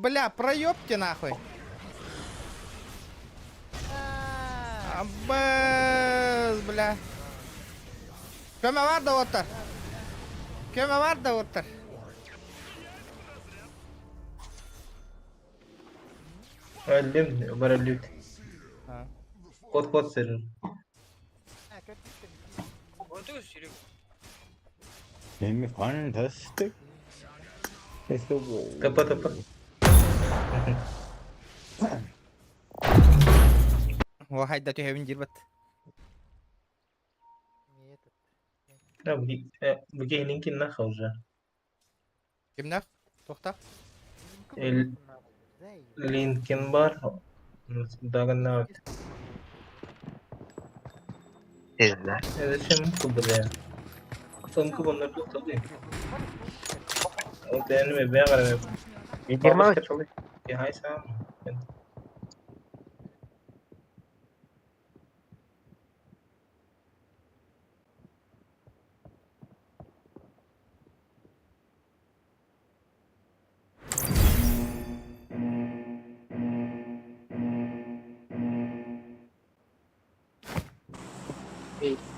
бля, проебки нахуй. Аббас, бля. Көмө бар да оттар. Көмө бар да оттар. Өллүм, бар өллүт. Кот-кот сырын. Еми fantastic. Тапа тапа. О, хайда түһэбин диир бат. Бу нахуй уже. Кимнээх? Туохтаах? Линкин бар. Даганнаут. Зачем бля? Тонку bunlar tabii. O benim ben garam. Yirmi Hay сам.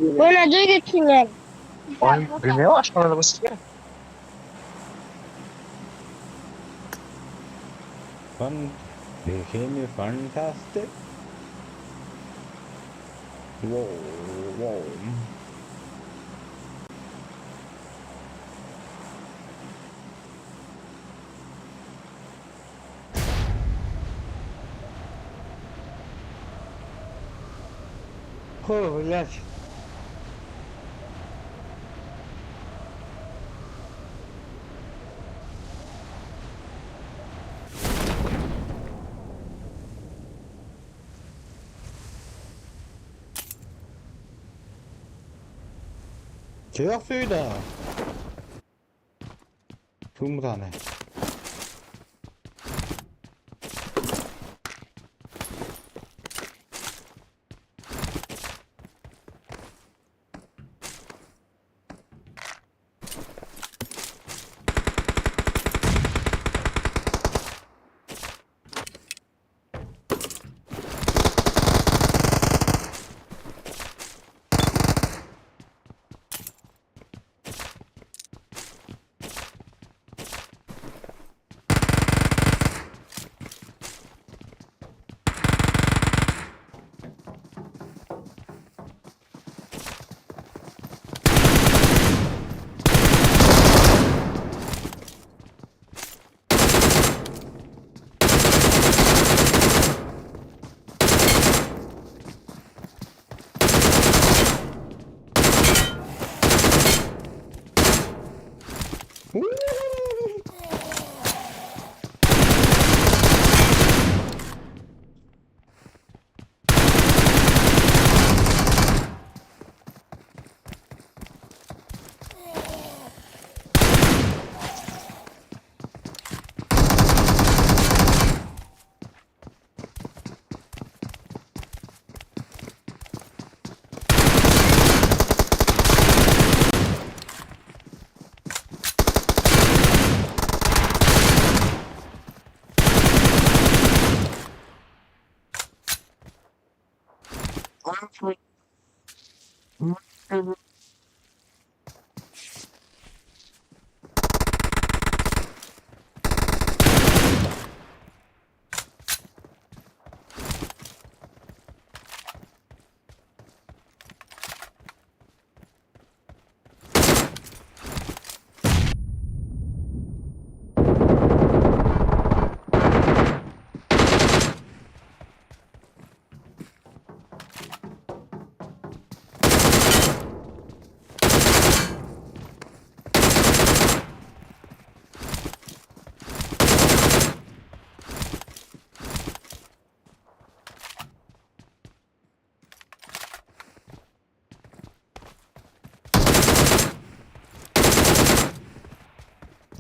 Bueno, yo geçeyim. Ой, bilmiyorum aşkına bu size. Fun became fantastic. Whoa, whoa. О, блядь. 제약수이다. 주무사네.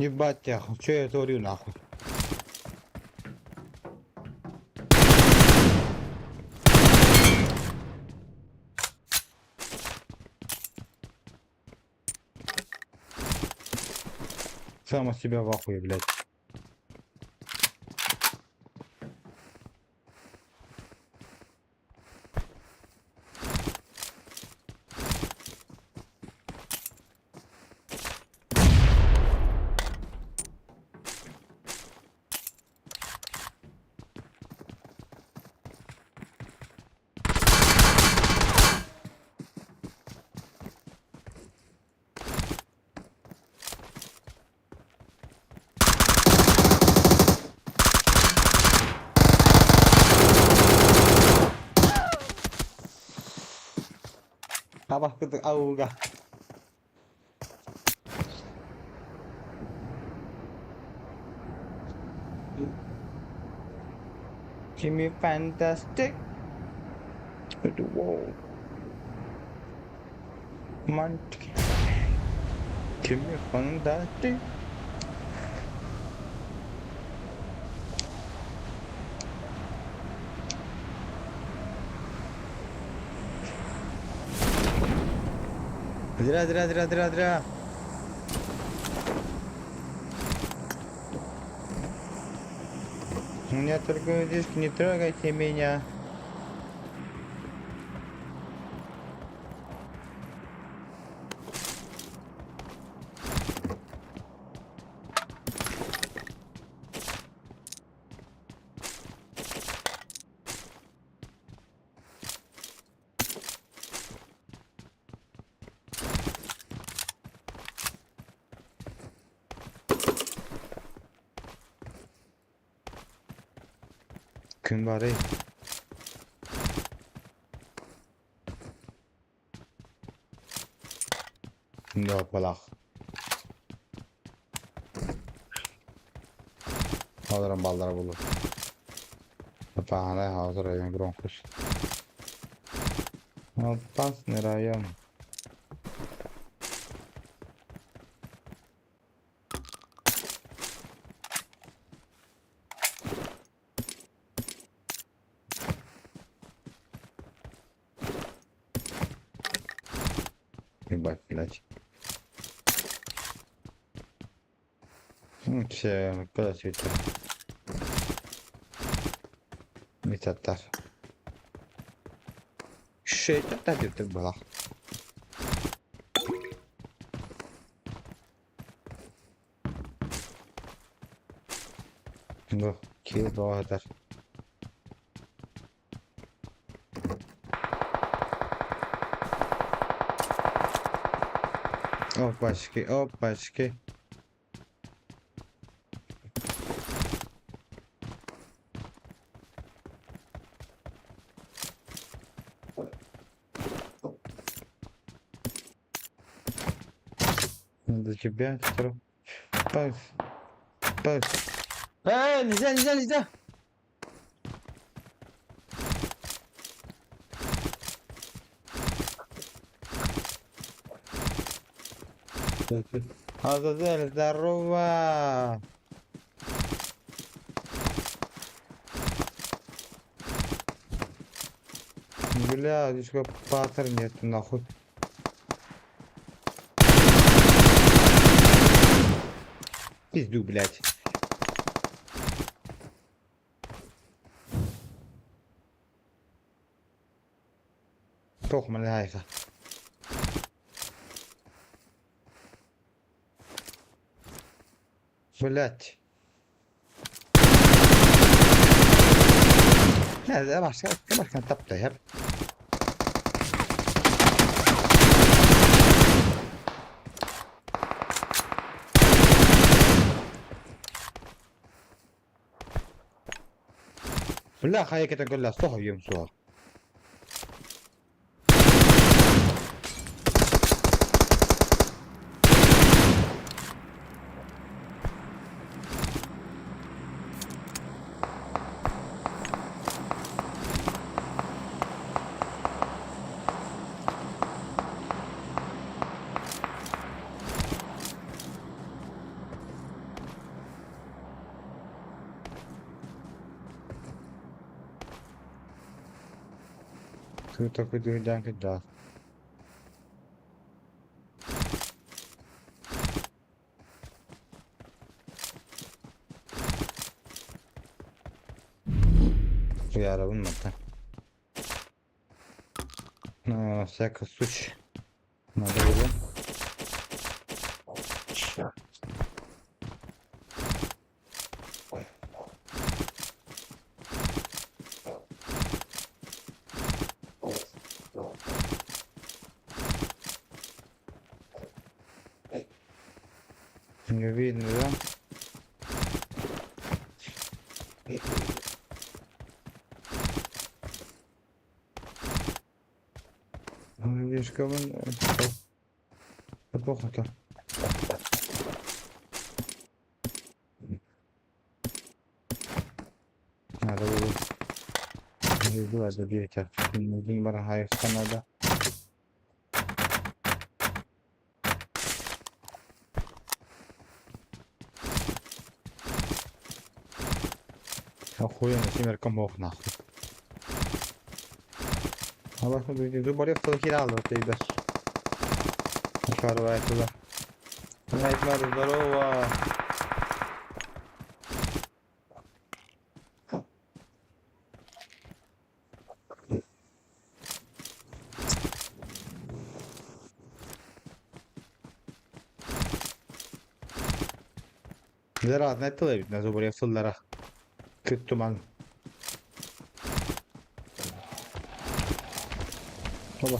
Ебать я, что я творю нахуй? Сам от себя в ахуе, блядь. Табахпыт ауга. Jimmy Fantastic. Whoa. Jimmy Fantastic. Зря, зря, зря, зря, зря. У меня только диск, не трогайте меня. Күн баарый? Күндэ балах. Олорон баллара булur. Пахана хаус район громкость. Опасный район. Ебать, блядь. Все, куда цветы? Метаттар. Шесть это было. Ну, килл два. Опачки, опачки. До тебя, Пас. Пас. Эй, нельзя, нельзя, нельзя! Азазель, здорово! Бля, здесь как патер нет, нахуй. Пизду, блядь. Toch mijn eigen. Блять. Нэ, başka başka tapta hep. Бля, хайа кэллэ соһо юм суох. Тут такой дуйданка да. Уярабын мата. На всякий случай. Надо было. Не видно, да? Слишком плохо. Надо было. Надо. Охуенно, семерка мох нахуй. Allah Туда. Найтмар, здорово. Лера, знаете, на зубре сыллара. Күттүман. Оба,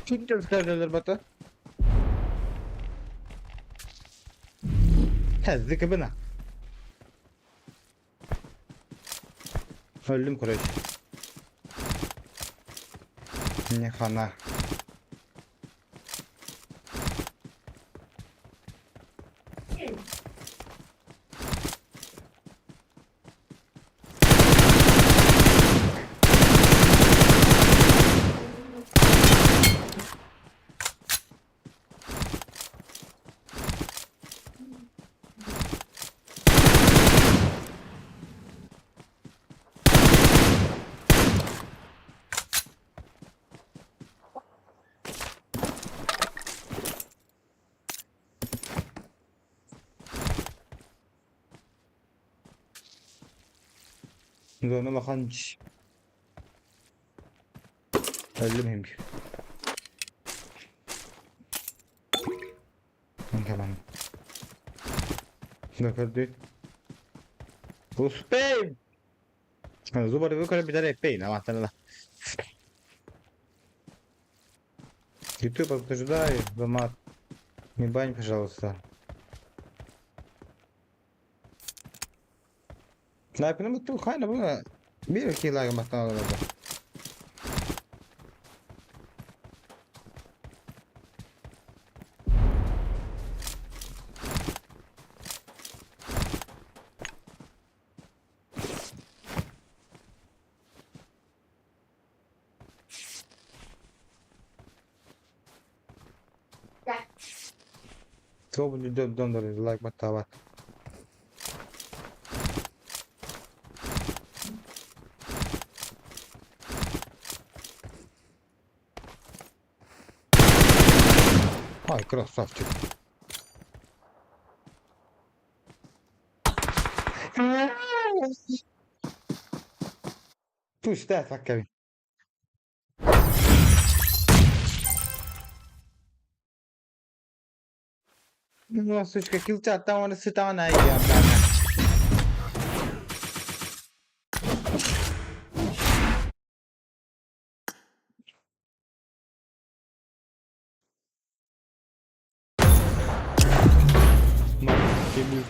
Kim бата? Хәззик бина. Öldüm короче. Не хана. Зона лоханч. Öldüm hem. Tamam. Заходи. Успеем! Зубы выколи бедаре пей, на матана. YouTube обсуждай, мат. Не бань, пожалуйста. Лайкını mı хайна буна. Bir iki like mattan olmadı. Свободно дон лайк баттават. Ай, красавчик. Пусть да, так. Ну, сучка, килча, там он сытана я,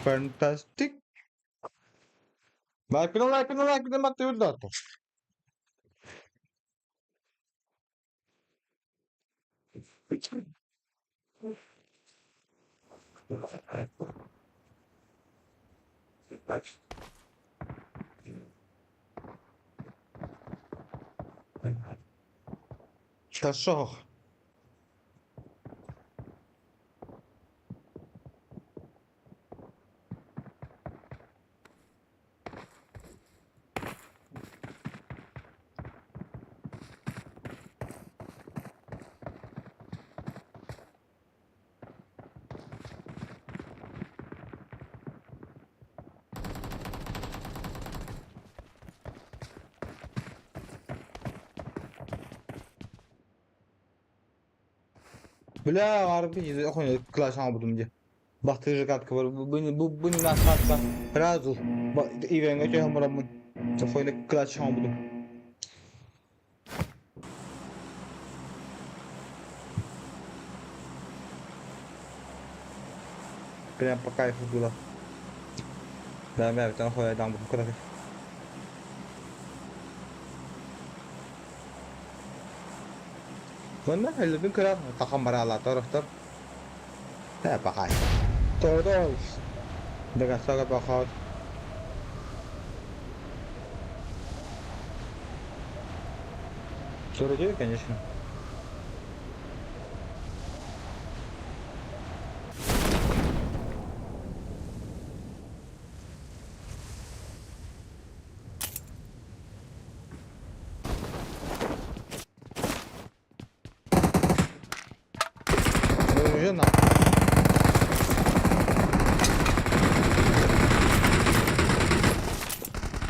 Fantastic. Like like like Matilda. Та що? Бля, арби, охуй, класс албудум де. Бастыыр катка бар. Бу катка сразу ивеҥҥэ түһэн бараммын Софойна клатч оҥорбутум. Прям по кайфу было. Да, бля, там хуя дам куда ты. Манна өллөбүн көрөр, тахан бараалаата орохтор. Ээ, пахай. Тоҕо Дагасага поход. 49, конечно. Уже на.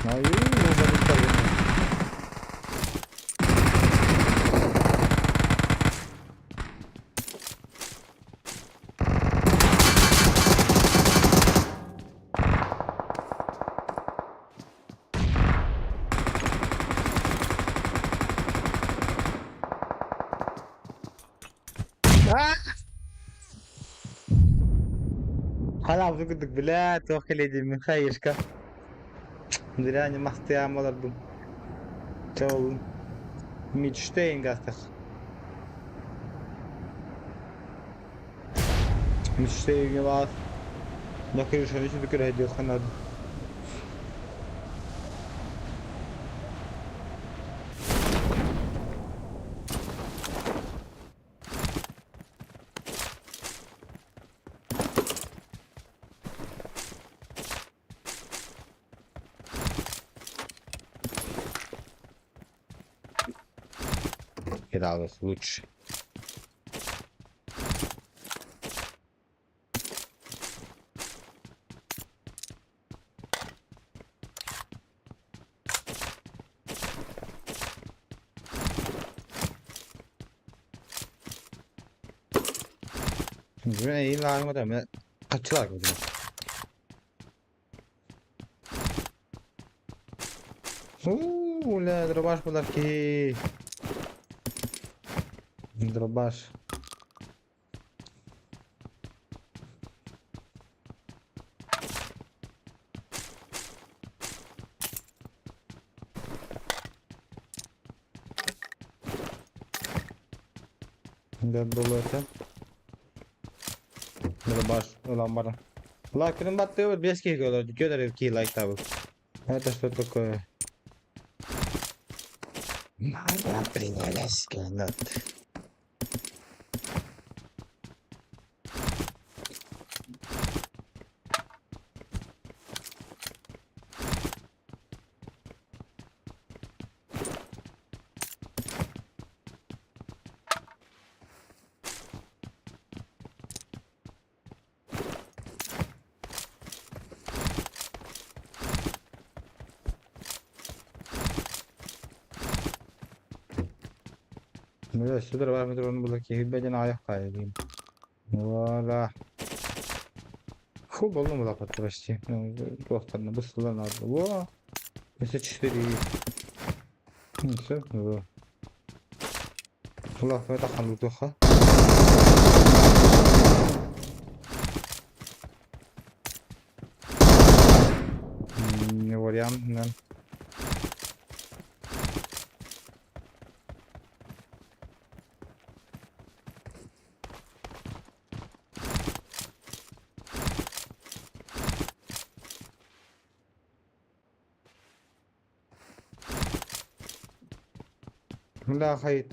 Ай, Халаабыт курдук, бля, туох кэлиэ диэммин хайышка. Зря не мастыам олордум. Чэ ол мечтаем гастах. Мечтаем вас. На крыше не көрөйдүөххэ наада. Кидалось лучше. Хаччылар көрдүм. Уу, бля, дробаш буолар киһи. Дробаш. Да буолуо этэ. Дробаш ылан баран. Лайкын баттыыбыт биэс киһи көрөр, көрөр киһи лайктаабыт. Это что такое? Моя принялась гранат. Сюда Voilà. Фу, боллум улапат почти. Туохтарна быстылар надо. Во! 54. Все, во. Улапа тахан лутуха. Не вариант, да. Бля, хайт.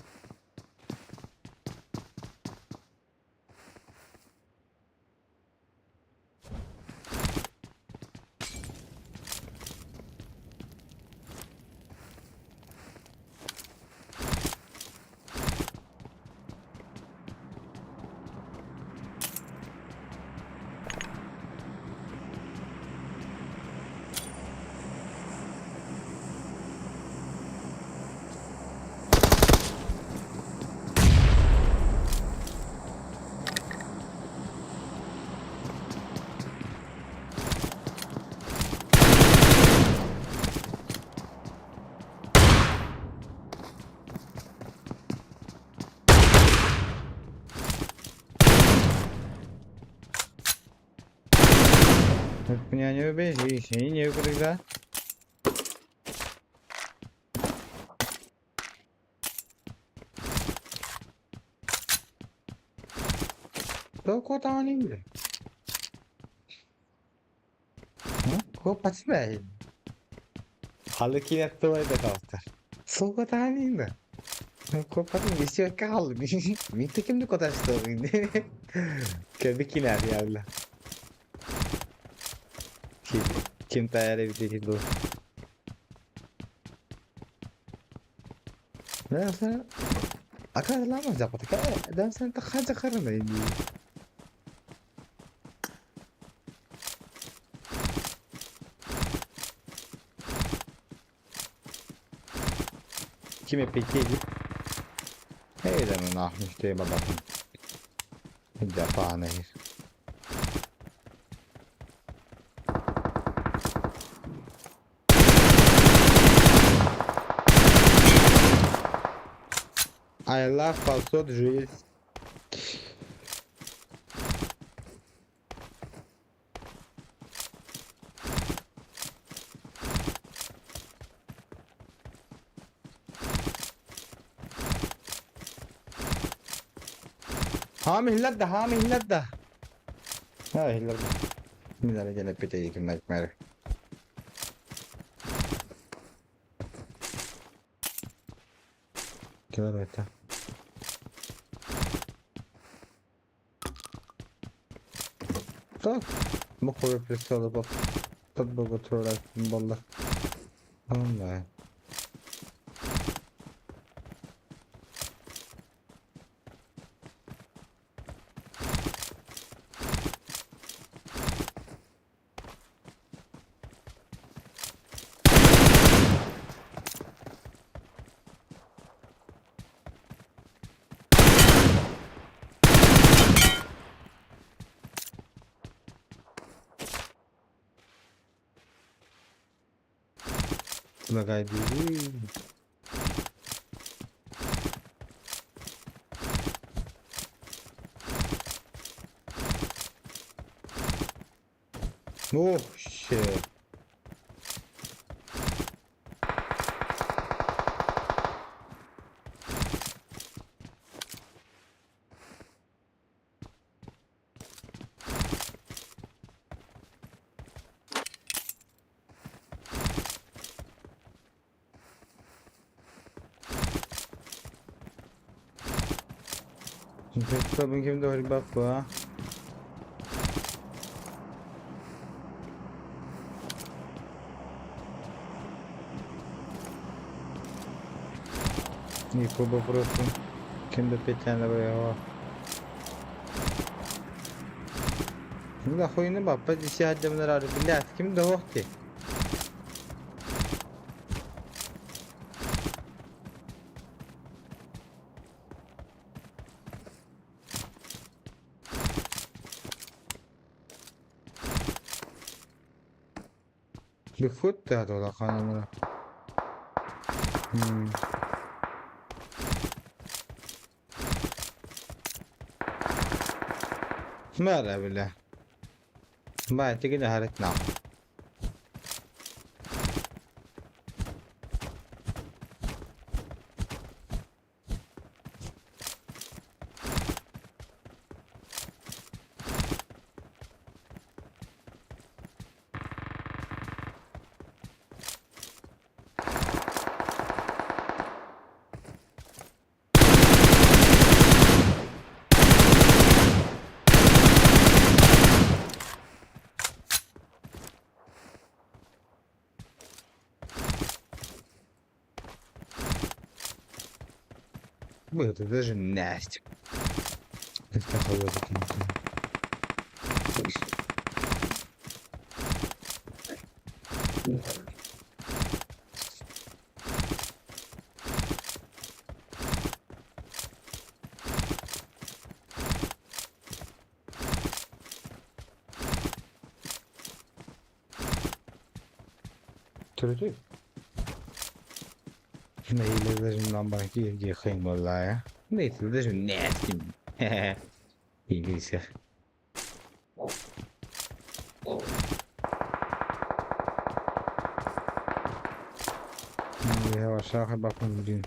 Yavaş bakın блин.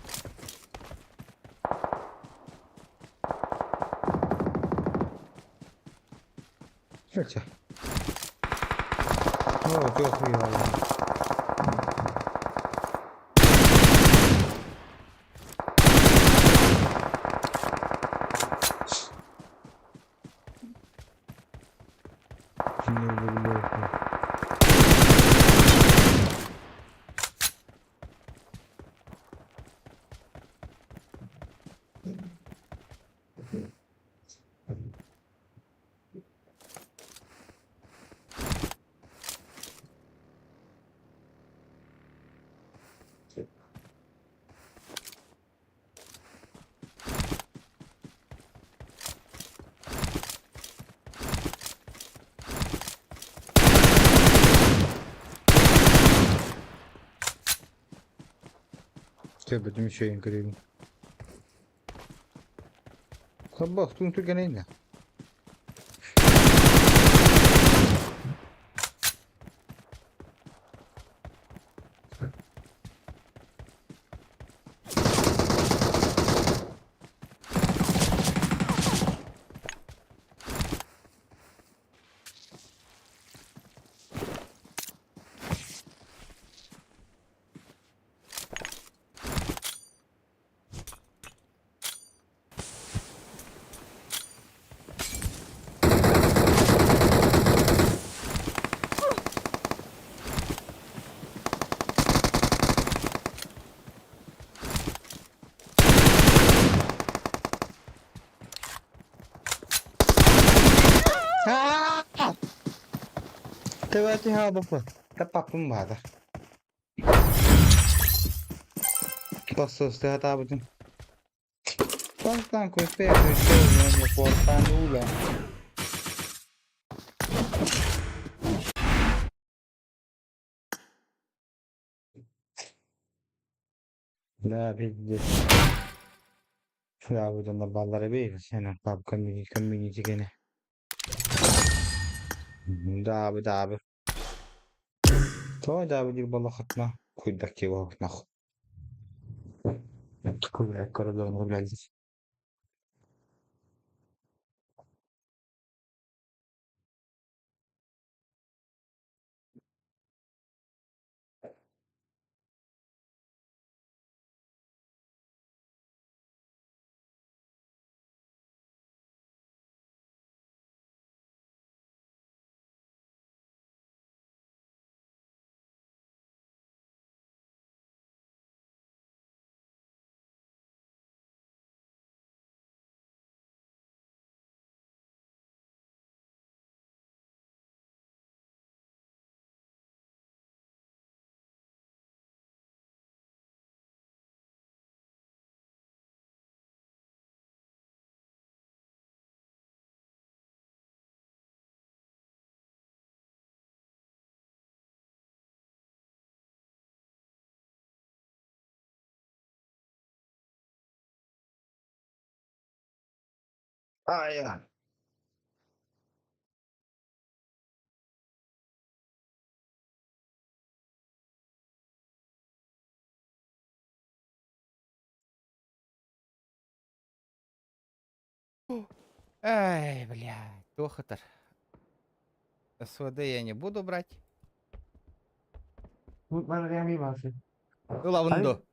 Чэ. Оо, туох уйалаах. Көрбөтүм үчүгэйин көрөбүн. Хаббах туун түргэнэйин да. Тэбэти хаалбаппын. Таппаппын баада. Posso сатаабытым. Sono stanco e peso il sogno non mi porta a nulla. Да, пиздец. Да, баллары бейбіз. Сен пап коммюнити кene. Да, да. Той да диир буоллаххытына куйдакки буолбут Коридорну блядь. Ая. Ай, блядь, тохотор. СВД я не буду брать. Ылавынду.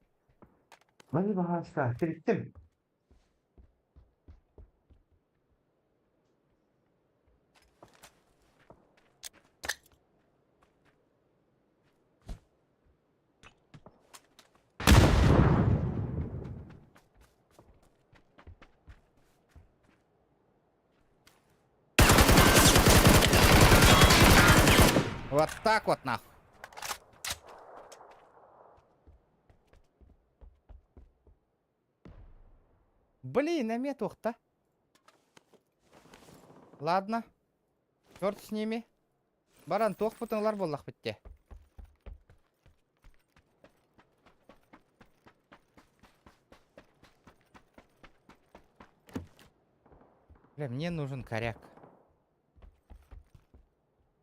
Вот так вот нахуй. Блин, эмиэ туохта. Ладно. Черт с ними. Баран туох ылар буоллахпыт дии. Бля, мне нужен коряк.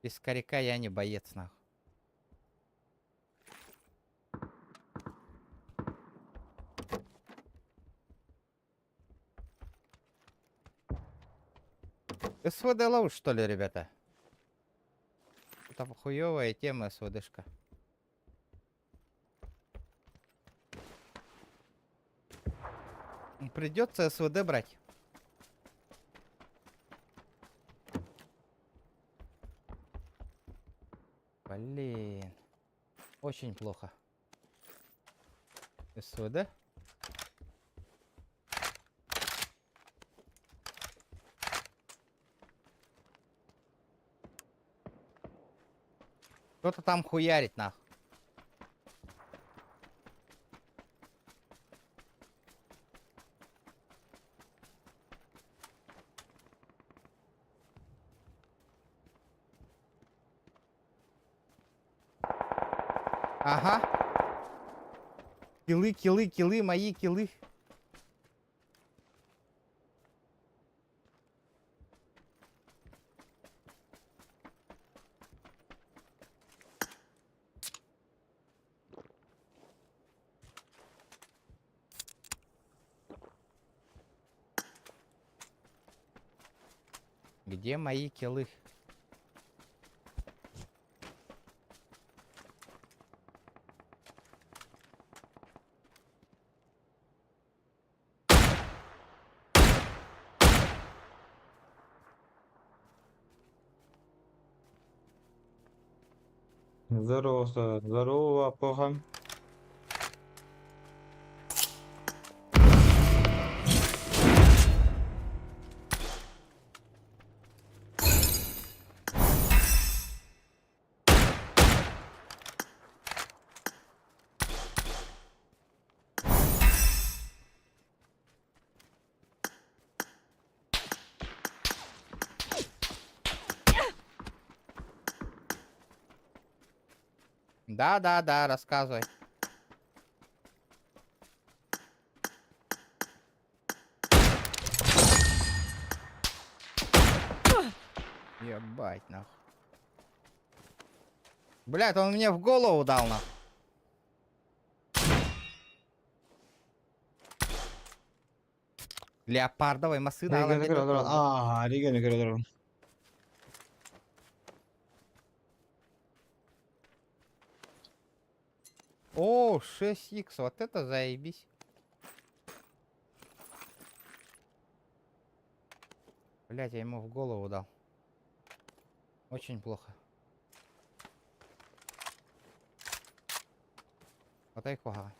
Без коряка я не боец, нахуй. СВД ловишь, что ли, ребята? Это хуевая тема, СВДшка. Придется СВД брать. Блин. Очень плохо. СВД. Кто-то там хуярит нах. Ага. Килы, килы, килы, мои килы. Где мои килы? Здорово, здорово, плохо. Да, да, да, рассказывай. Ебать, нахуй. Блядь, он мне в голову дал, нахуй. Леопардовой машина. Аа, регионы көрө О, 6х, вот это заебись. Блять, я ему в голову дал. Очень плохо. Вот так куһаҕан.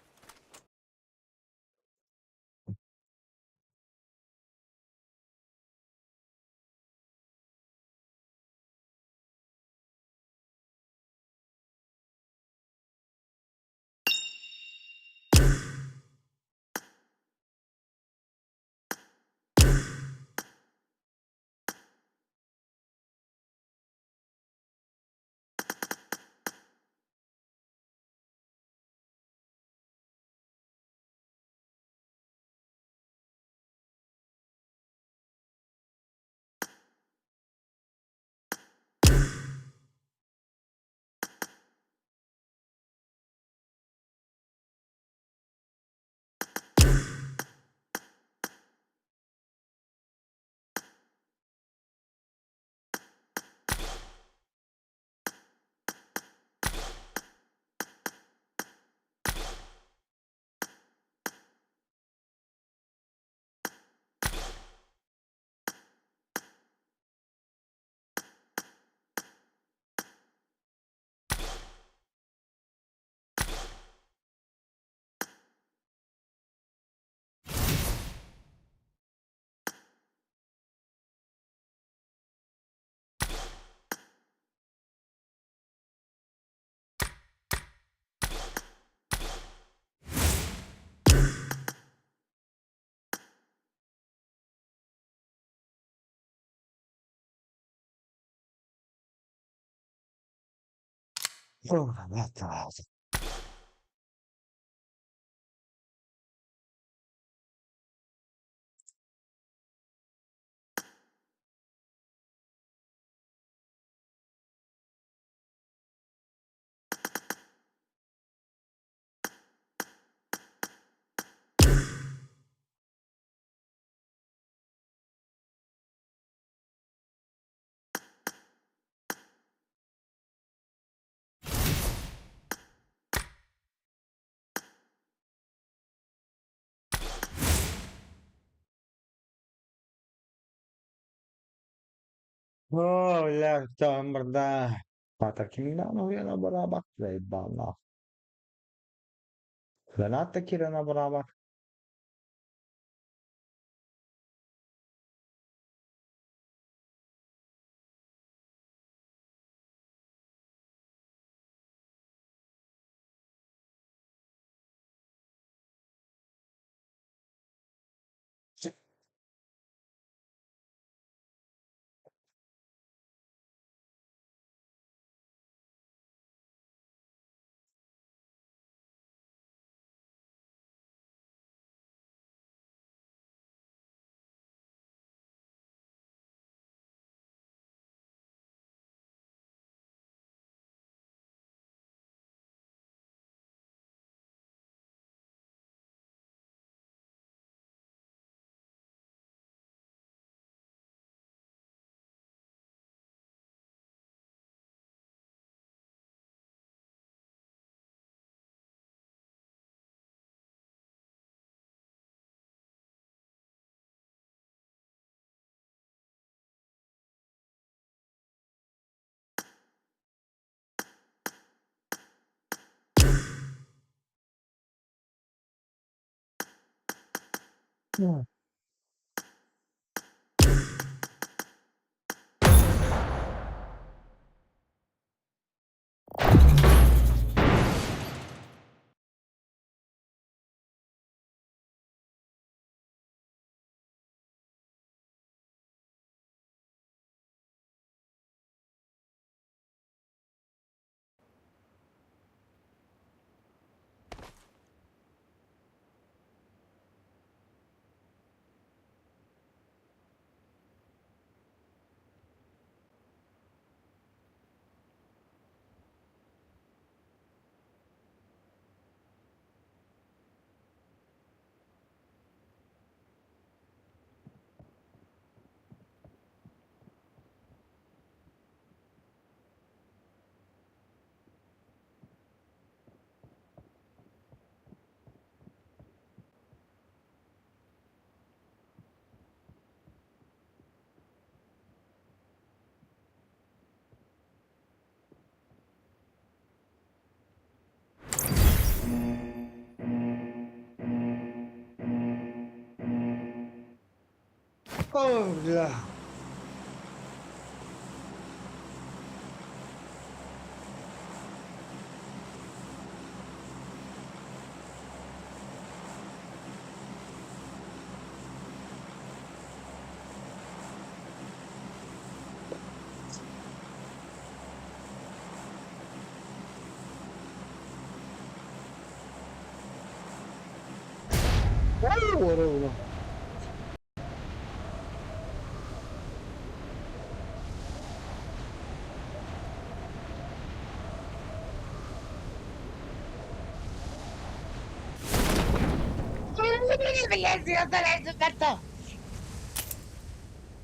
Oh, that's О, бля, там барда. Патакимна барабак, заебал. Граната кирана барабак. О, бля. Ой,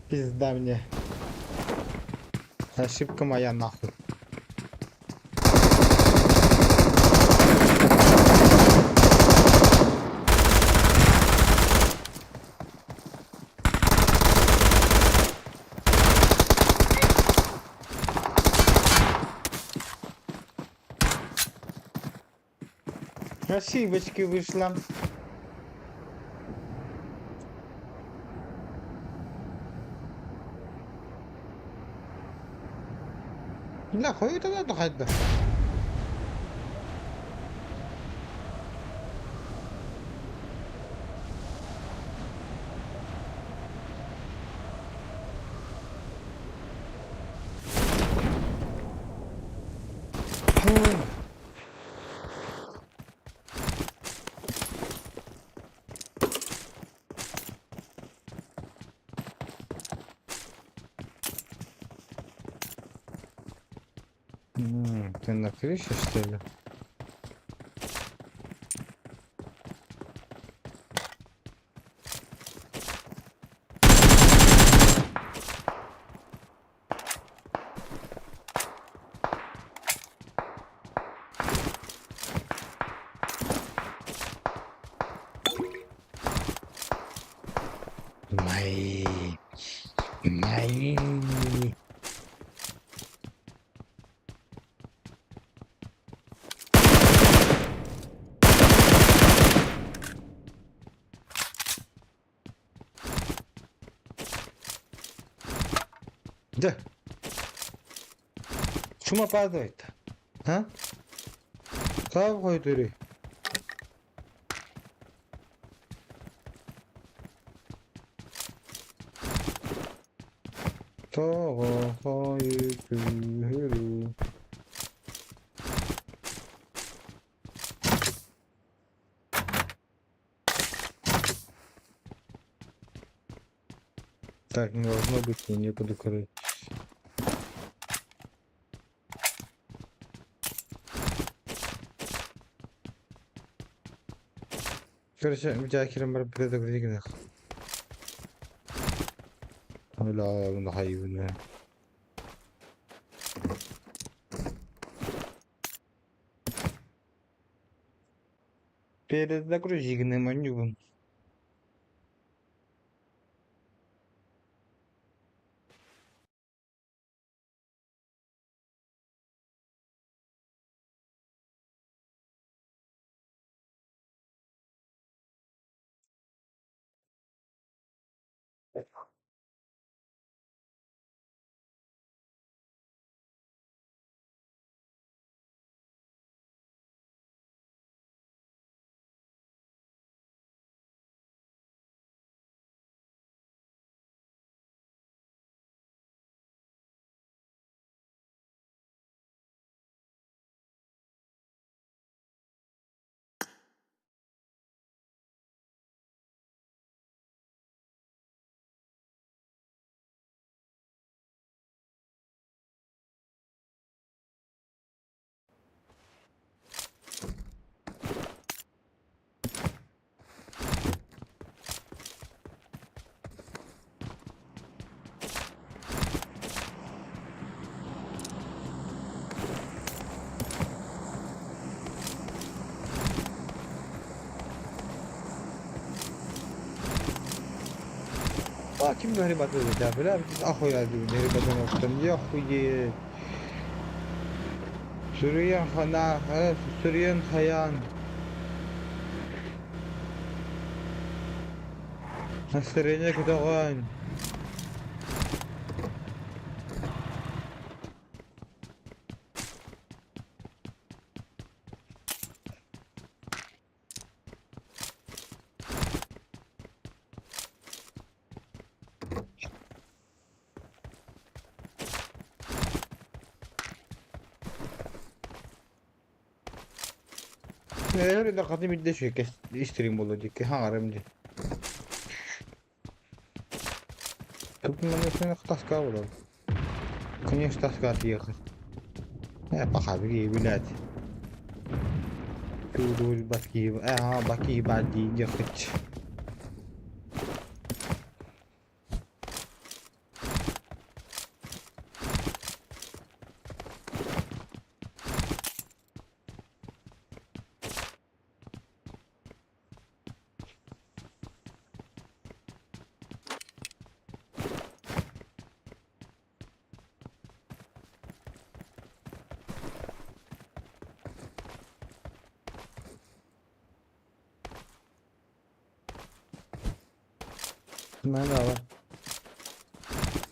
Пизда мне. Ошибка моя нахуй. Ошибочки вышла. Нахуй это надо хайда. Ты на крыше, что ли? Мои. Мои. Да. Чум опаздывает? А? Слава хойдури. Тоҕо хойдури? Так, не должно быть, мне некуда, короче. Короче, дьаакирым барып предупредить. Бля, хайвына. Перезагрузигны манюбун. А, ким грибати життя, бля, ахуя грибати там, я хуе. Сүрүйэн хана, сүрүйэн хаян. Настроение көтөҕөн. Нээр да хаты бидде шөкес истрим боло дикки хаңарым ди. Тут мен таска болор. Конечно, таска ехать. Пока бери, блядь. Тудул баки, ага, баки бади ехать. Merhaba.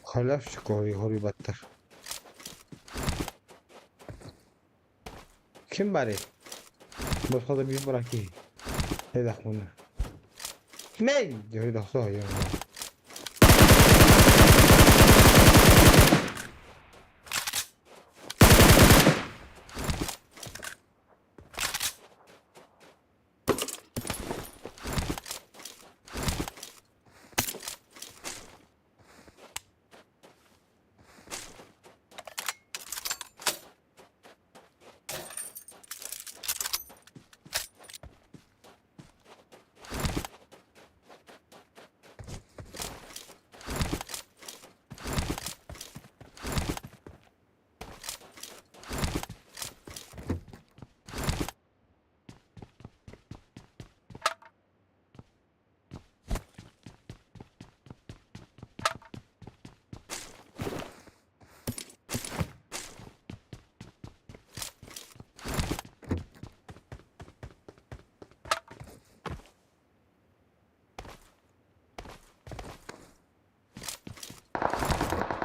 Халявщик хорибаттар. Ким барый? Босхо да биир барар киһи. Эдэх муну. Мэй! Дьөрүдэх соһуйан.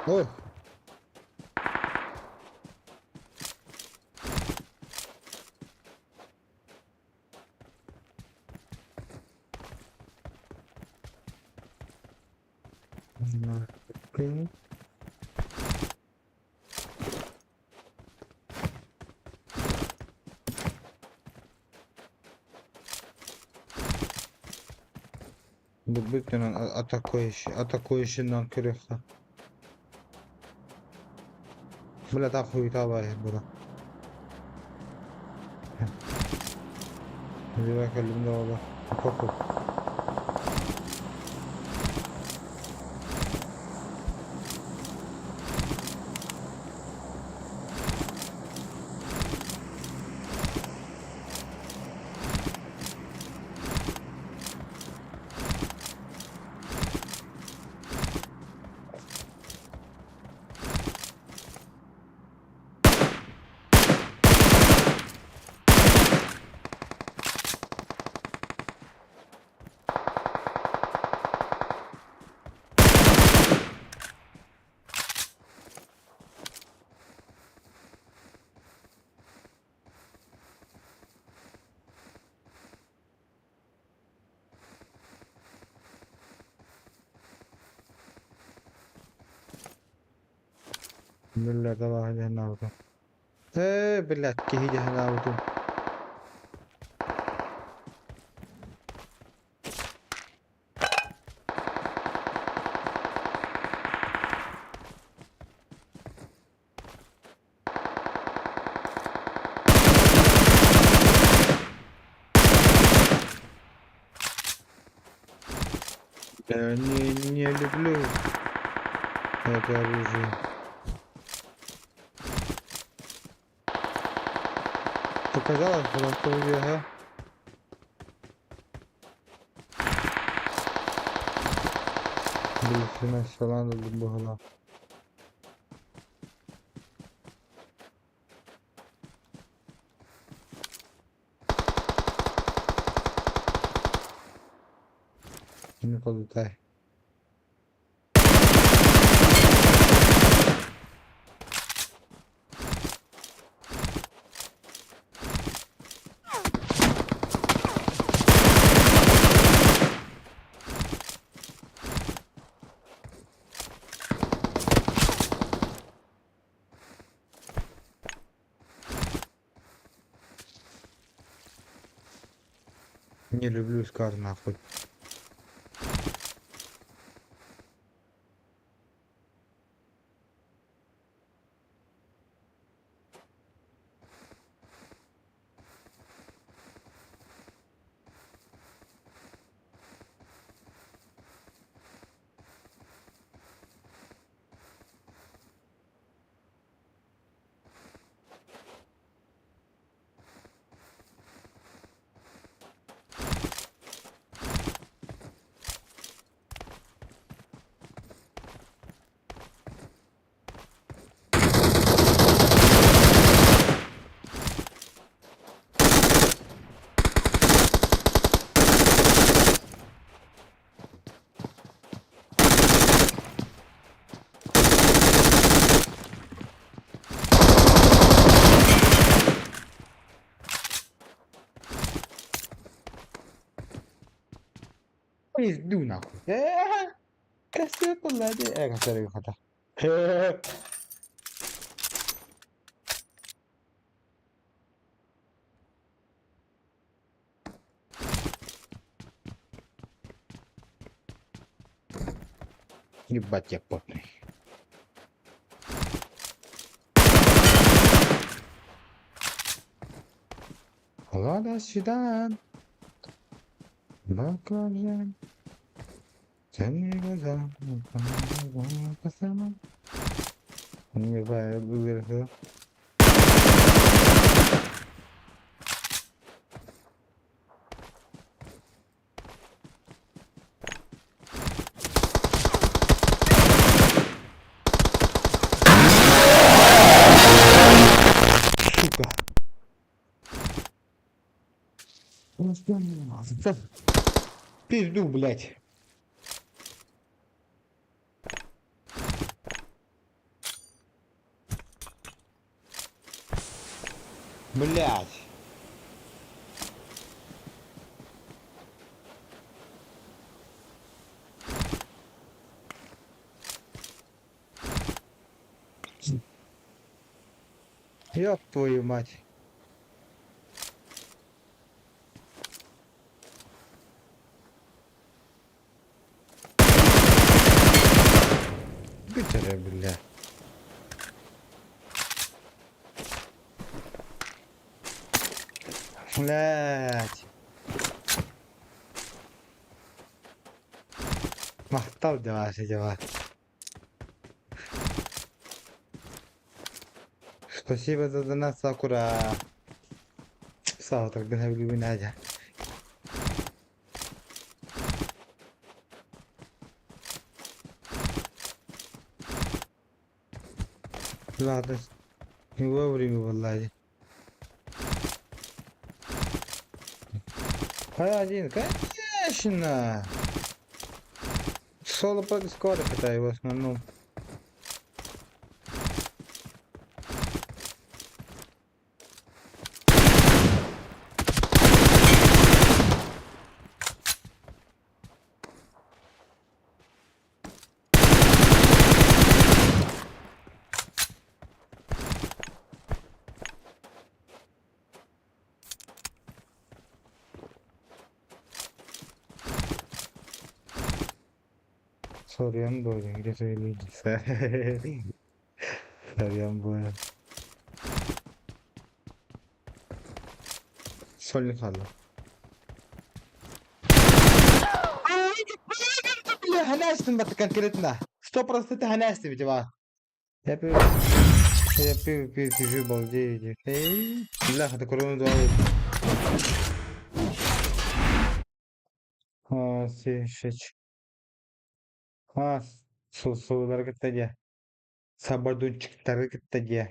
Ой. Бүттүнэн атакующинан көрүөххэ. Бля так хуйта бар була. Дива кэллим да ола. Похуй. Биллэ табаҕа дьаһанаабытым. Ээ, блядь, киһи дьаһанаабытым. Я не люблю это оружие. Показалось, потому ага. Блин, хрена себе, ладно, Не подлетай. Не люблю скар нахуй. Пизду нахуй. Красиво лади. Э, хата. Ебать, я потный. Ладно, сюда. Баклажан. Темные глаза. Не знаю, выберу. Сука. Пизду, блядь. Блядь. Ёб твою мать. Бүт эрэ, бля. Блядь. Махтал дела, дела. Спасибо за донат, Сакура. Саатар гына билибин аja. Ладно, не вовремя влади. Один, конечно! Соло по Дискорду катаю в основном. Soruyan doğru İngilizce Soruyan bu. Сольник хаалла. Ханастым бат конкретно. 100% ханастым дела. Я пью, я пью, пью, сижу, балдею. Эй, бляха, это корону два. А, сишеч. А, сулар кытта дьэ. Сабардунчиктары кытта дьэ.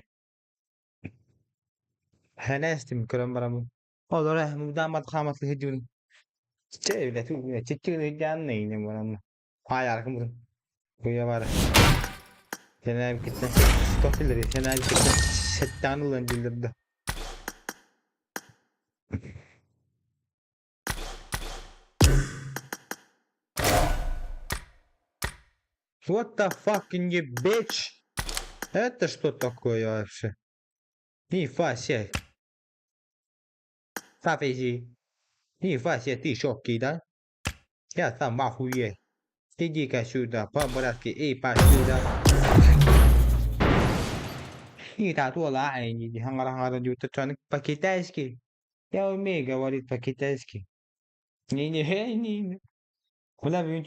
Ханастым көрөн барамын. Олор мудамат хаматлы хедюн. Че, бля, ту, чиччиг жанны ине барамын. Хайаркым бу. Буя бар. Сен китте стопилери, сен китте сеттан ылан дилерdi. What the fucking you bitch? Это что такое вообще? 你发现大飞机，你发现地球给的，я сам охуел. Иди-ка сюда, по-братски, и сюда. Не та туола ääni, хангара по-китайски. Я умею говорить по-китайски. Не-не, не. Куда вы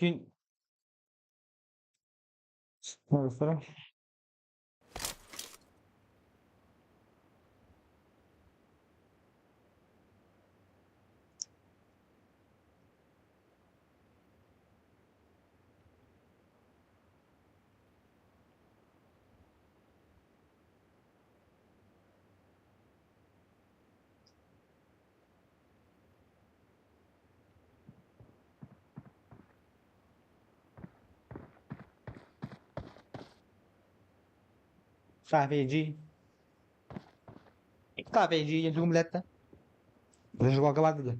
大飞机，大飞机演出来的，不是我干嘛的？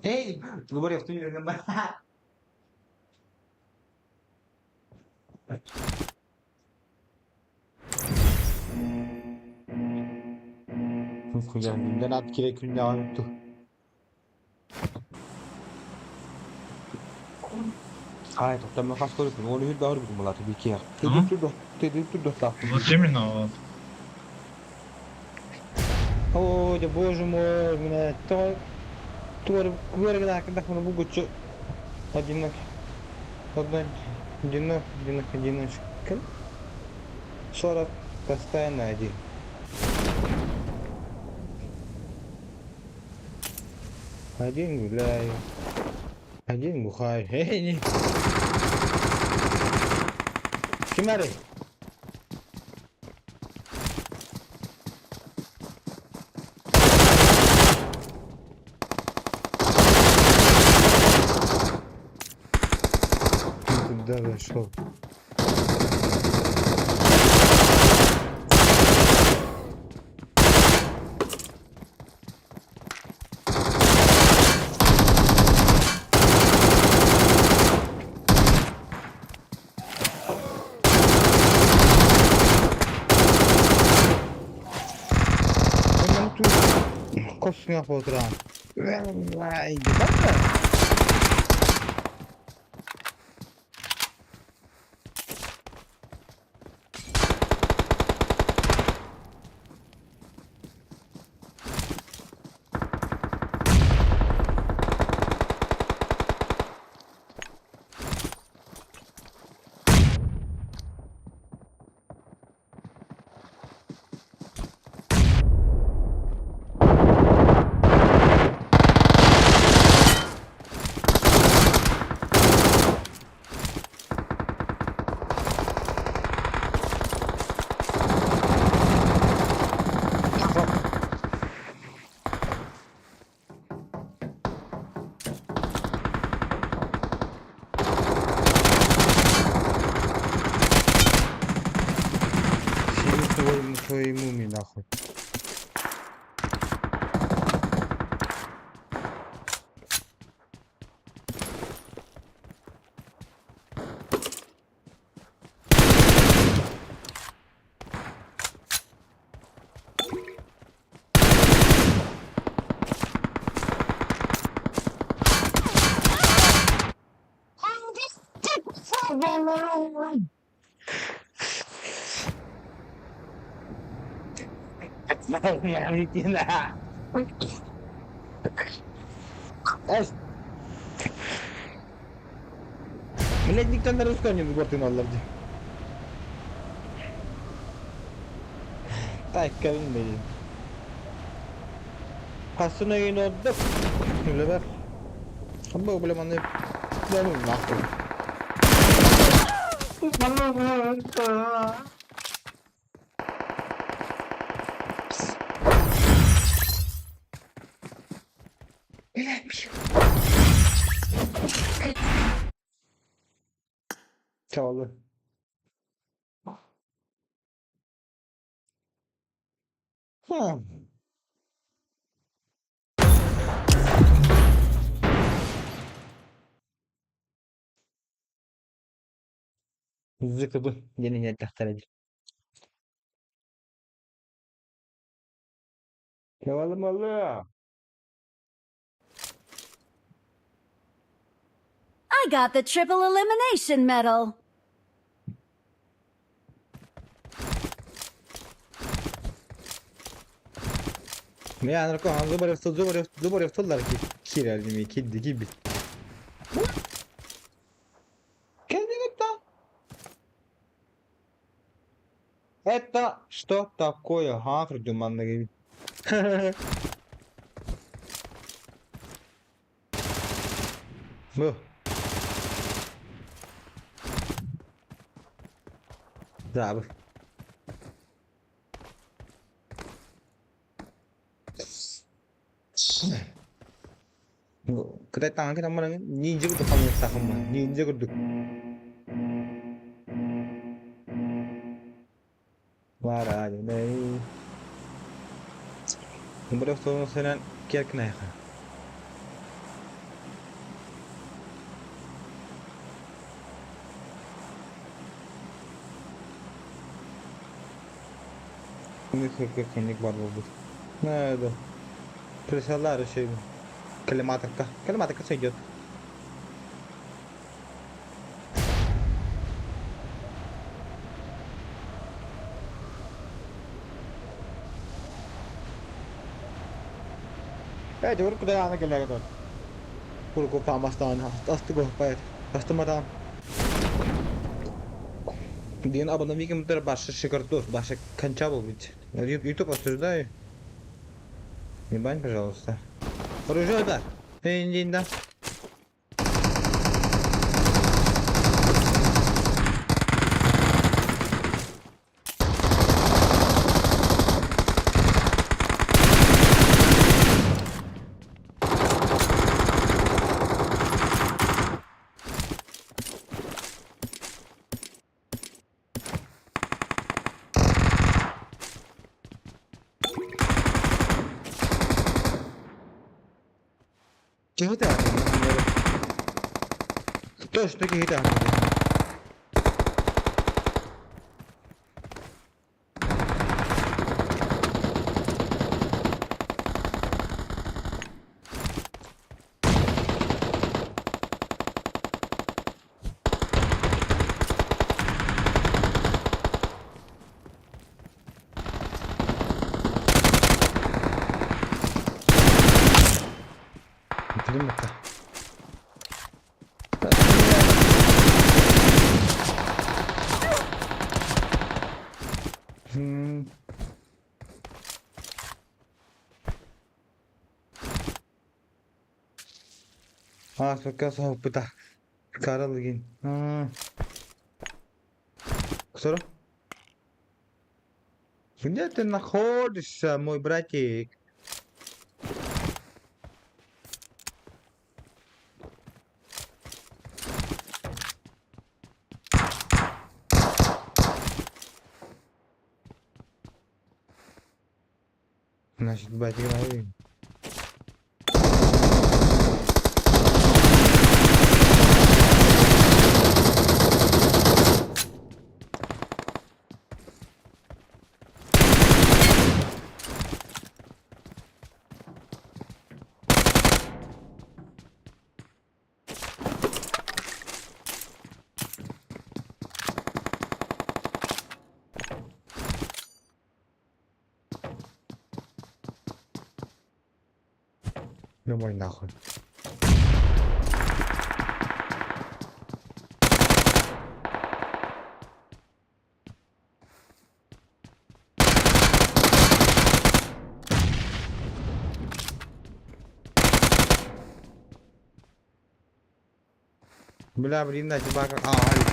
哎，我这孙女干嘛？Günden at kire günde unuttu. Хай, тоқтамай қас көріппін, оны хүрді ауыр бүтін болады, беке. Төді түрді, төді түрді Вот именно, вот. О, да боже мой, меня то тур көргін бугучу. Одинок. Одной, одинок, одинок, одиночка. 40 постоянно один. Один гуляю. Один бухаю. Эй, не. Кимари. Куда зашел? Косуҥах буолтураан. Твоему твоему ми нахуй. Блядь, никто на русском не сгортын оллар дии. Тааккабын бэйи. Хассын өйүн ордук. Үлэбэр. Бу бля маны нахуй. Чаолы. Зыкыбы диэн иҥэрдэхтэрэ дии. Чаолымалы. I got the triple elimination medal. Зубарев тыллар киирэр киирди киирбит. Это? Это что такое? Ха, придуманный. Бу. Да, бу. Кытай таҥа кытаммар ниндзя курдук хамныахтааххын ниндзя курдук. Бара Бырах кэркнайха. Ханнык бар буолбут. Надо. Присылали еще коллиматорка. Коллиматорка сойдет. Э, дьур куда ана келлэгэ дор. Курку памастаан астыго пайт. Астыматаан. Диэн абонамикымтар башы шикардос, башы конча был ведь. YouTube осуждаю. Не бань, пожалуйста. Оружие да. Эй, да. Киһи Точно киһи Ааспыкка соһуппута. Карл игин. Сору. Где ты находишься, мой братик? Значит, братик, лови. Думай нахуй. Бля, блин, на тебя как... А, Алик.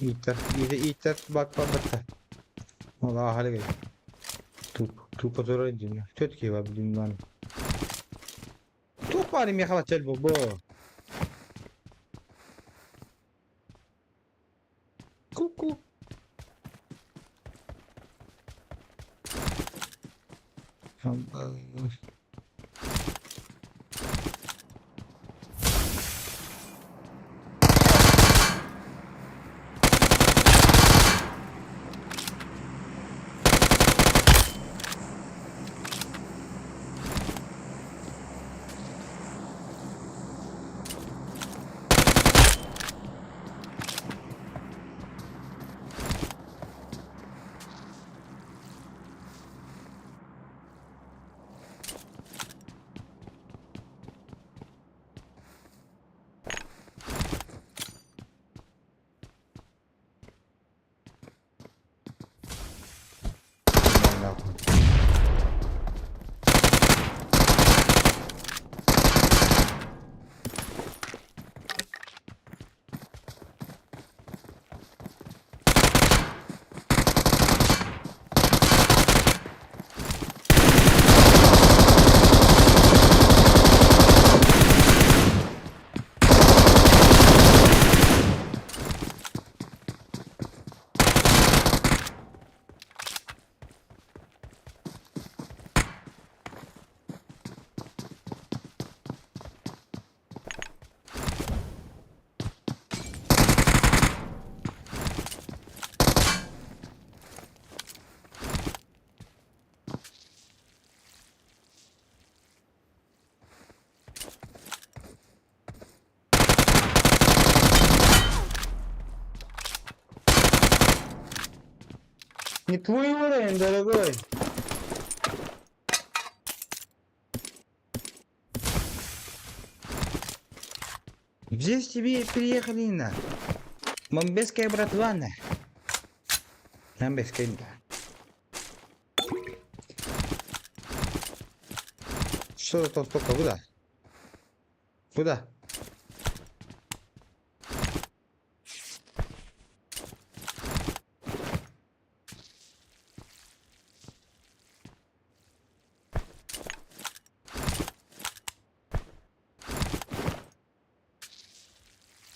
Ииттэр, ииттэр бак баппаттар. Ол аахалыгай. Тупо турар дии. Все-таки блин ладно. Тупо миэхэ бачча бу. Ку-ку. Нахуй. Не твой уровень, дорогой. Здесь тебе приехали на Мамбеская братва на. Мамбеская, да. Что за толстовка? Куда? Куда?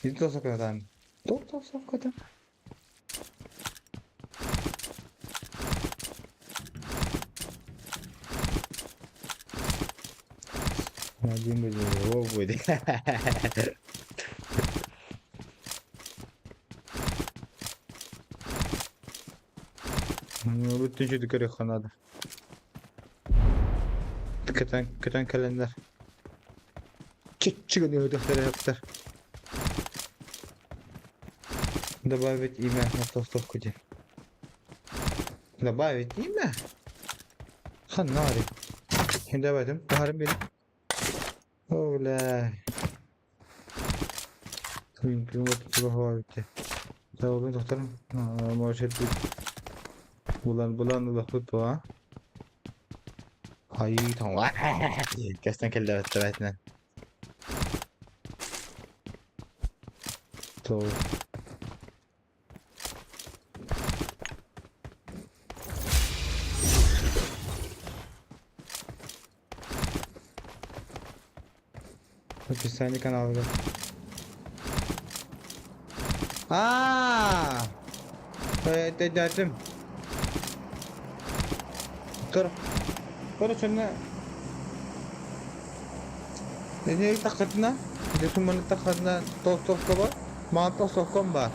И толстовка там. Толстовка там. Один будет, о, будет. Бүтүн үчүгэй көрүөххэ наада. Көтөн, көтөн кэлэннэр чиччигин ыһытыахтара ыһыктар. Добавить имя на толстовку диэн. Добавить имя? Ханна барый? Добавим, таһарым били. О, бля. Булан булан ылахпыт буо Айыы тоҥ Кэстэн кэллэбэттэрэтинэн Тоҕо Описание каналыгар. Аа! Өйдөтүм. Көр. Короче, не таххытына, десумманы таххытына толстовка бар, маған толстовкам бар.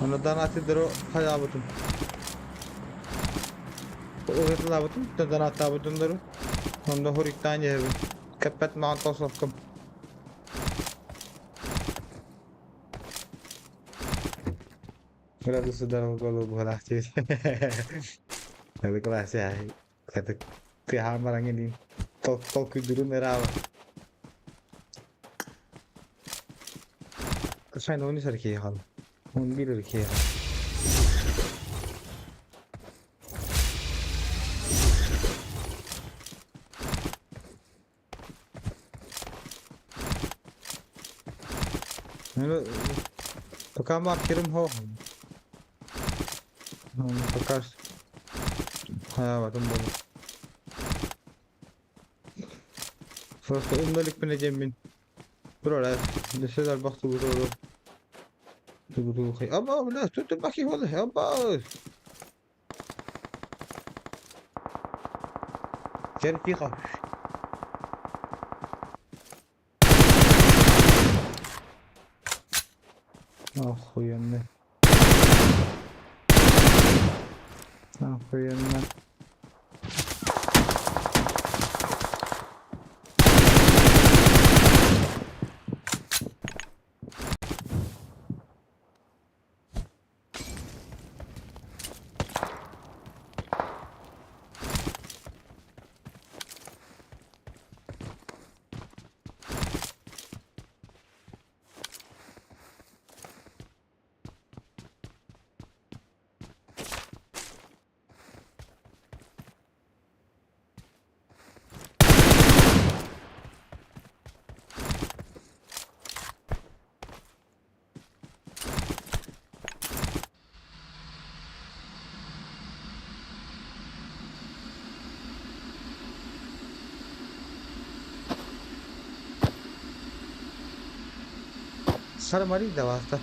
Оны донатидеру хайаабытым. Ыытылаабытым, донаттаабытым дору. Онно хоруйдаан иһэбин. Кэппэт маҕан толстовкам. Градусы голову быһалаах диир. Класс тыаһаан баран иниин толкуйдуурун ыраава. Сайын оны сар киһи Он бир киһи. Пока маркерым хо. Пока хайаабатым буолла. Просто умна иликпинэ диэммин. Бро, өссө да элбэх тугу тугу тугу Аба, бля, тут бахи буолла. Аба. Кэр тихо. Охуенно. Охуенно. Сармари даваста.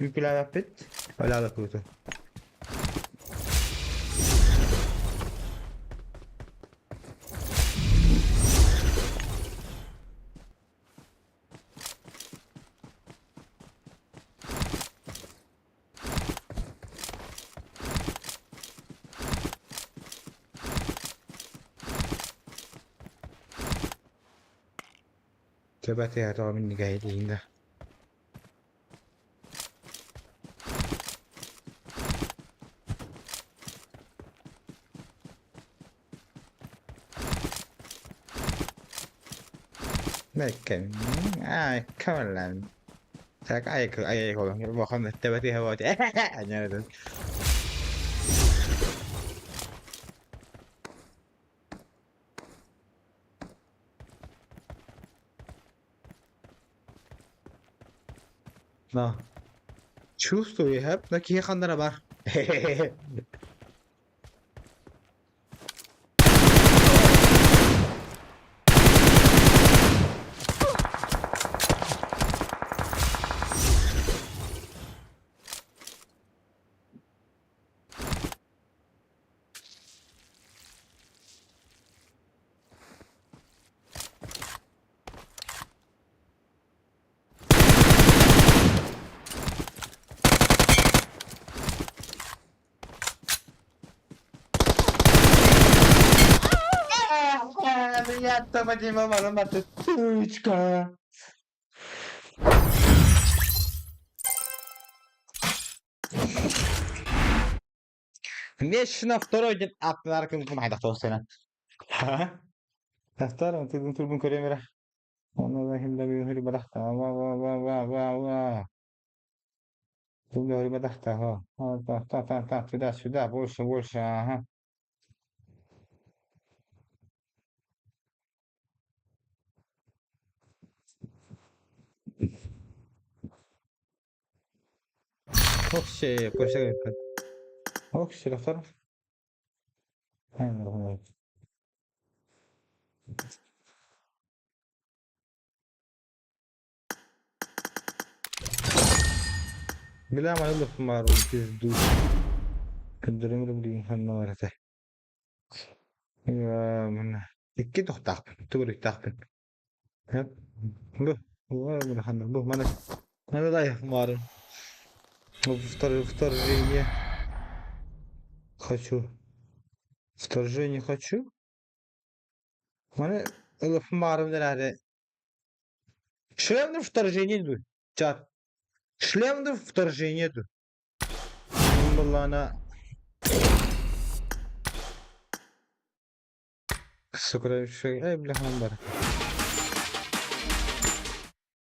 Үкүлээбэппит, өлөөбөппүт. Төбөтүгэр тоҕо минньигэһи диигин да Come on. Так, На. Чувствую, хэп, на киһи ханнара бар. Тучка. Вечно второй день аттылар кым кым хайдах тоҕус Тахтар тыгын турбун көрөм эрэ. Онно да хим да бүүһүрү бадахта. Ва ва ва ва ва ва. Туллары бадахта. Ха. Та та та сюда сюда больше больше ага. Вообще, больше. Вообще, доктор. Бля, маны лыпмар пизду. Кындырым диин ханна барата. Икки тохтаахпын, тугуруктаахпын. Бу, бу ханна, бу маны. Маны дай марын. Вторжение. Хочу. Вторжение хочу. Маны ылыпмарым дәрәре. Шлемный вторжение ду. Чат. Шлемный вторжение ду. Буллана. Сокровище. Эй, бля, бар.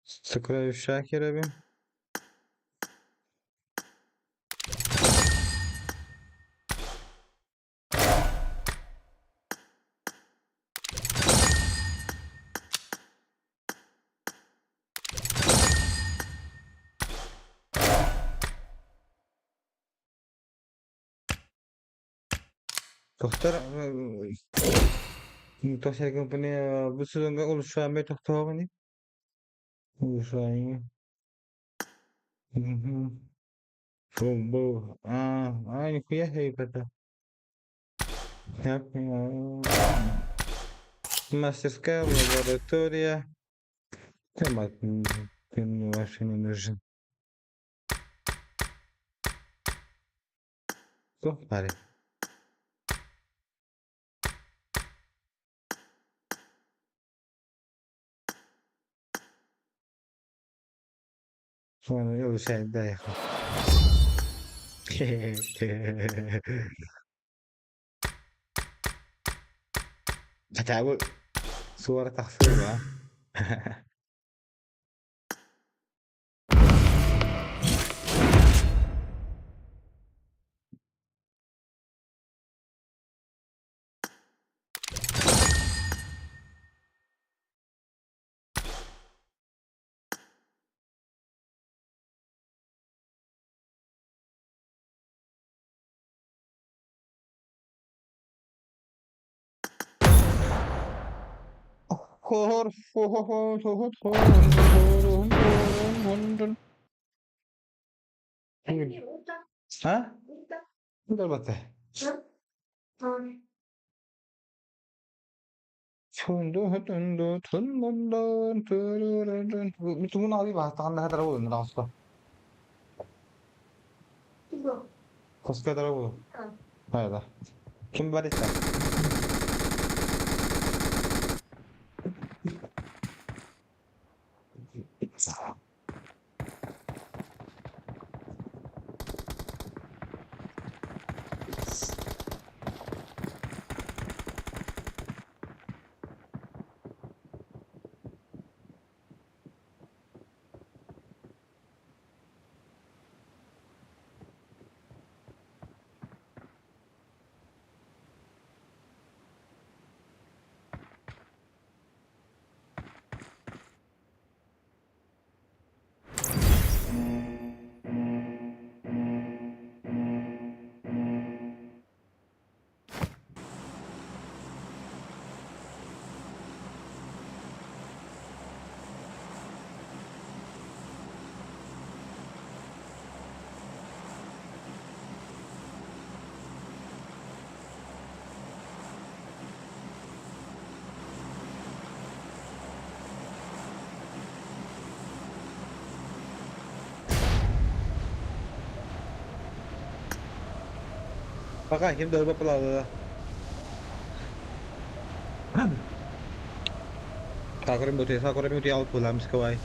Сокровище керебим. Доктор, Тохсерген бу сезонга улушаамай тохтоҕуни? Улушаайы. Бу бу а а нихуя себе это. Мастерская, лаборатория. Ты мне вообще не нужен. Что, парень? Bueno, yo sé, te dejo. Хотя صورة تخفيض. Ha? Dur. Kim var ise. Пока ким да ылбаппылаалла. Саакурим бутуй алып буламыс кабай.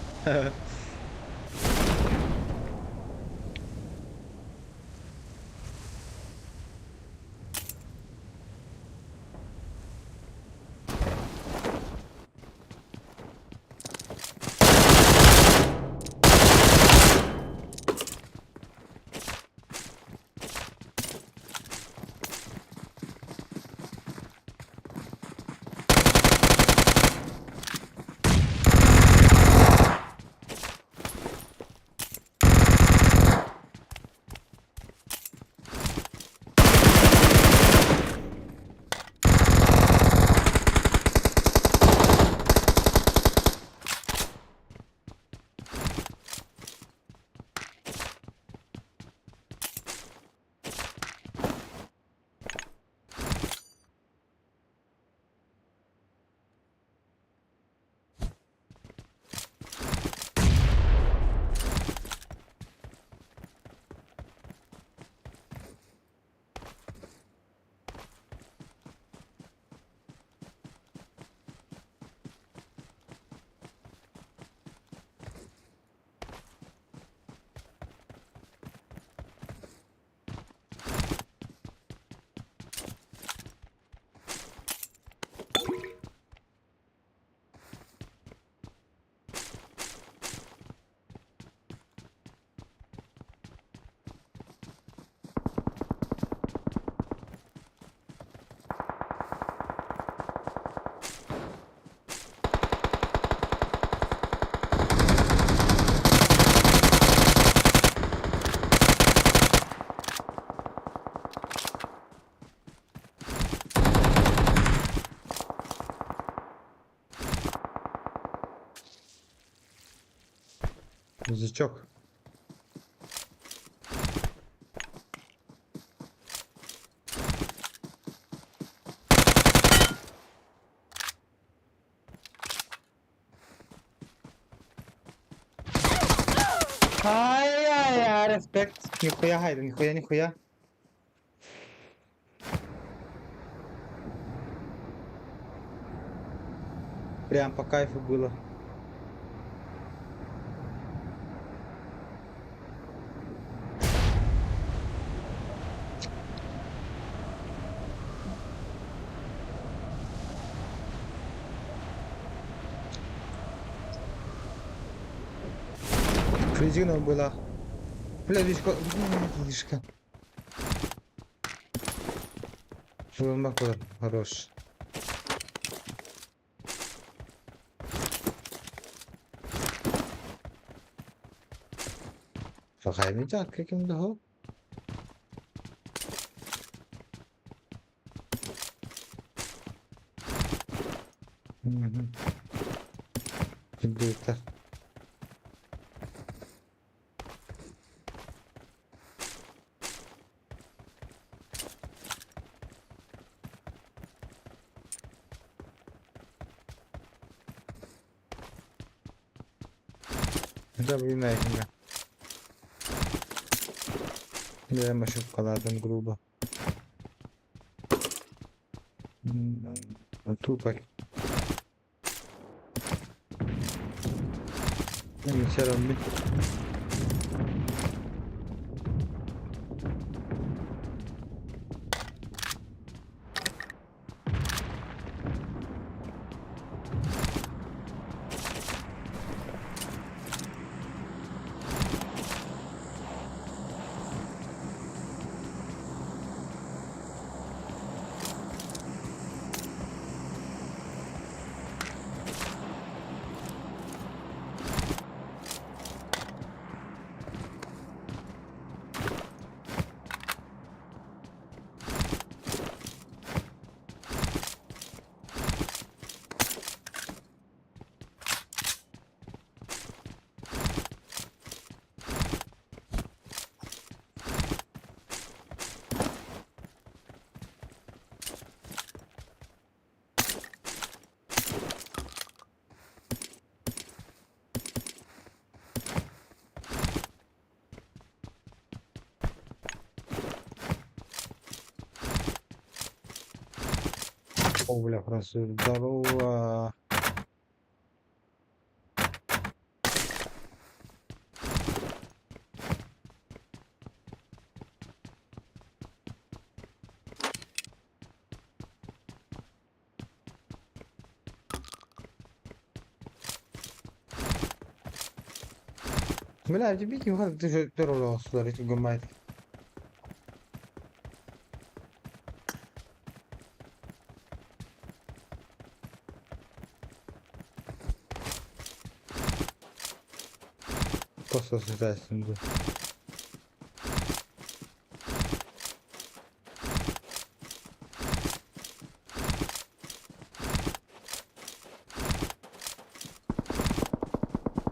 Язычок. Ай-яй-яй, респект. Нихуя, хайда, нихуя, нихуя. Прям по кайфу было. Резина была. Бля, лишка. Лишка. Хорош. Сахайнича каким дохо? Компьютер. Да, блин, нафиг. Я ошибка, грубо. Тупо. Все равно. О, бля, француз, здорово. Бля, тебе не хватит, ты же Просто создательный.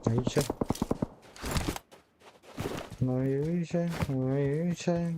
Айча. Айча, айча.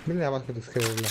Бля, вас тут скрыли.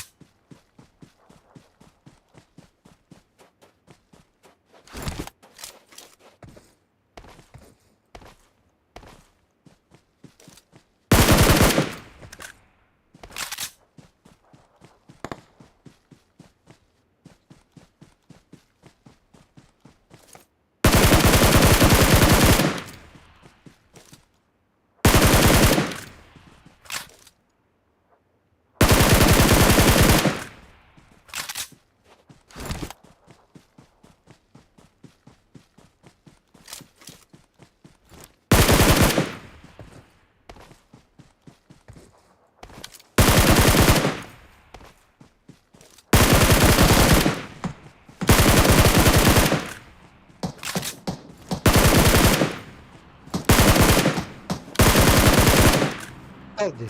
Алди.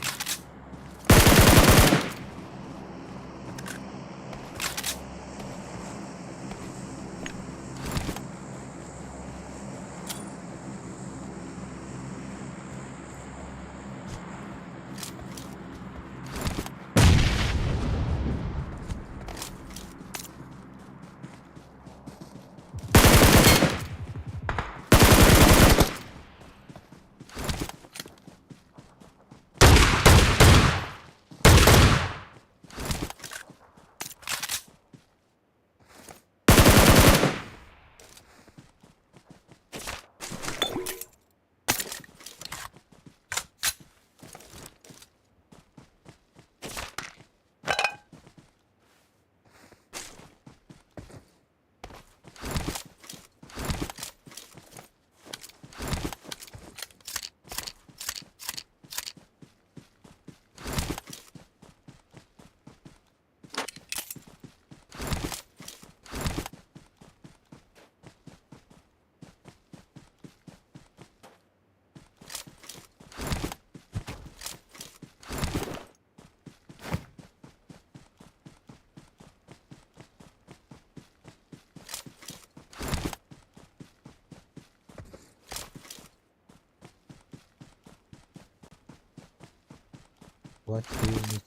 What is it?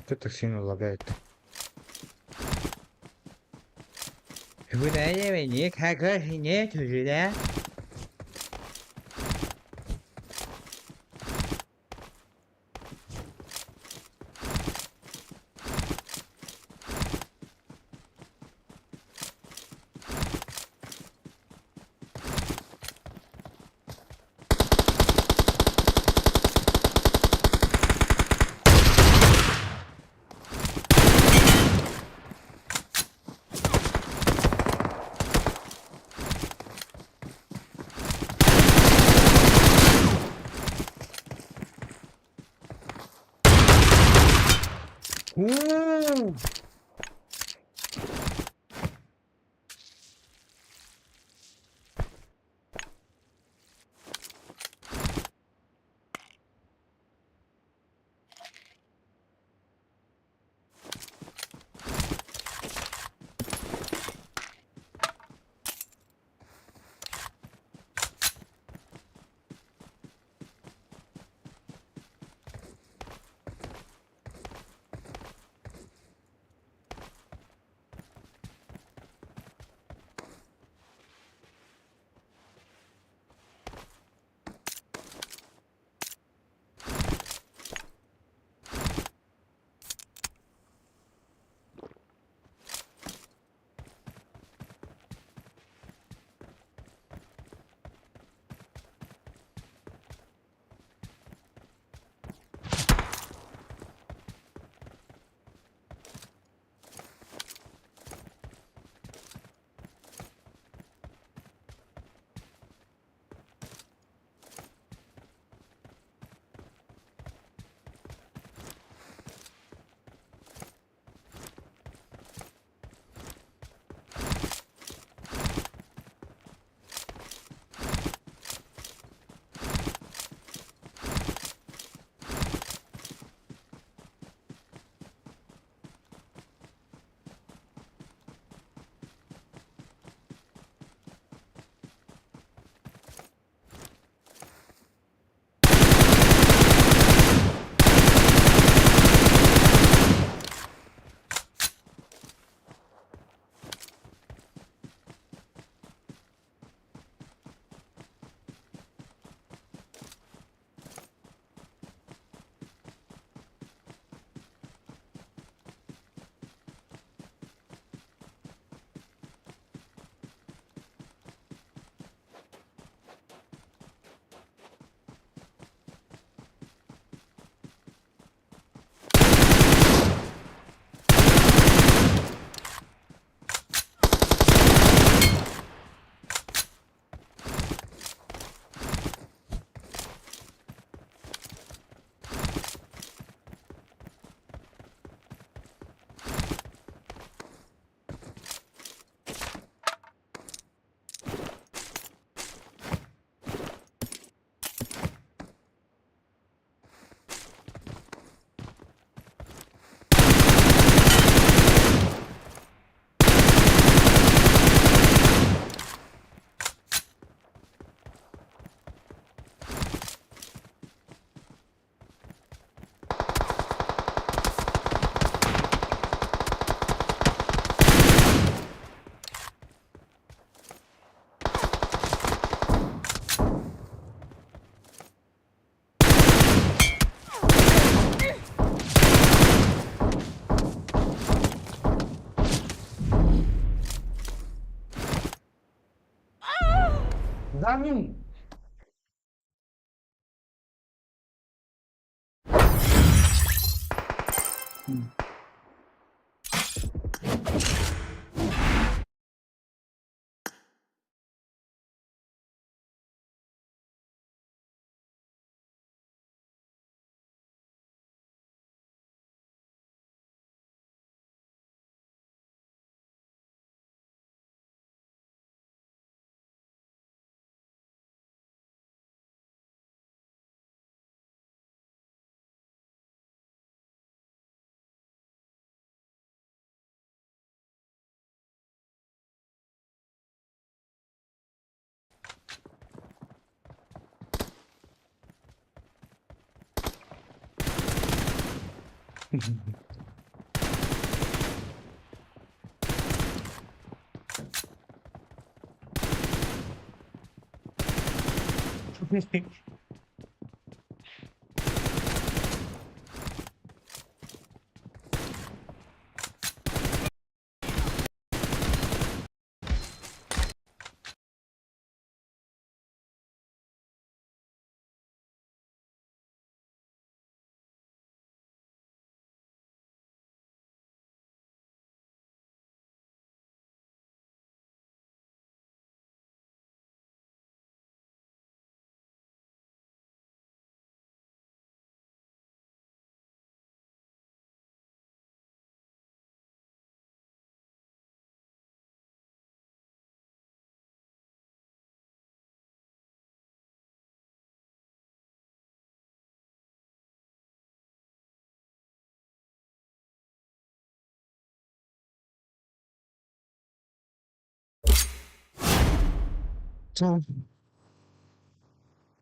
Что так сильно лагает? 不对，因为你开课是你出去的。Да ну!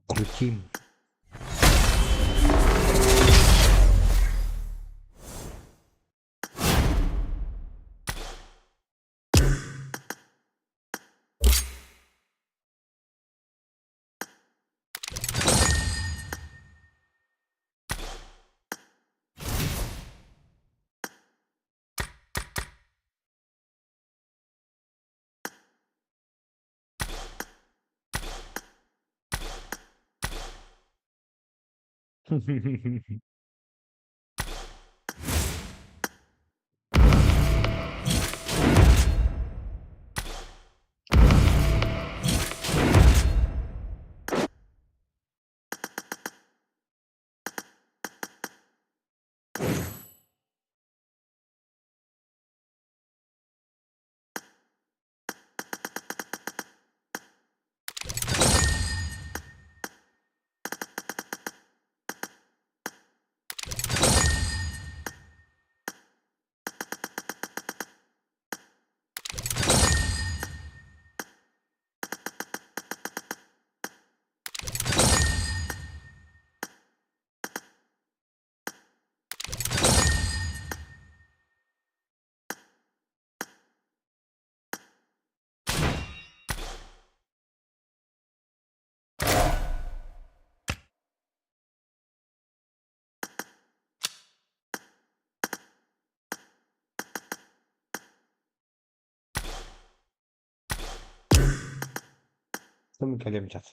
Крутим. Ким кэлиэм час.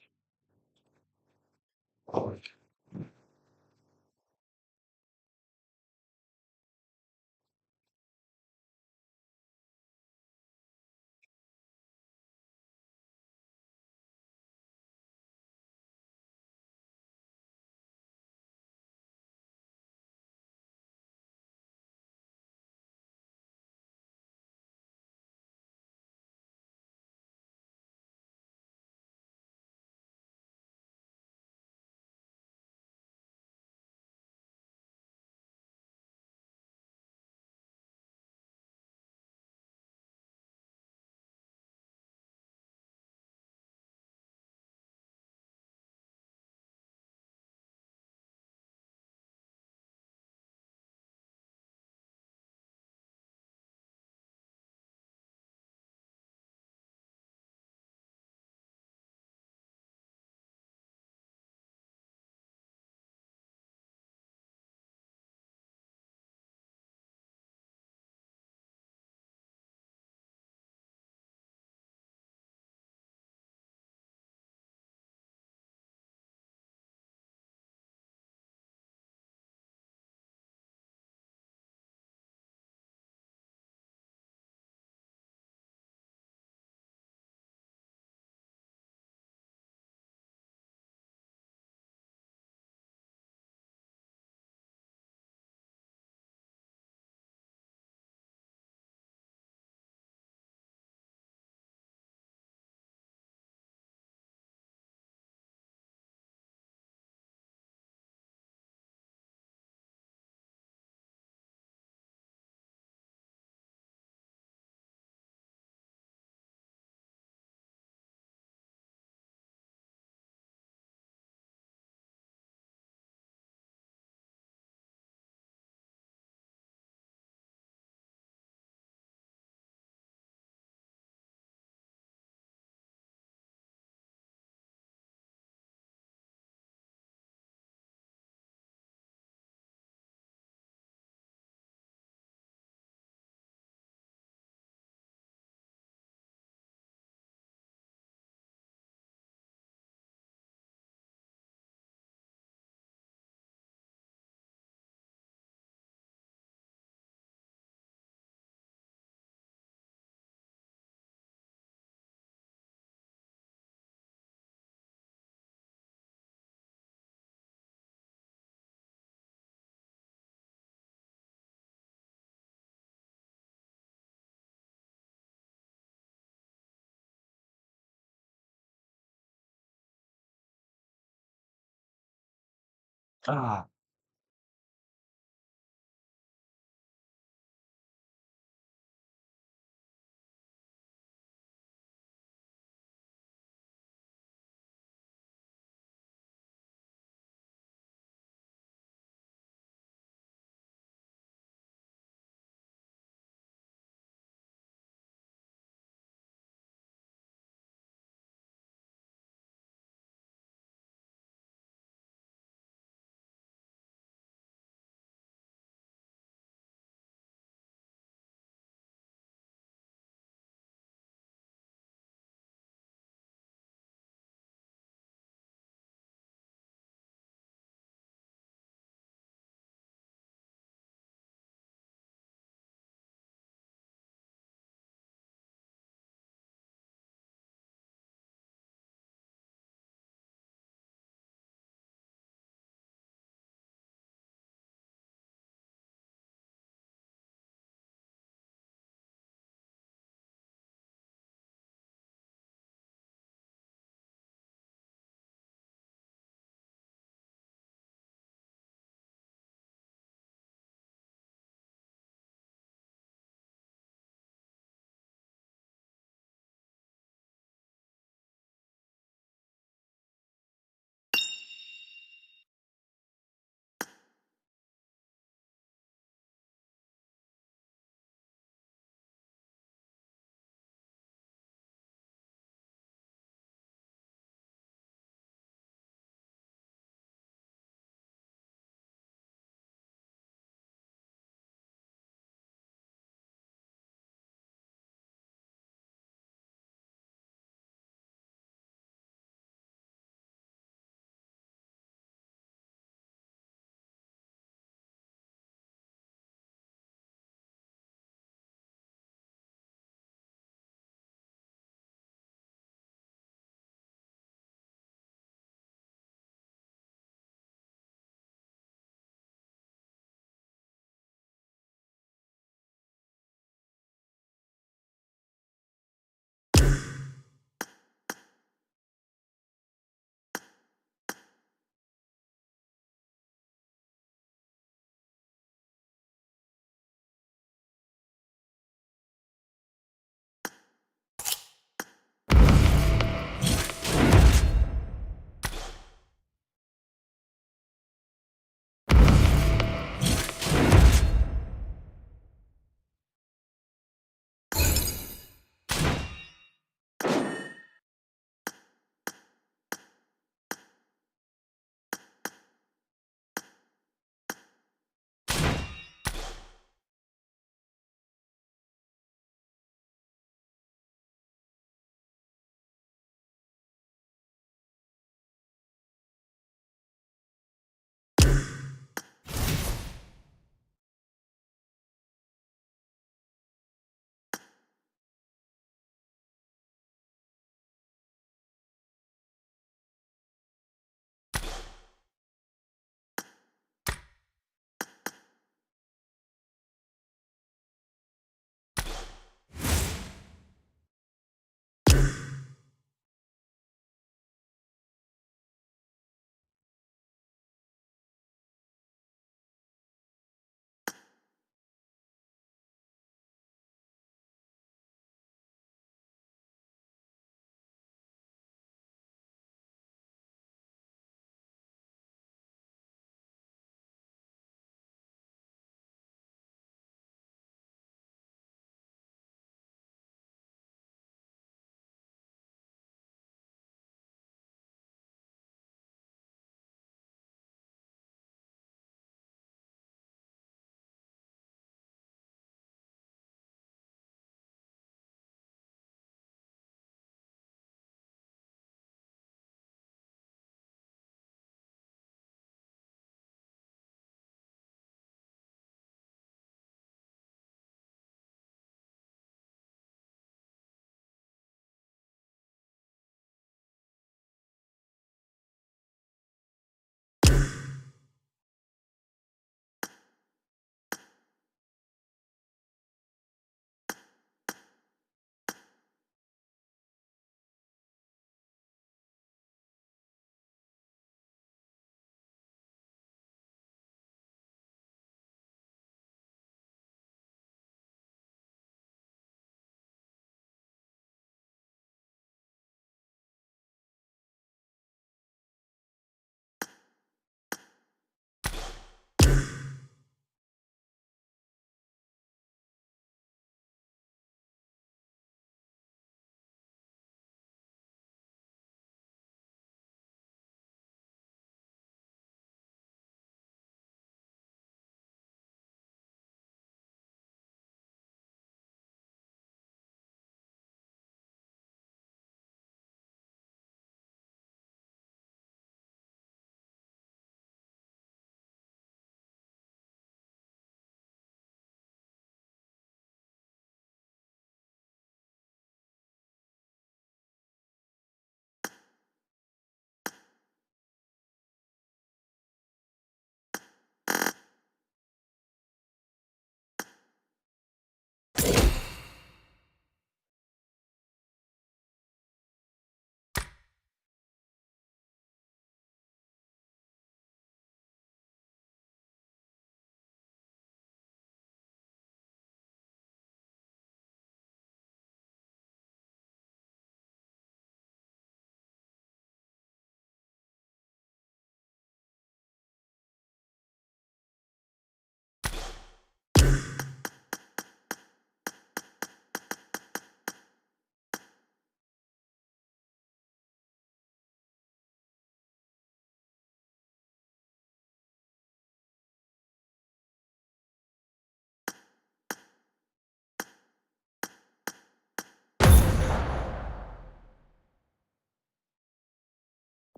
Аа.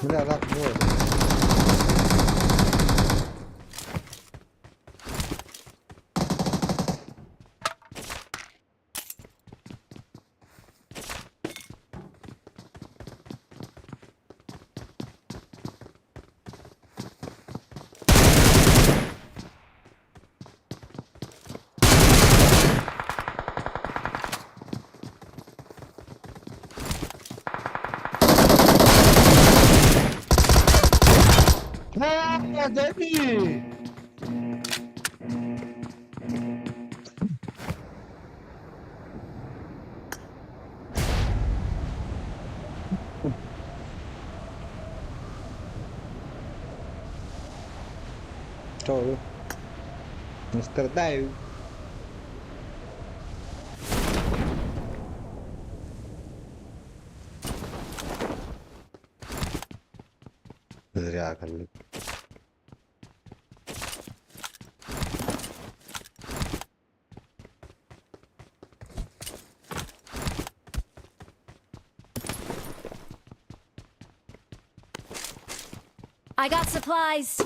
Бля, рак вот. Бля, Давид! Что? Не страдаю. Зря, короче. I got supplies.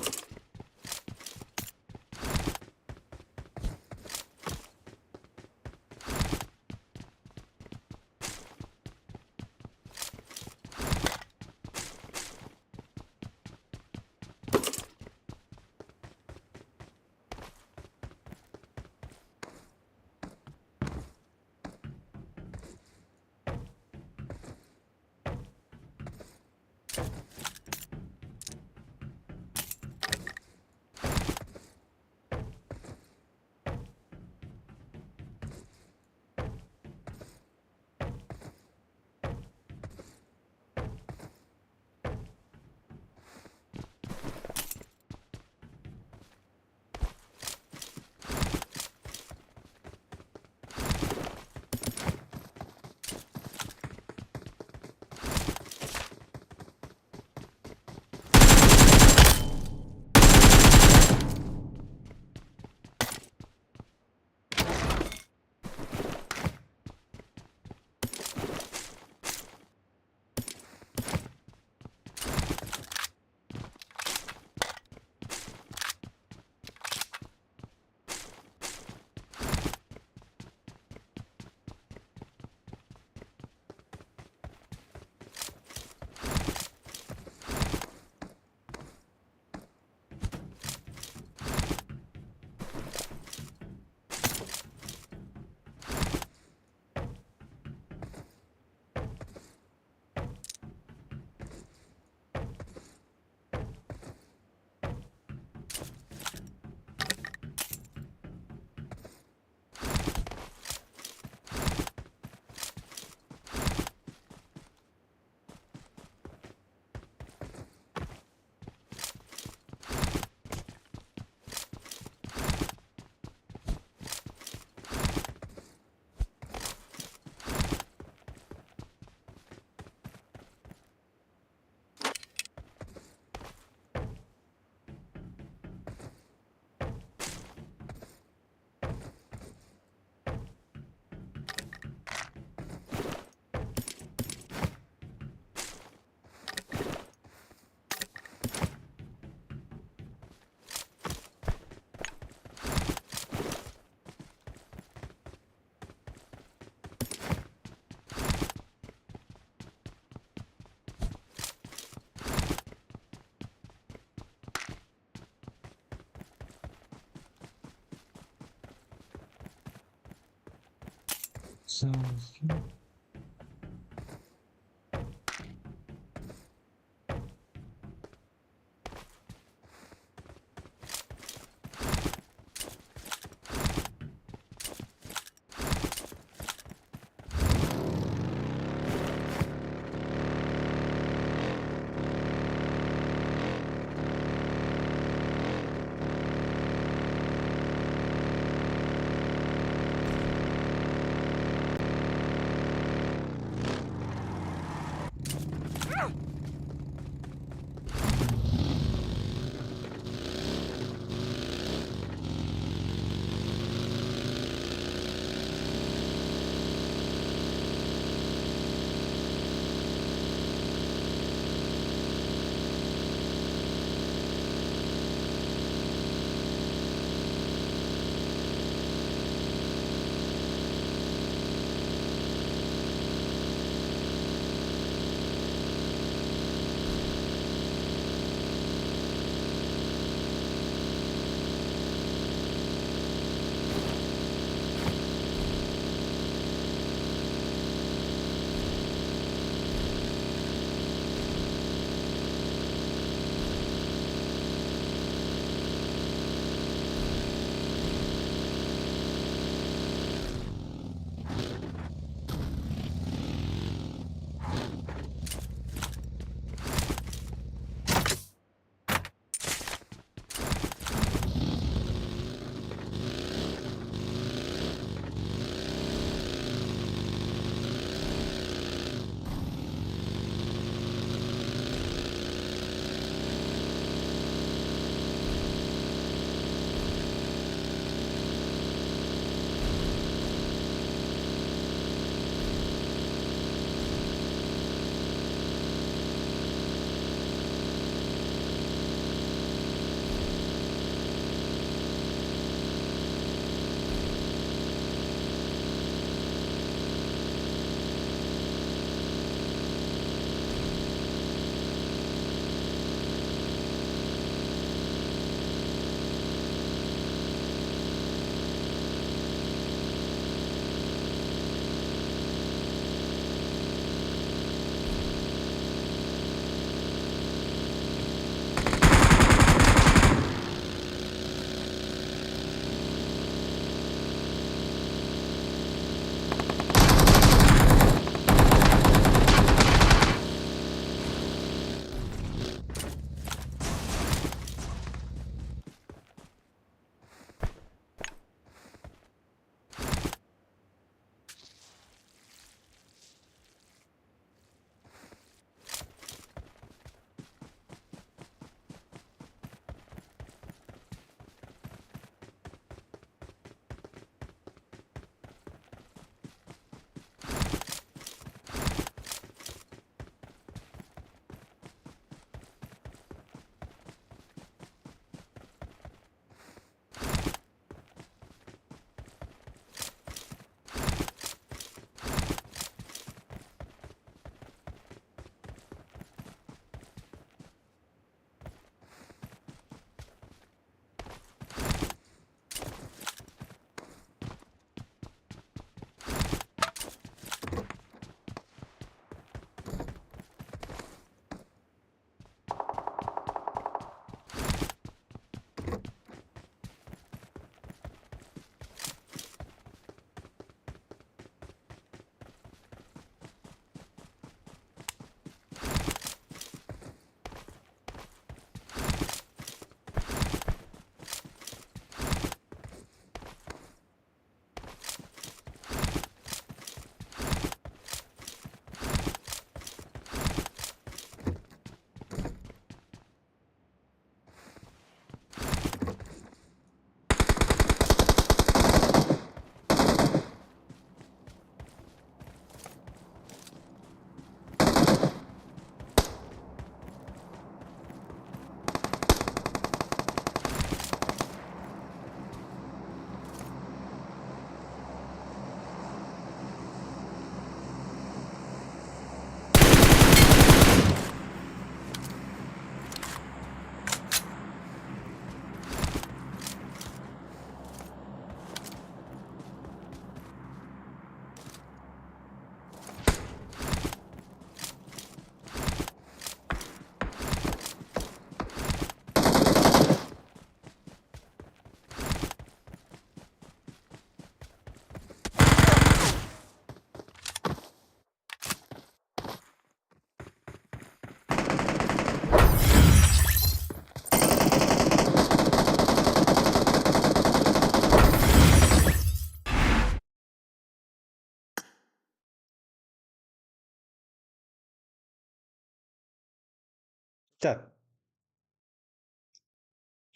Ыччат.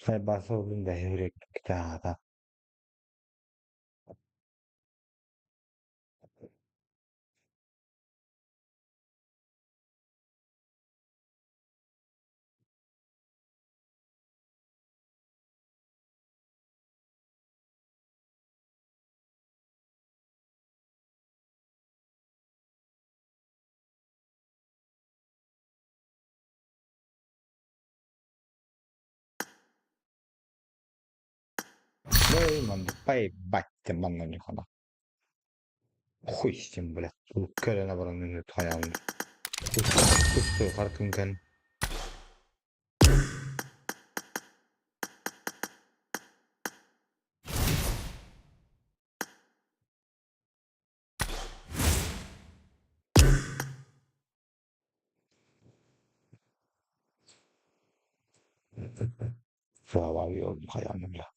Сайбаасы бэһиэхэ Бай, бать, манна не хана. Хуй с ним, блядь. Кэлэн баран хайаан. Кустой хартын. Хайаан, бля.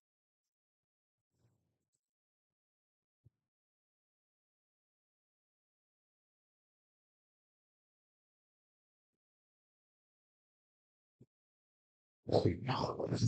Хуй нахуй.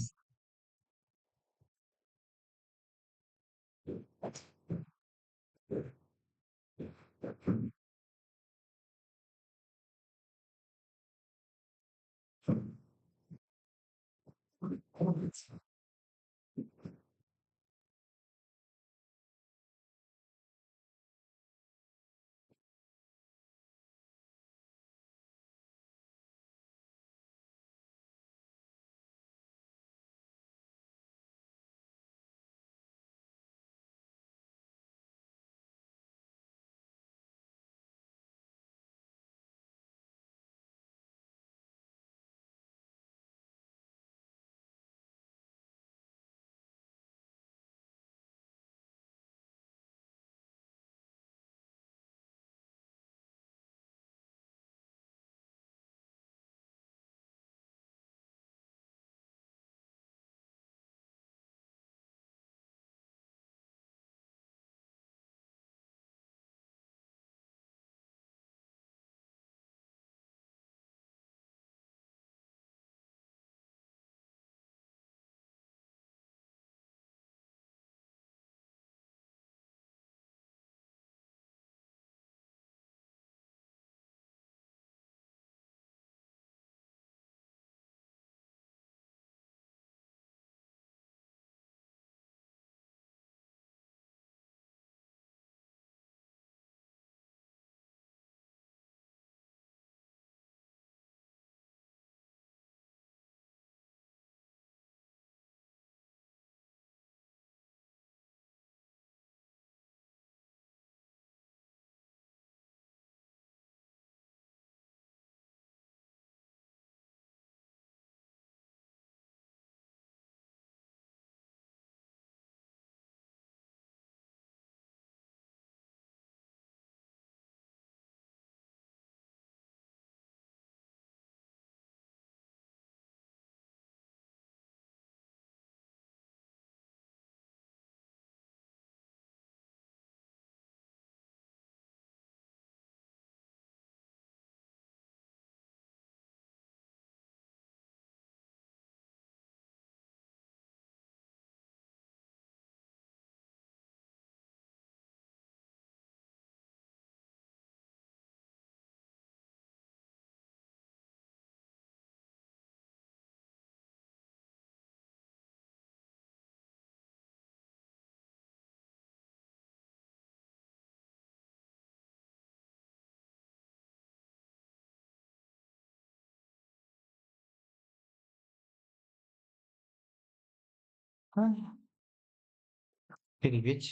Привет.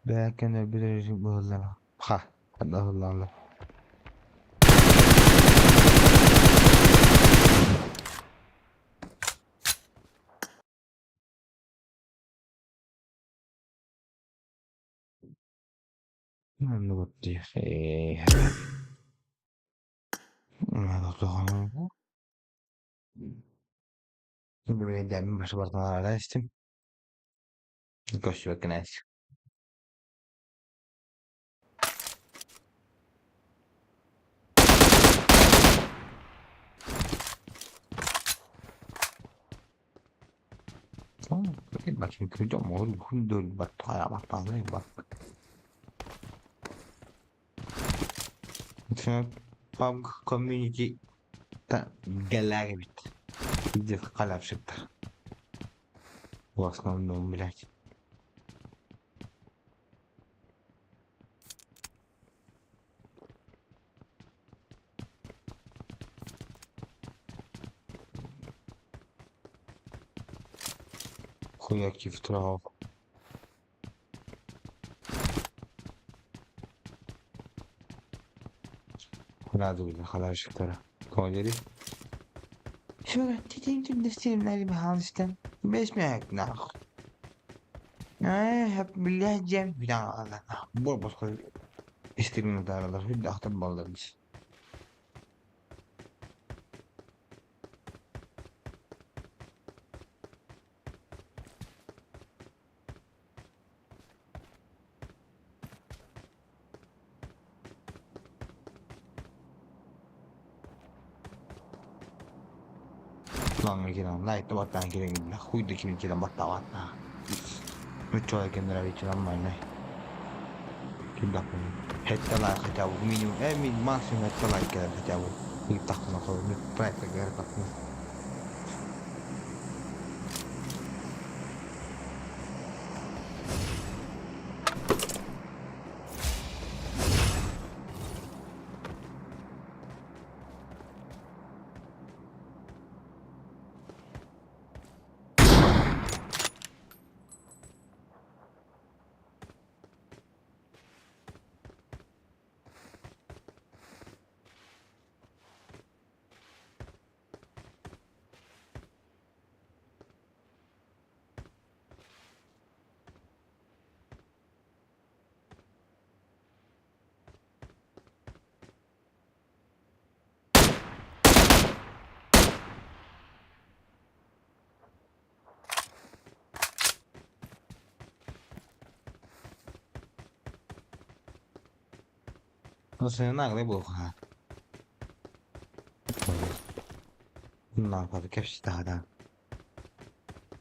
Бэйэккэн өлбүт быһыллара. Ха, ханна Маннык Истим. Көстүбэккин ээс. PUBG Community гэлээх эбит. Пиздец халявщиктар. В основном, блядь. Хуяки в траву. Халявщиктара. Кого Hette like хотя бы минимум, максимум hette like кэлэр хотя бы. Ыыттахпына проектка тахпына.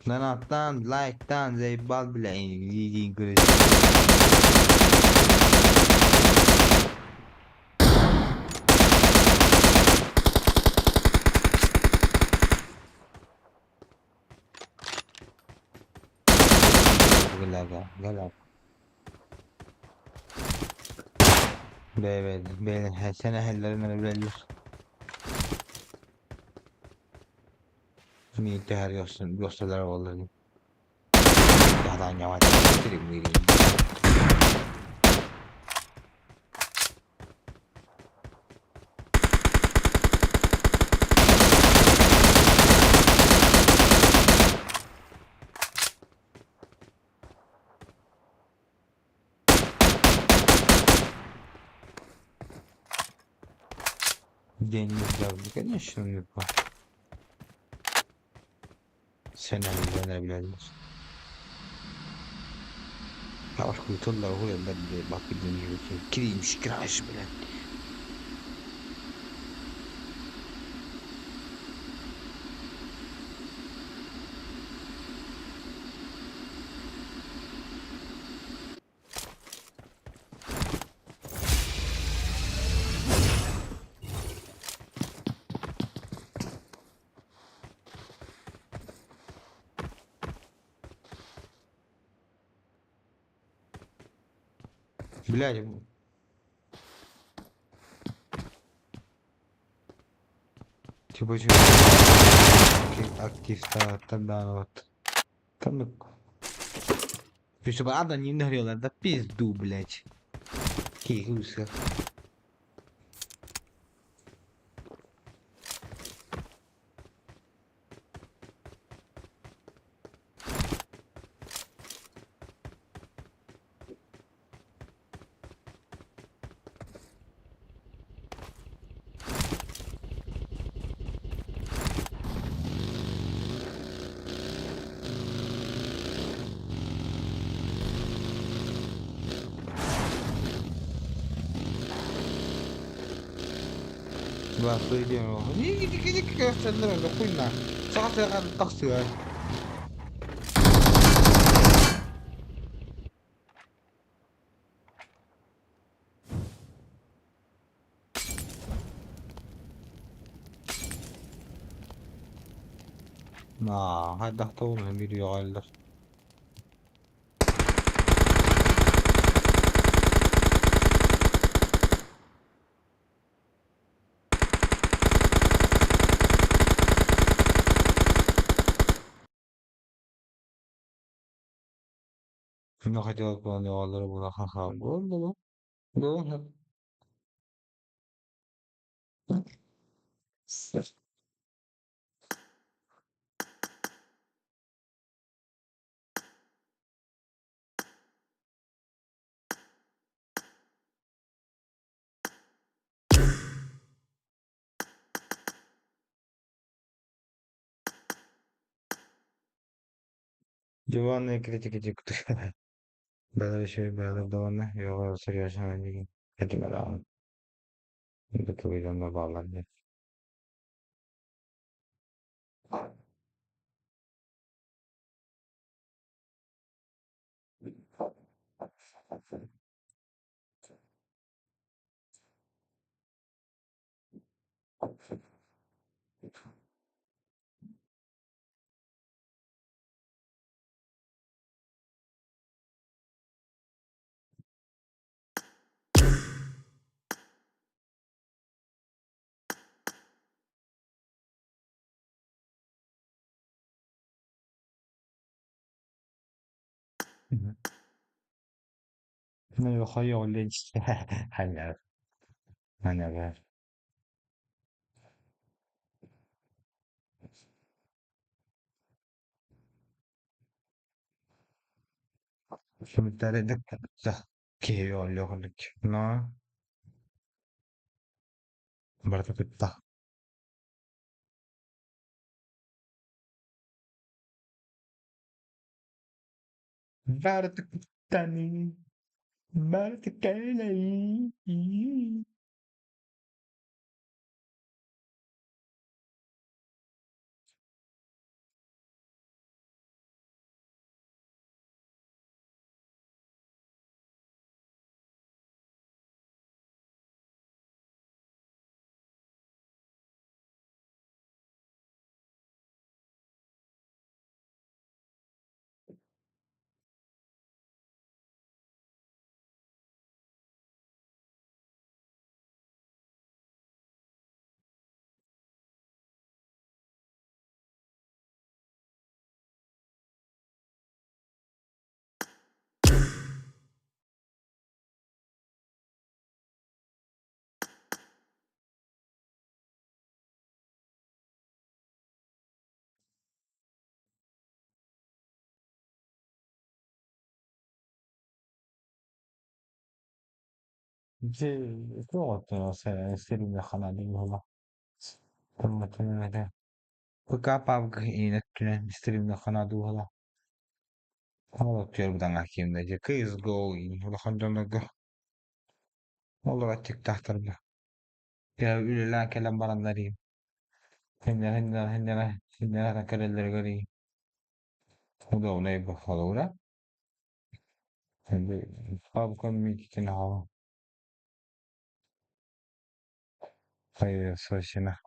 Донаттан, лайктан, заебал, бля, иди, Бэйэлэр Миитэр gösterler. День не конечно, не по. Сен билэллэр. Баш куйтоллар хуяллар бак киримш краш блядь. Блядь. Типа актив тогда вот. Там. Чтобы не нагрела, да пизду, блядь. Кируса. Тахсыа. Аа, хайдах да биир үөҕэллэр. Ну хотела планировала была ха-ха. Было. Было. Диванные критики Бәлер бәлер даҕаны үөҕэ серьезно диэн этимэ даҕаны Бытылыйдан да бааллар диэн. 那个好有力气，还能还那个。 Киһи Но барыта кытта. Барыта кыттаны. Барыта кэлэй. Стримна CS:GO Олор аттыктаахтарга. Үлэлээн кэлэн бараннар хиннэр кэлэллэригэр удобнай холобура. Пабка микитин хаал. Сосина.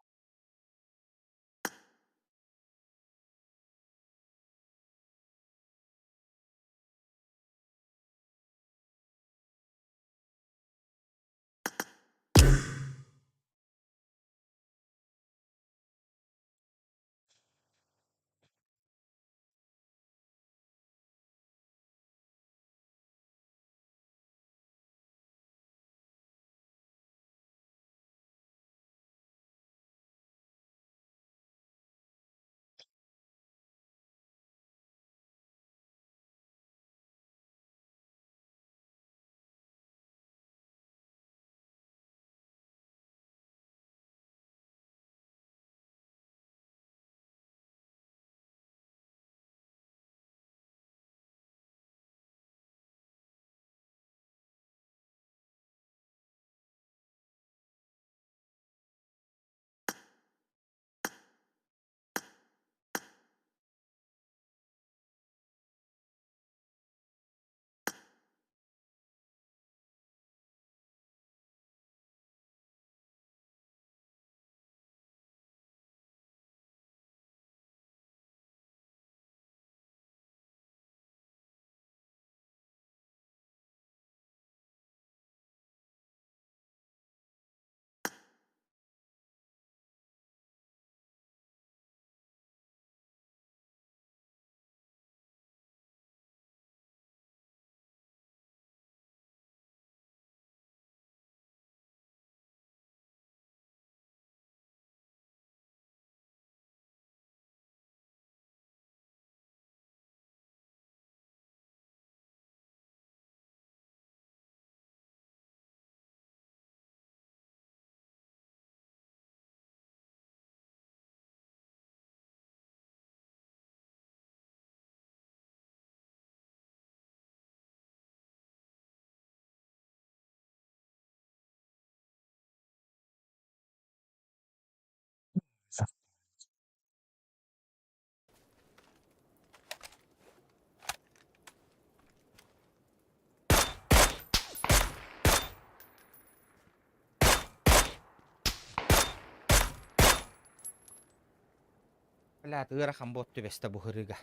Блядь, ыарахан буот түбэстэ бу һырыыга.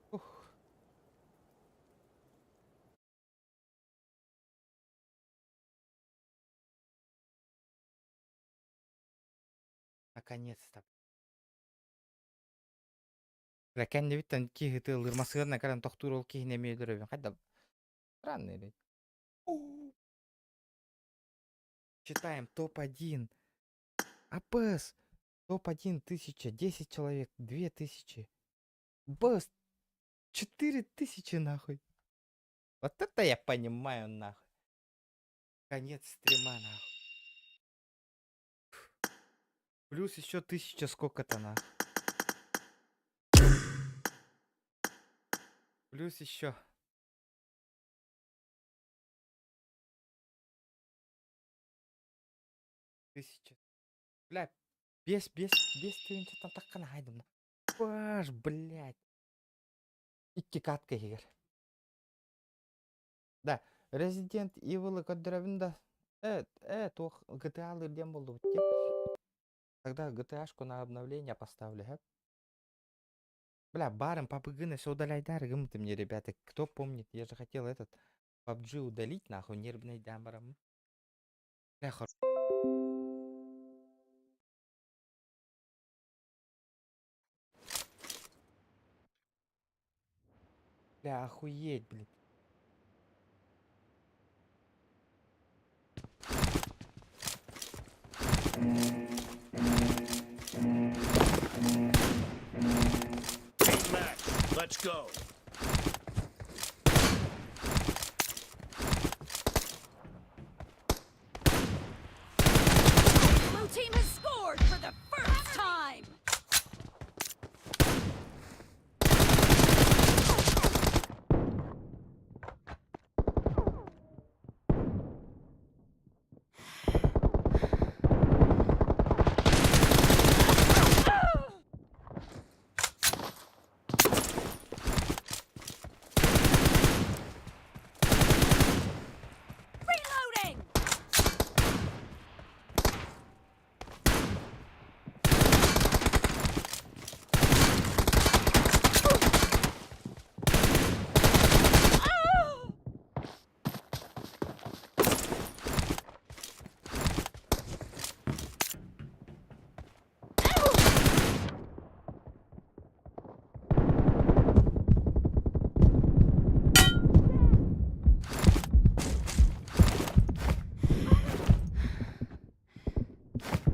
Ух. Наконец-то. Бля, кэннибиттэн киһи ытыалыыр массыына кэлэн тохтуур ол киһини эмиэ өлөрөбүн. Хайда странный блядь. Читаем топ-1. АПС. Топ-1 1000, 10 человек, 2000. Бс. 4000 нахуй. Вот это я понимаю нахуй. Конец стрима нахуй. Плюс еще тысяча сколько-то нахуй. Плюс еще. Тысяча. Бля, без, без, без тыһыынчаттан таххан аһайдым. Баш, блядь. Икки катка иһигэр. Да, Resident Evil'ы көрдөрөбүн да. Э, э, туох GTA-лыыр диэн буоллубут дии. Тогда GTA-шку на обновление поставлю, һэ? Бля, барым PUBG-ны все удаляйдары гыммытым мне, ребята. Кто помнит, я же хотел этот PUBG удалить, нахуй, нервный барам. Бля, хор... Бля, охуеть, блин. Team match. Let's go. Blue team has scored for the first time. Reloading!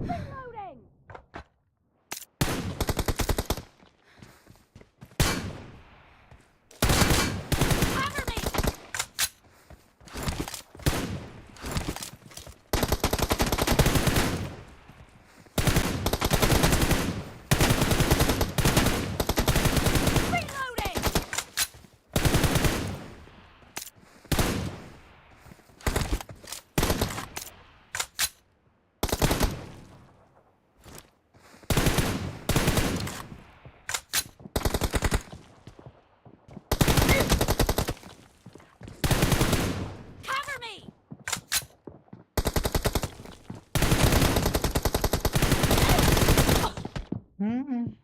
Reloading! Cover me! Reloading! Cover me! Reloading!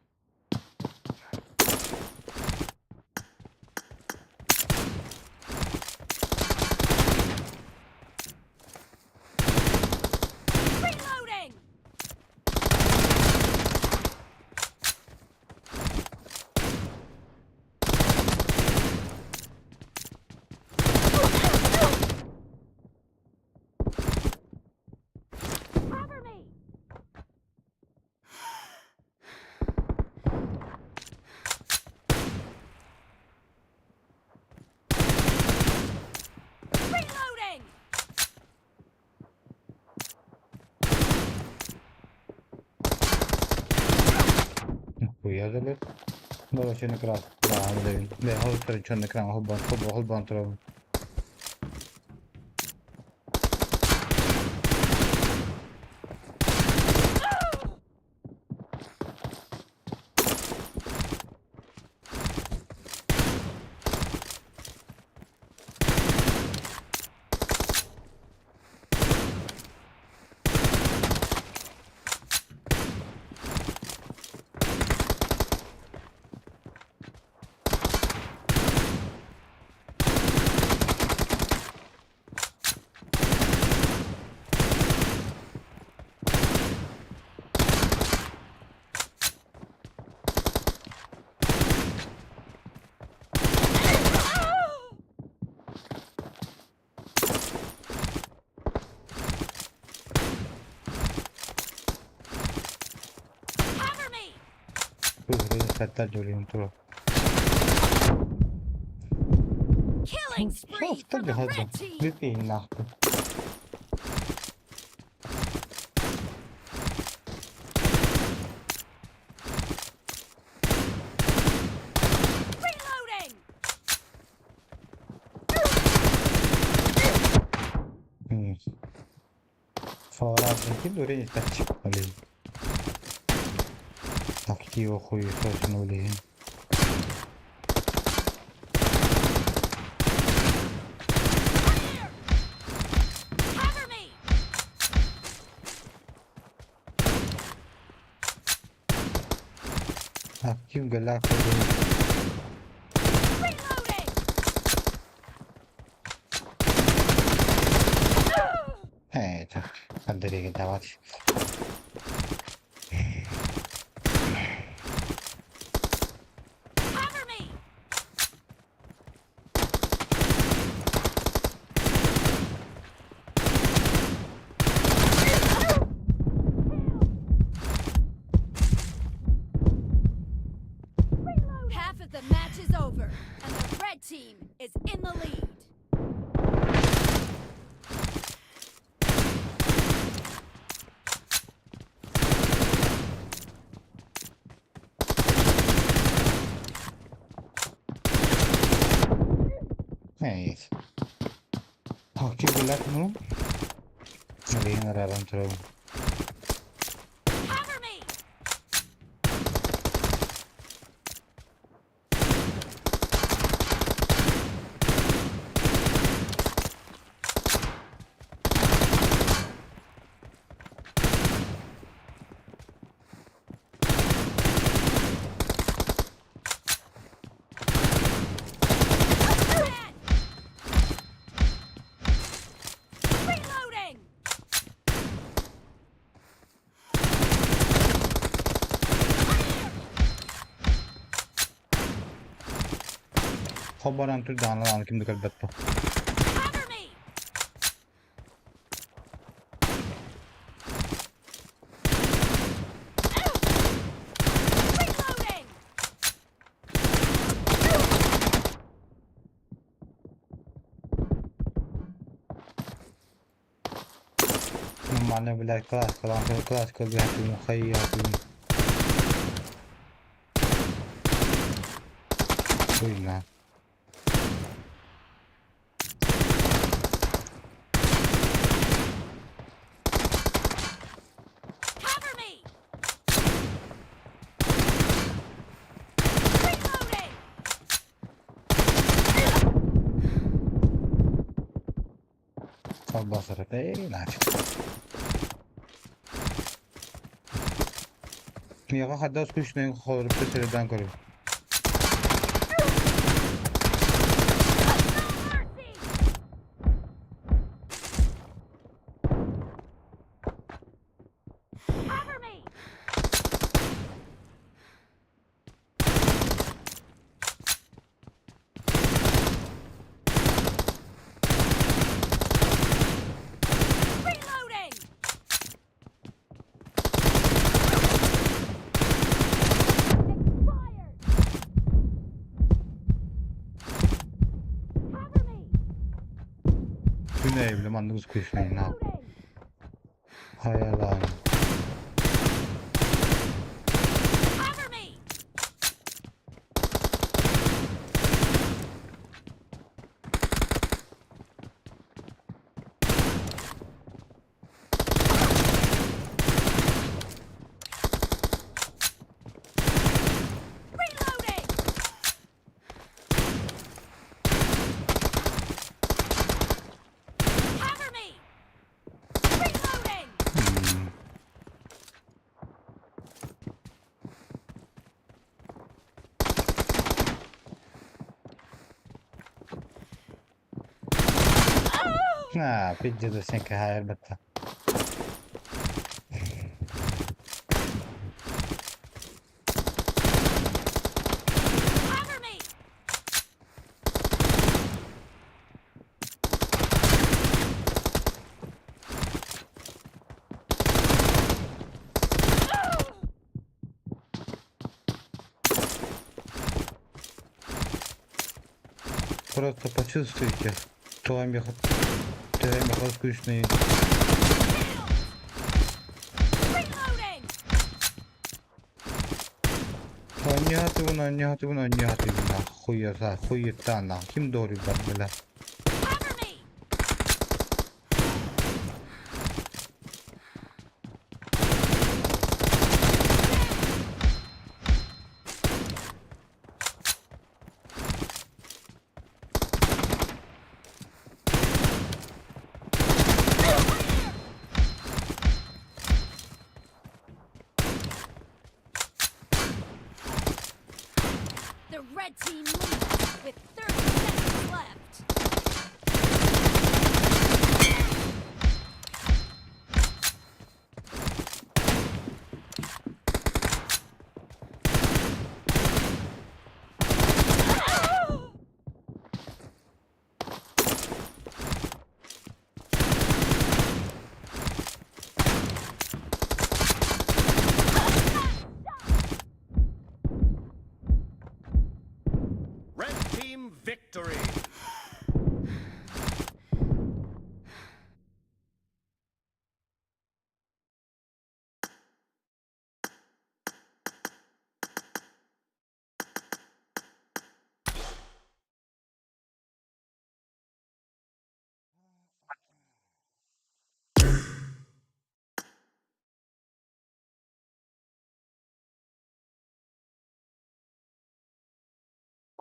Cover me! Reloading! Хуя забив. Добре, ще не крав. Да, де він. Де, голуб чорний екран, голбан, голбан, голбан треба. Хаттар дьолуйун туруо. Killing spree for the red team. Бүт иһиннээхпин. Reloading. Фалаабын ким да истаччы олин. Актива хуесосин олин. Clear. Cover me. Актив галак олин. Reloading. Ээ, так. Андрей, давай. Cover me. Half of the match is over, and the red team is in the lead. Ээ. Актив галак ну. Олин рядом туруо. Cover me! Reloading! Хобаран турдаҕына ким да көрбөт бу. Cover me! Reloading! Нормально, блядь, класс, класс, класс, класс, хайя, Хуйня. Cover me! Reloading! Колбаса, эй, нафиг. Миэхэ хайдах скучный холоруп сирэйдээн көрүм. No mercy! Cover me! Reloading! Expired! Cover me! Күн эйбиле маннык скучный на. Reloading! Хайалаан. Cover me! Reloading! Cover me! Reloading! На, пиздец, сенька хайрбатта. Cover me! Просто почувствуйте, кто меха скучный. Reloading! Анньаатыбын, анньаатыбын, анньаатыбын, хуйата, хуйыттаан, ким doğru бля. Cover me! The red team leads with 30 seconds left. Red team victory.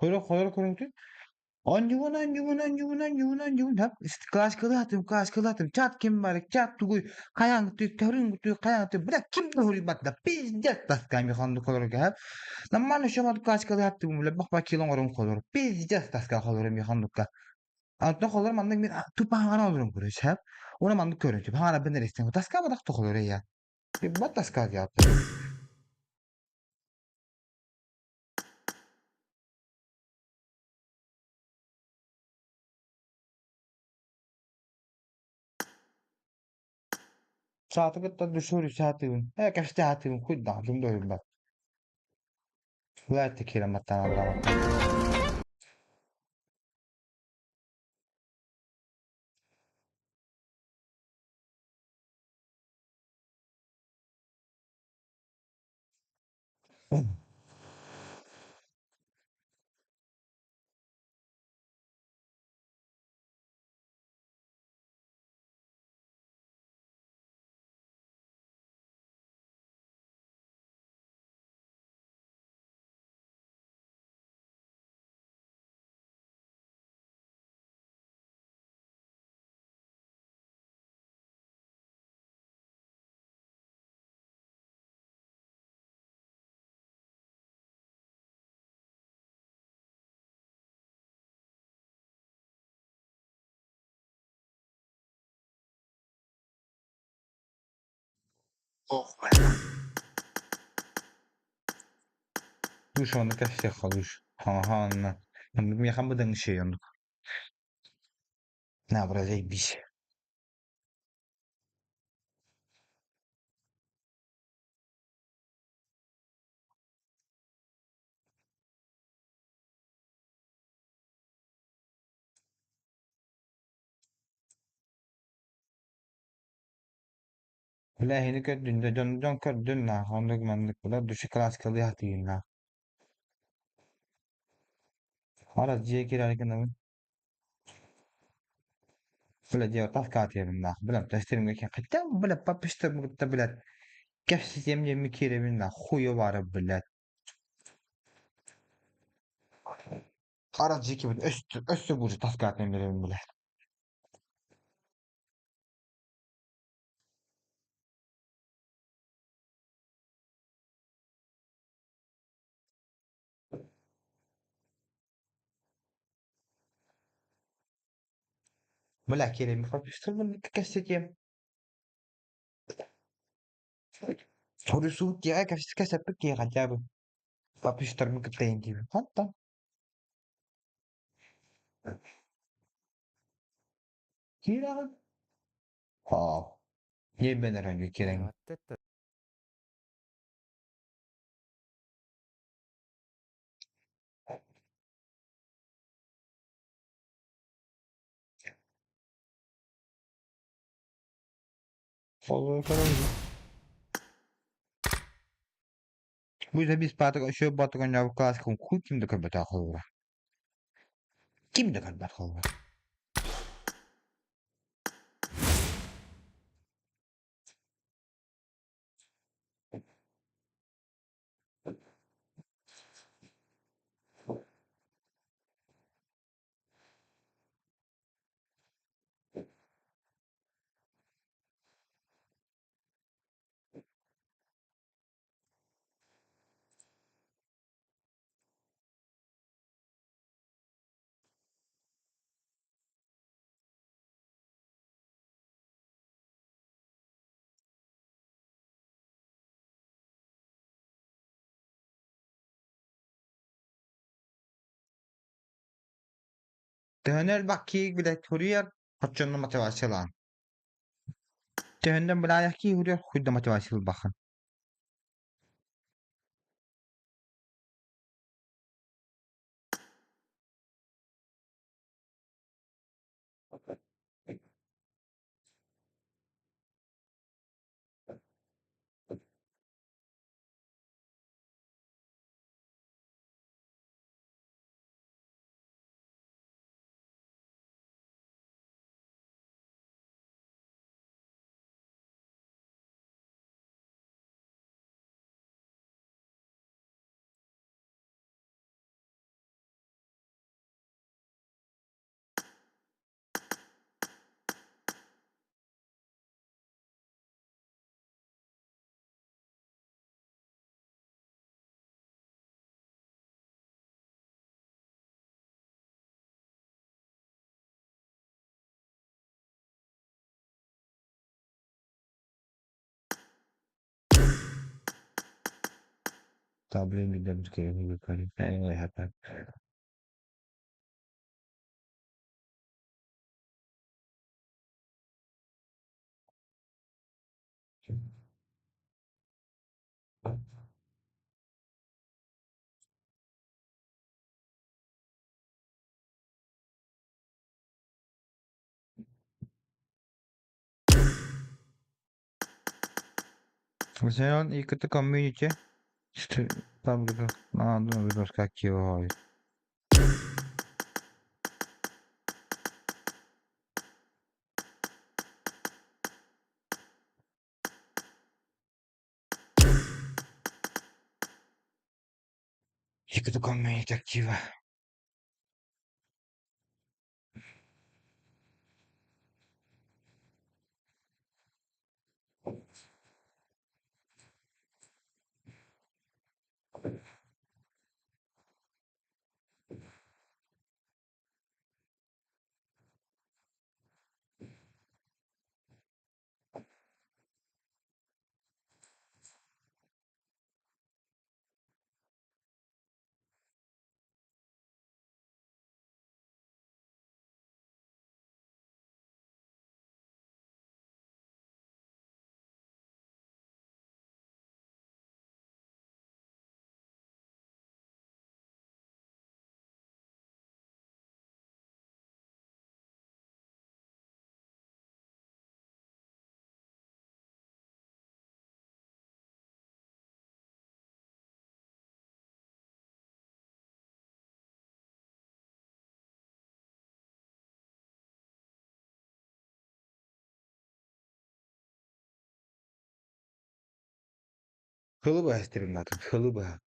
Көрө көрө көрө Анньуун, анньуун, анньуун, анньуун, анньуун, хап класскалаатым, класскалаатым, чат ким бар, чат тугуй, хайаан туй, көрүн туй, хайаан туй, бля, ким да хури батта, пиздец таскаем ханды колор хап. Нормально шомат класскалаатым, бля, бак бак килон орум колор, пиздец таска колорум хандукка. Антон колор маннык мен тупа хана олорум көрөс, хап. Оны маннык көрөм, хана бенер истен, таска бадак то я. Бат таска yaptı. Saati кытта düşür saati. He kaçtı saati хуй да жумда бат. Улайт кираматтан аллама. Душ оны кәфсе халыш. Ха-ха, на. Механ быдың шей ондук. На, бра, заебись. Бля, хини көрдүн, дьон дьон көрдүн на, оннук маннык була души классикалы хатыйын на. Ара дьиэ кирэрген Бля, дьиэ таскаатыйабын на. Бля, тестеримге кен хотя бля, папишта будто, блядь, кэпситиэм диэмми киирэбин на, хуя баара, блядь. Ара дьиэ кибин өссө өссө буже таскаатыйан биэрэбин, блядь. Бля, киирэбин папишта кэпситиэм. Хоруйсубут дьиэҕэ кэпсэппит киһи хотя бы папиштарбын кытта диибин. Хантан? Киирэҕин? Аа. Диэбэн эрэн киирэҥ. Вот это Ол көрөбүн. Бу биис баатык үчүгэй баатык оонньообут классикам ким да көрбөтөх холобура. Ким да көрбөт холобура. Төһөнү элбэх киһи билэ суруйар, оччону мотивациялаан. Төһөннөн былаайах киһи суруйар, хуй да мотивация ылбаххын. W Sen IKT Community işte tam gibi anladım bir как его. IKT Community актива. Хылы быһа хылы быһа.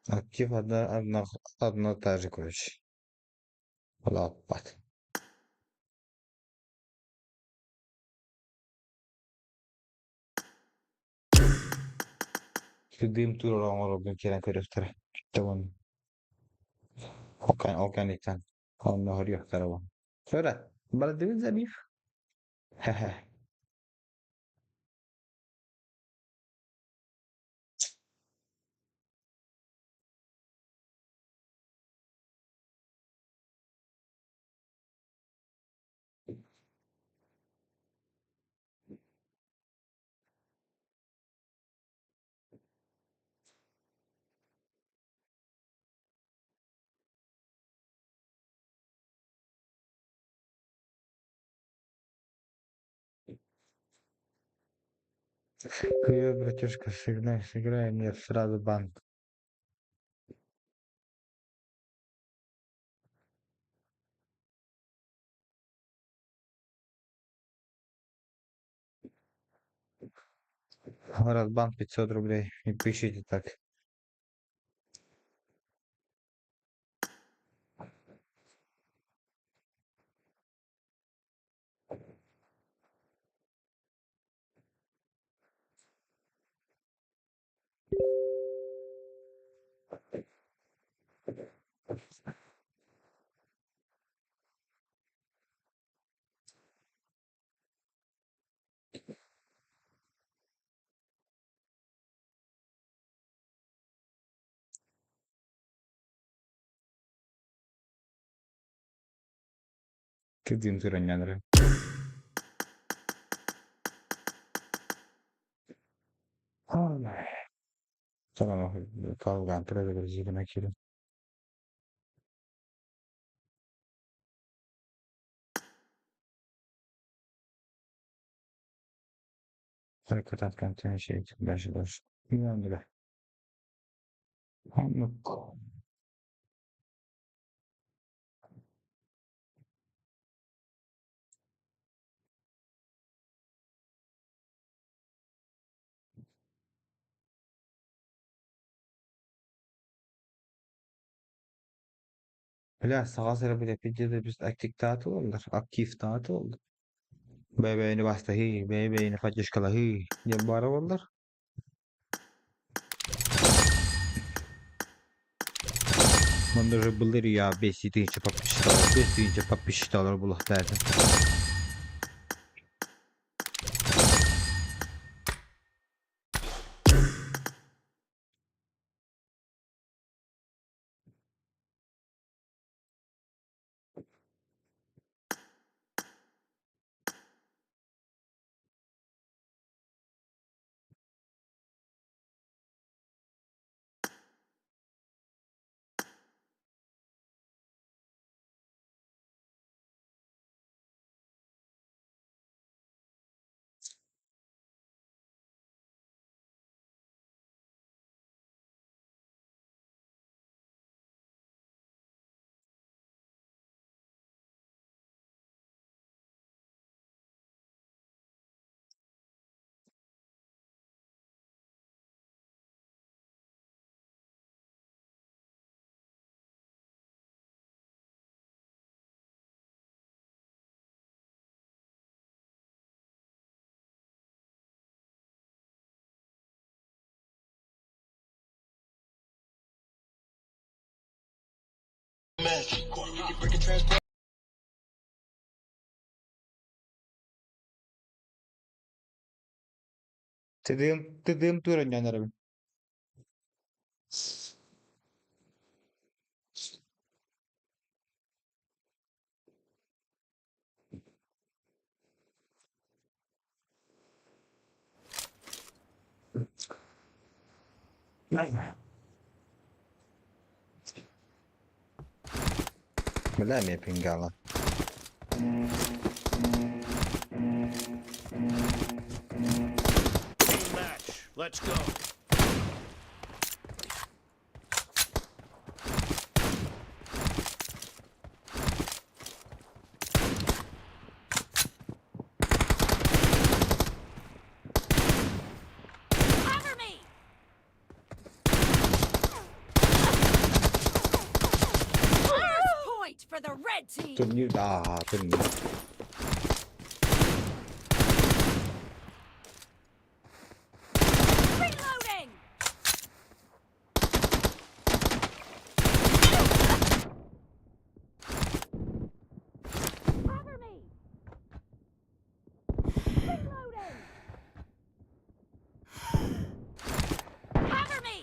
Актив одна, одна, одно та же, короче. Лапат. Дым тур оҥорорбун киирэн көрүөхтэрэ. Tamam. Ол кэнниттэн онно хоруйуохтара буо. Сөре, бардыбыт забив. Хе-хе. Привет, братишка, сыграй, сыграй мне сразу бан. Разбан 500 рублей. И пишите так. Ты дым. Калган турар киирэн. Дальше, дальше. Оннук. Бля, саҕа сыра бile пиздец biz актив oldular. Aktif taati oldu. Бэйэ-бэйэни бастаһыы, бэйэ-бэйэни поддержкалаһыы диэн баара буоллар. Манна уже былыр я 5 тысяча подписчиктар, 5 тысяча подписчиктар булуохтаах. Тыдым, тыдым туран янарым. Бля, мне пингала. Team match. Let's go. Cover me! First point for the red team! Турнир, да, турнир. Reloading! Cover me! Reloading! Cover me!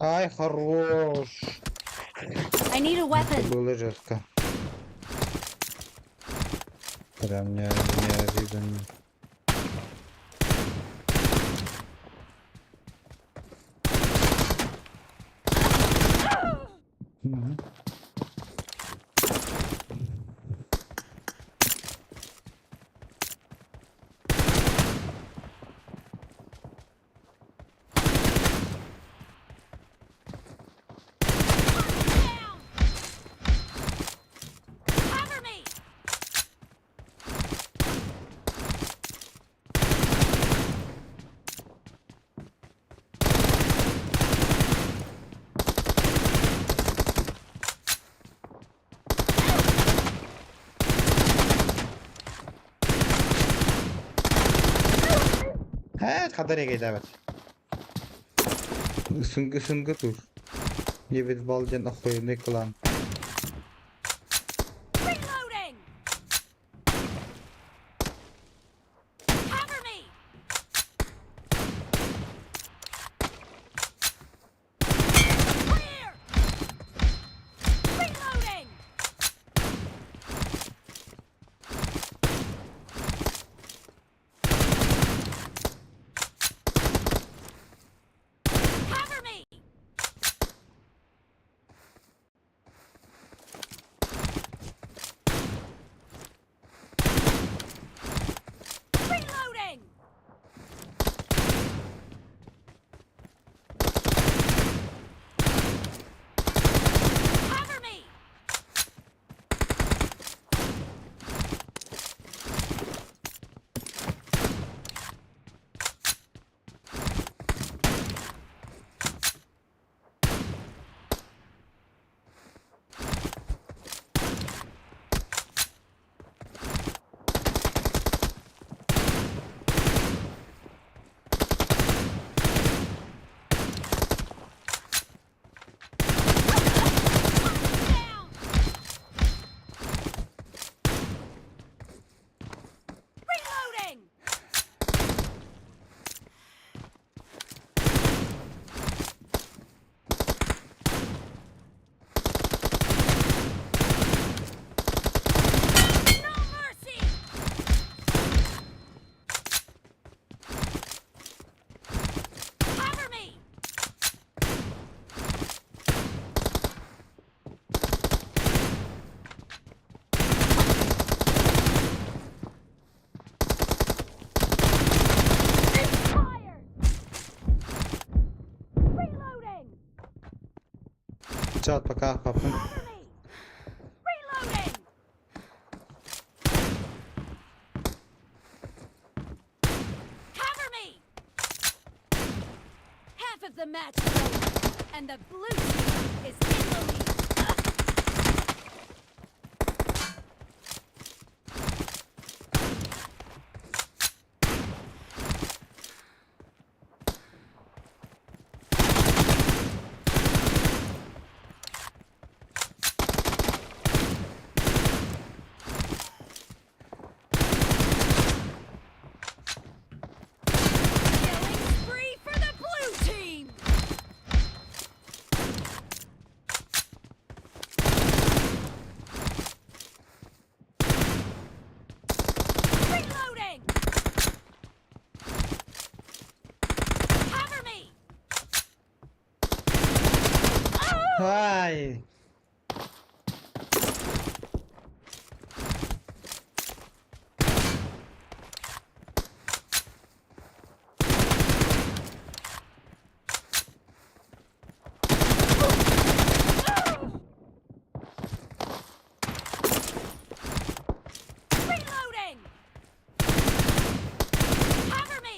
Ай, хорош! I need a Это weapon. было жестко. Прям неожиданно. Мгм. Down! Cover me! Һэ, хадar эгейдээбэт. Сынгы сынгы тур. Диэбит бал диэн охуенный кылаан. Reloading! Cover me! Clear! Reloading! Cover me! Reloading! Cover me! Down! Reloading! No mercy! Cover me! Fire! Reloading! Чат пока папын. Cover me! Reloading! Cover me! Half of the match is over, and the blue team is in the lead. Killing spree for the blue team! Reloading! Cover me! Ай! Reloading! Cover me!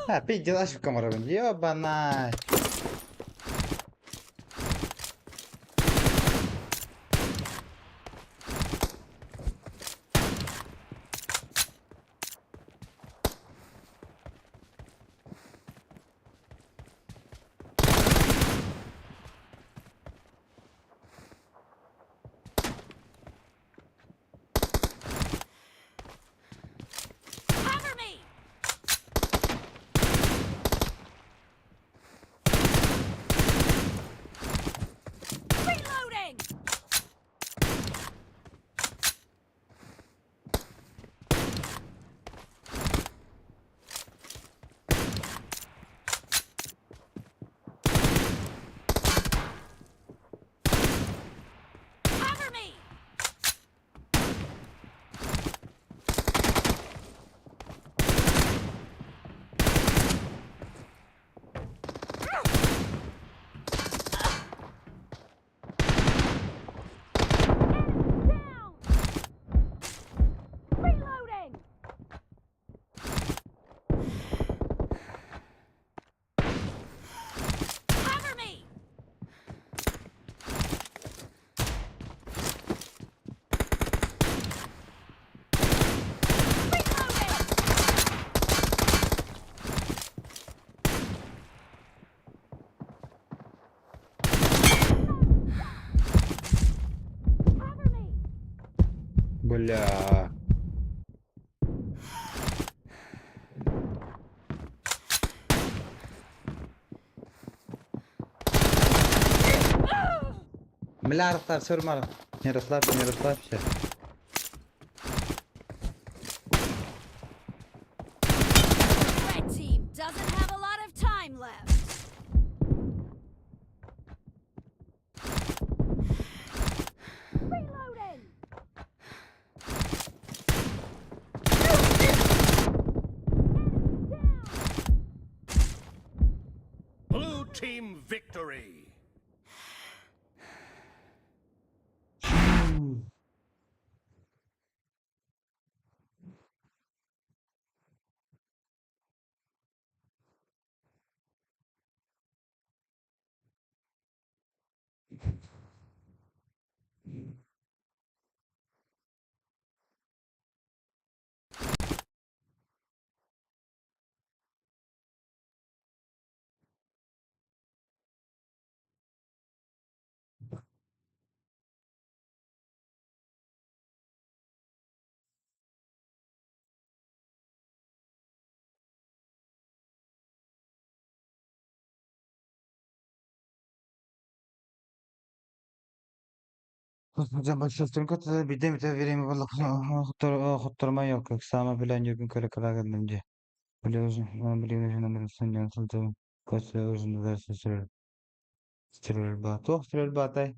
А, пиздец, ошибка может быть. Ёбана. Cover me! Reloading! Cover me! Down! Reloading! Cover me! Reloading! Cover me! Бля. Бля, расслабься, Урмар. Не расслабься, не расслабься. Red team doesn't have a lot of time left. Reloading! Down! Blue team victory. Биирдэ время хоттормо Саама билэн күн көрө дии. Туох стрельбатай?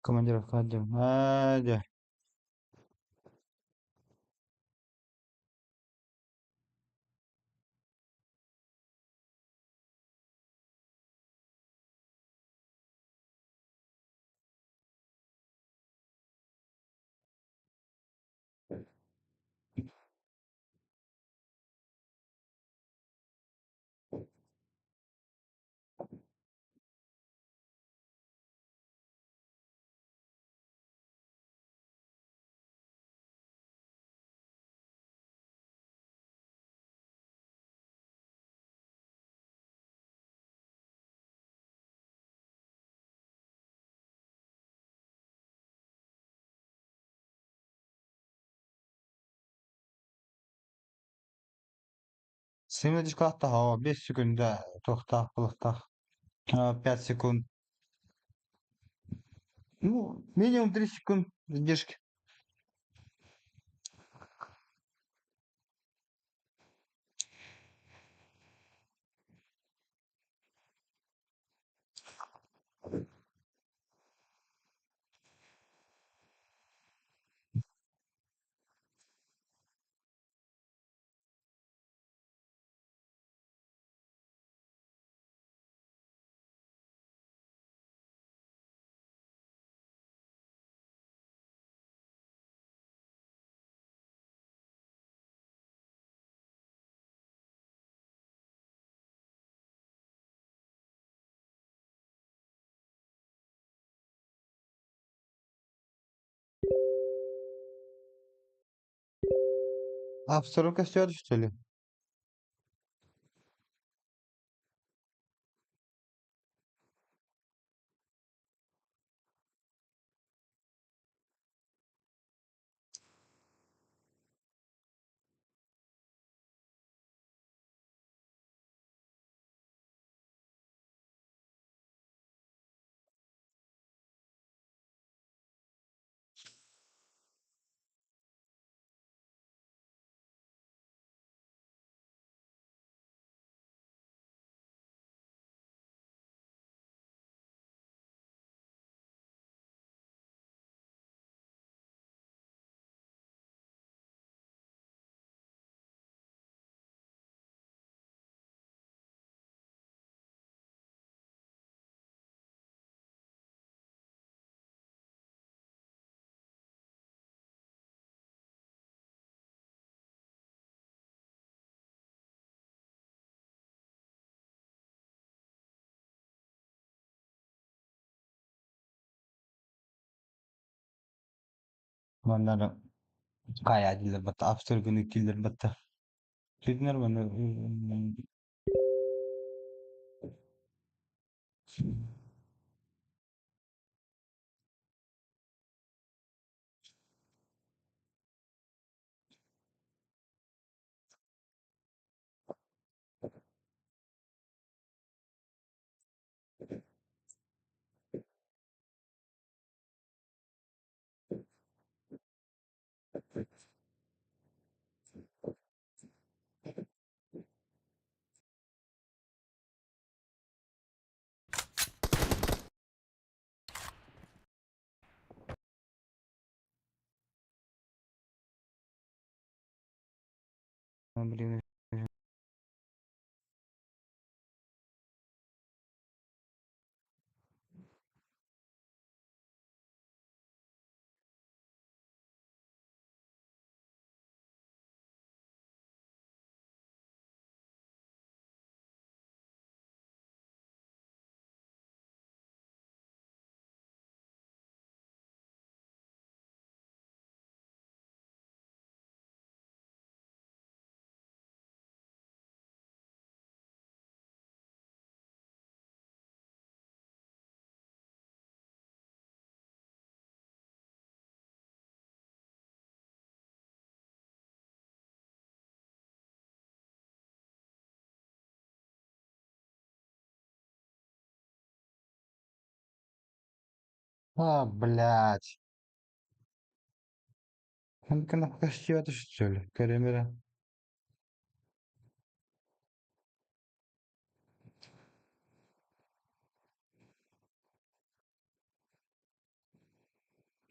Командировка отдел. Дьэ. Семидесятых, 5 секунд, да, туохтаах булуохтаах. 5 секунд. Ну, минимум 3 секунд задержки. А второй костер, что ли? Манна хайа дилер батта, абсолютно киллер батта. Виднер манна. Блин. А, блядь. Ну-ка костер, что ли? Камера.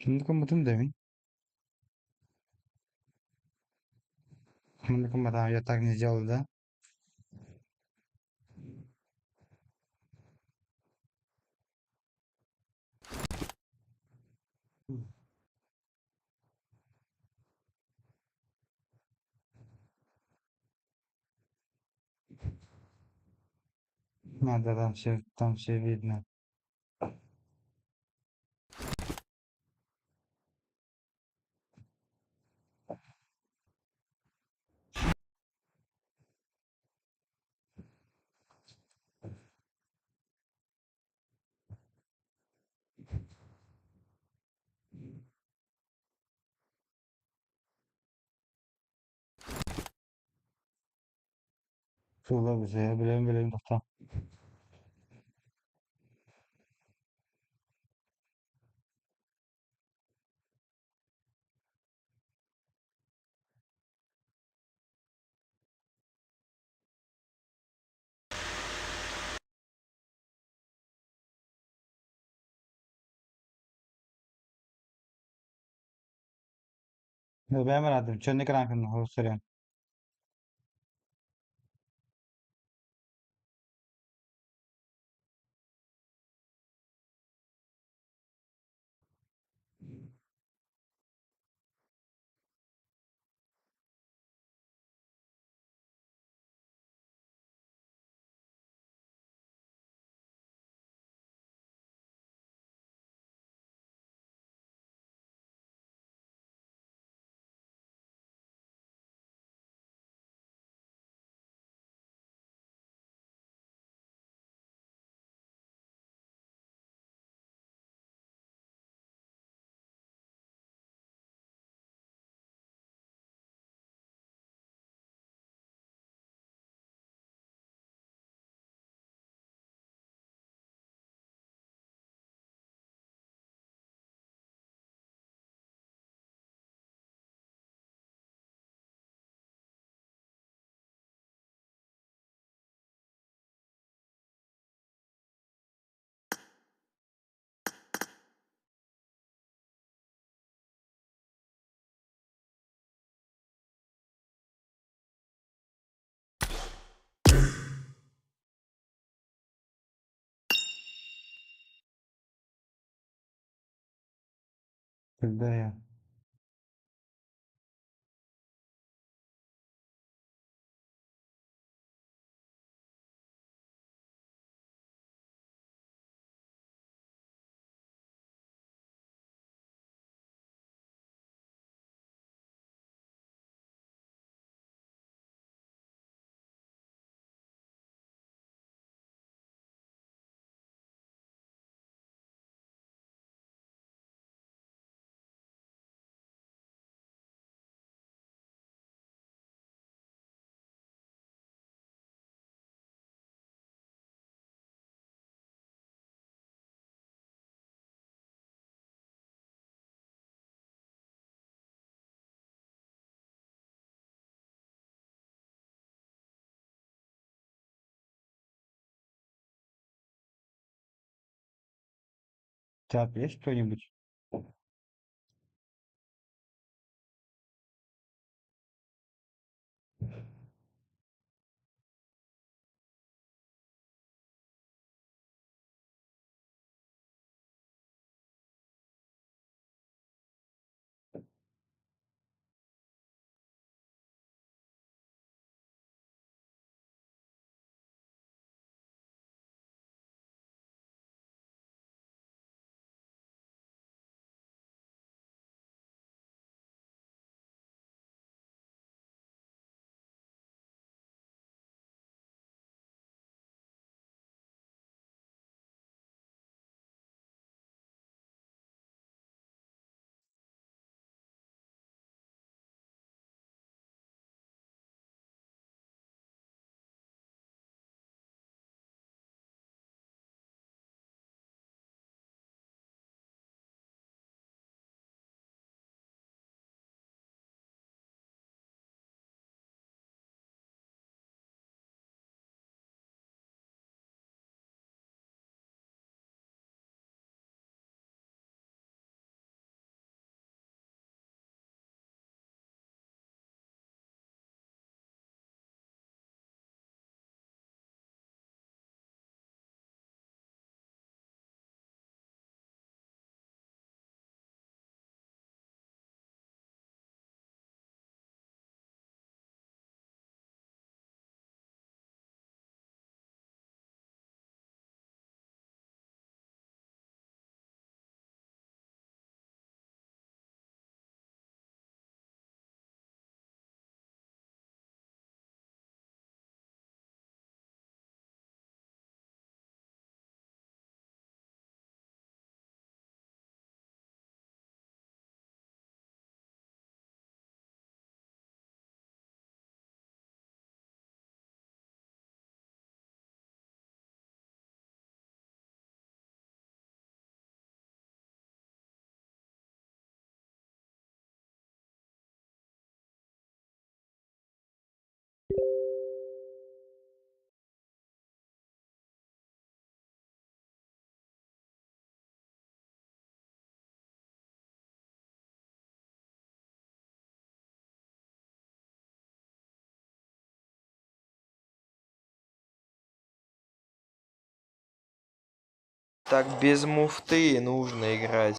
Ну-ка, мы там. Ну-ка, я так не сделал, да? Надо там все видно. Сула бise, билем билем тоқтаа. Бэйэм араадым, чөннө кыраан хорсорен. Күлдэ я. Чат, есть кто-нибудь? Так без муфты нужно играть.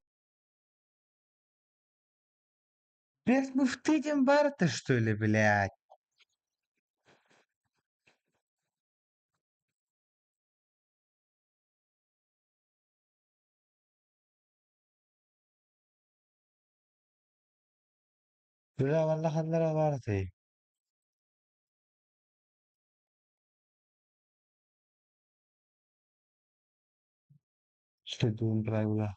Без муфты диэн баар этэ что ли, блядь? Бля, валла ханнара баар этэй? Что думаем правила?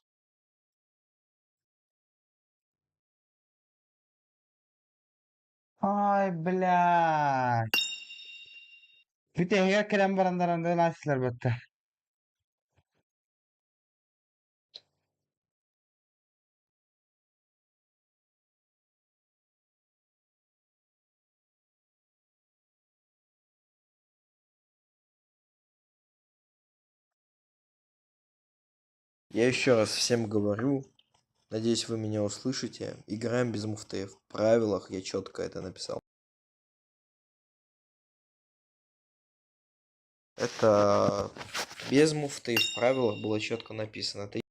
Ай, блядь. Бүтэһигэр кэлэн баран дарандыылааччылар батта. Я еще раз всем говорю, надеюсь, вы меня услышите. Играем без муфты. В правилах я четко это написал. Это без муфты в правилах было четко написано. Это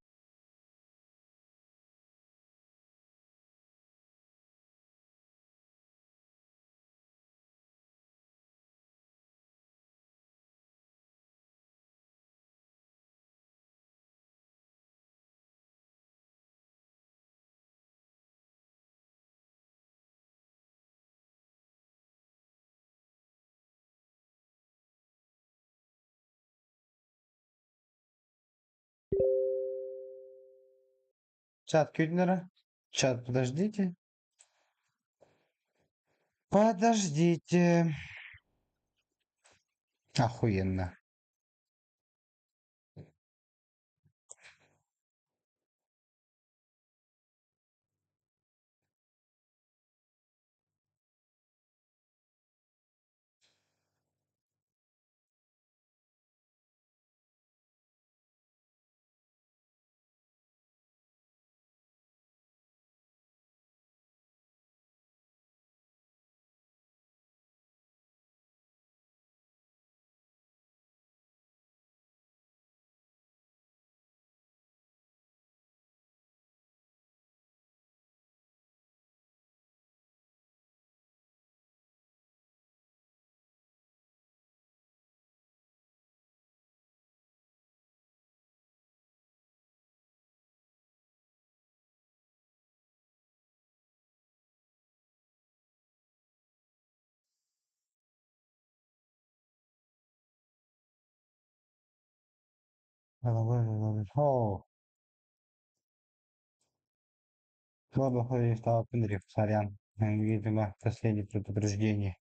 Чат Кюднера. Чат, подождите. Подождите. Охуенно. О, Слабо стал Пендрев, сорян. Видимо, последнее предупреждение.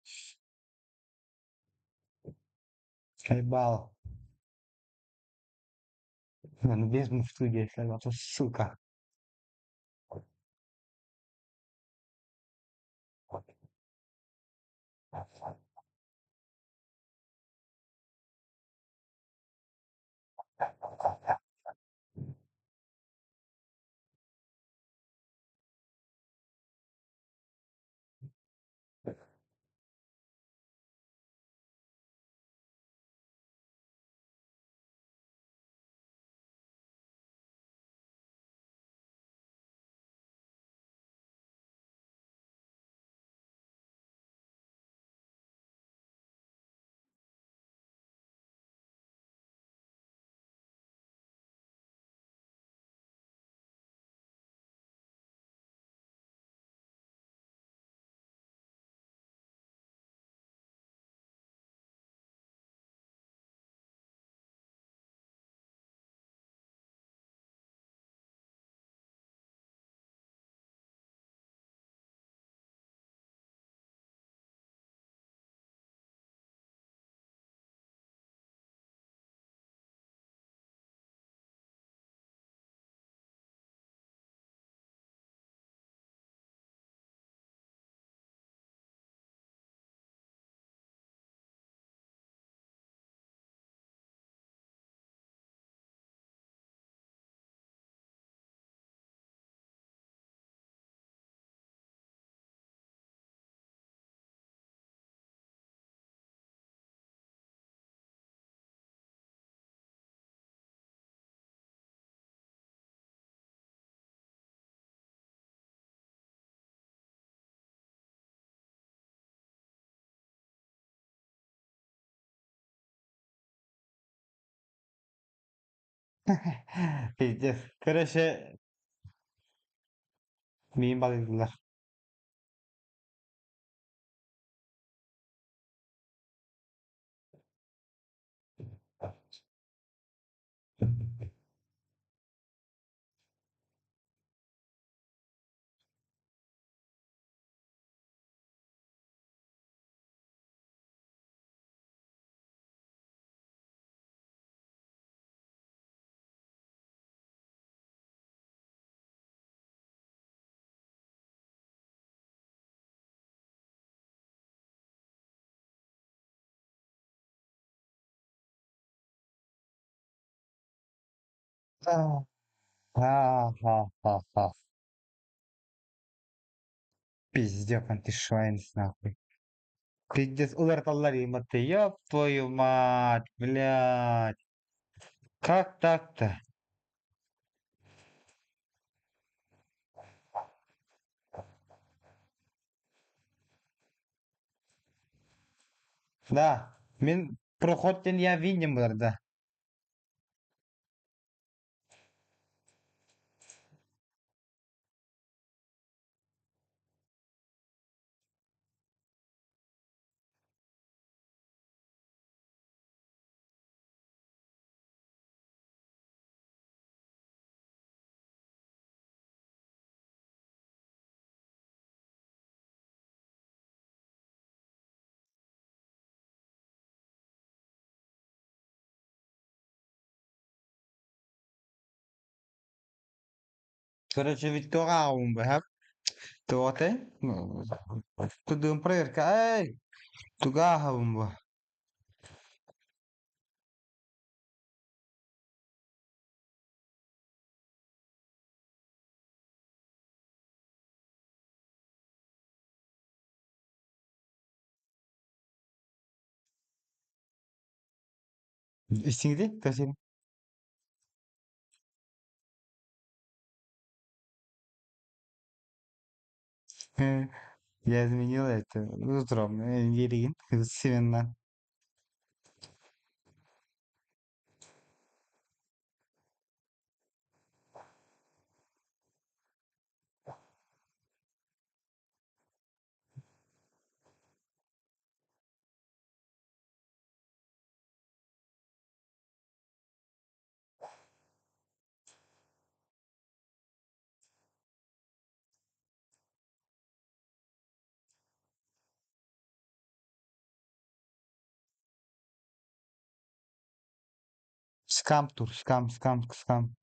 Хайбал. Ну, без муфты, если а то сука. Пиздец. Короче, миин балыйдылар. Ха-ха-ха-ха. Пиздец, антишвайнс нахуй. Пиздец, уларыталлар иматы. Ёб твою мать, блядь. Как так-то? Да, мин проход диэн я видим булар да. Короче, ведь туга бэһэп. Туоте? Тудум проверка. Эй! Туга бу. Истиңди? Тасин. Я изменил это. Утром. Еригин. Семена. Скам тур, скам, скам, скам.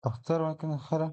Тохтор макин хара.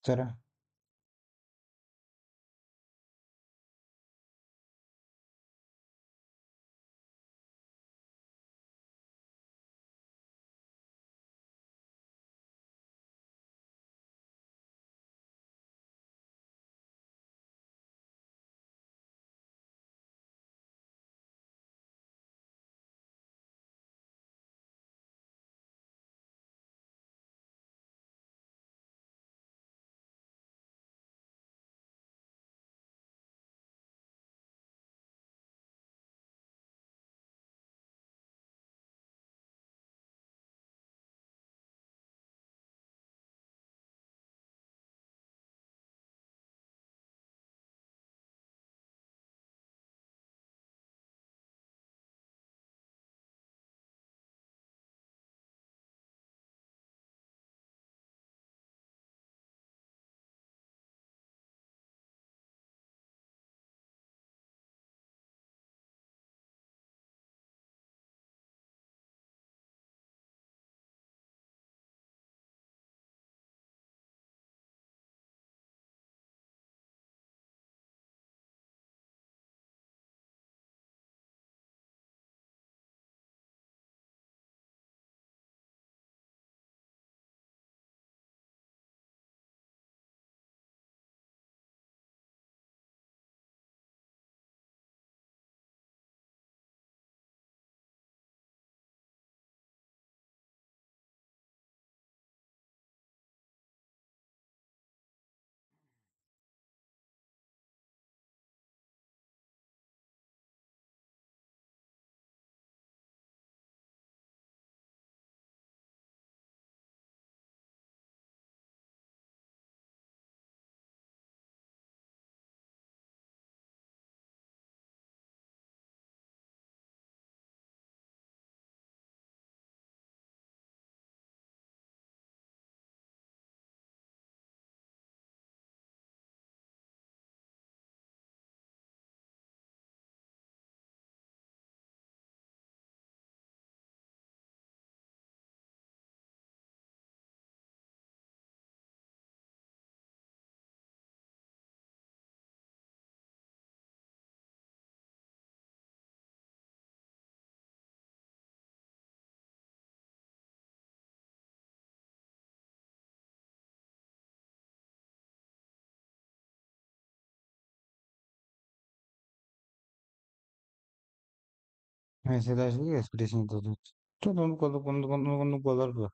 Тара. Mesajlaştık esprisini tutun. Tut onu kolu konu konu konu kolor bu.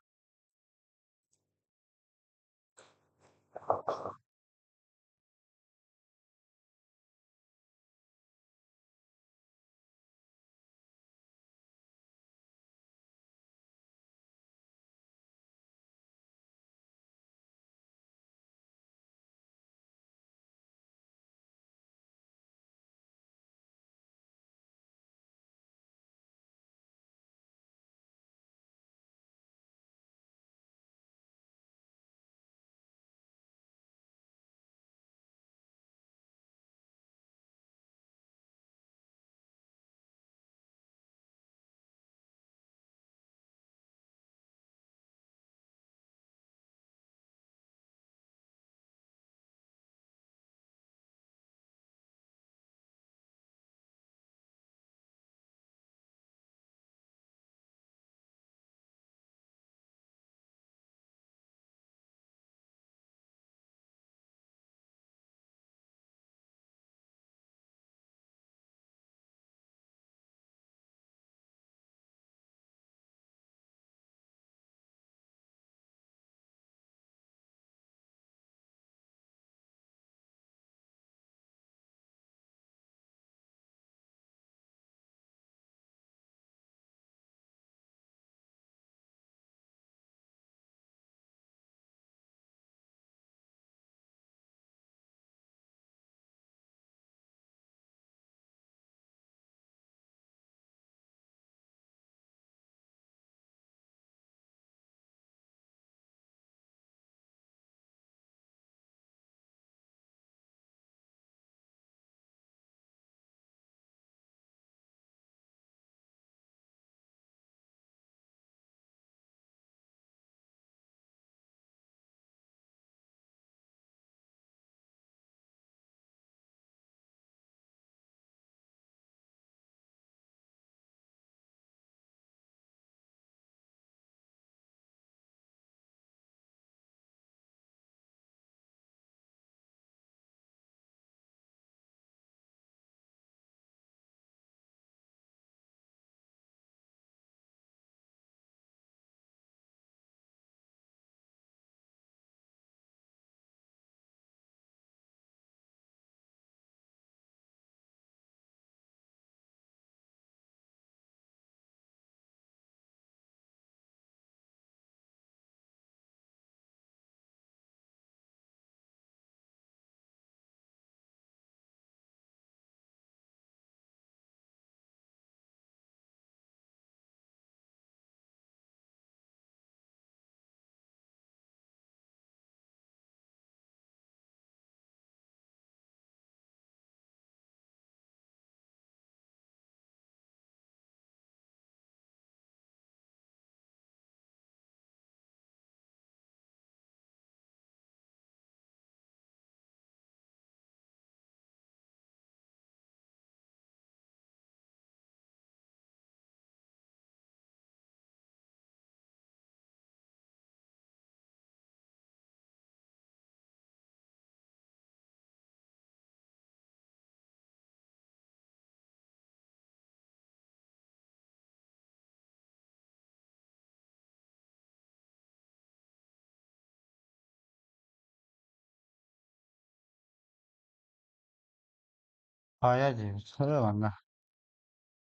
Хайа дии, манна.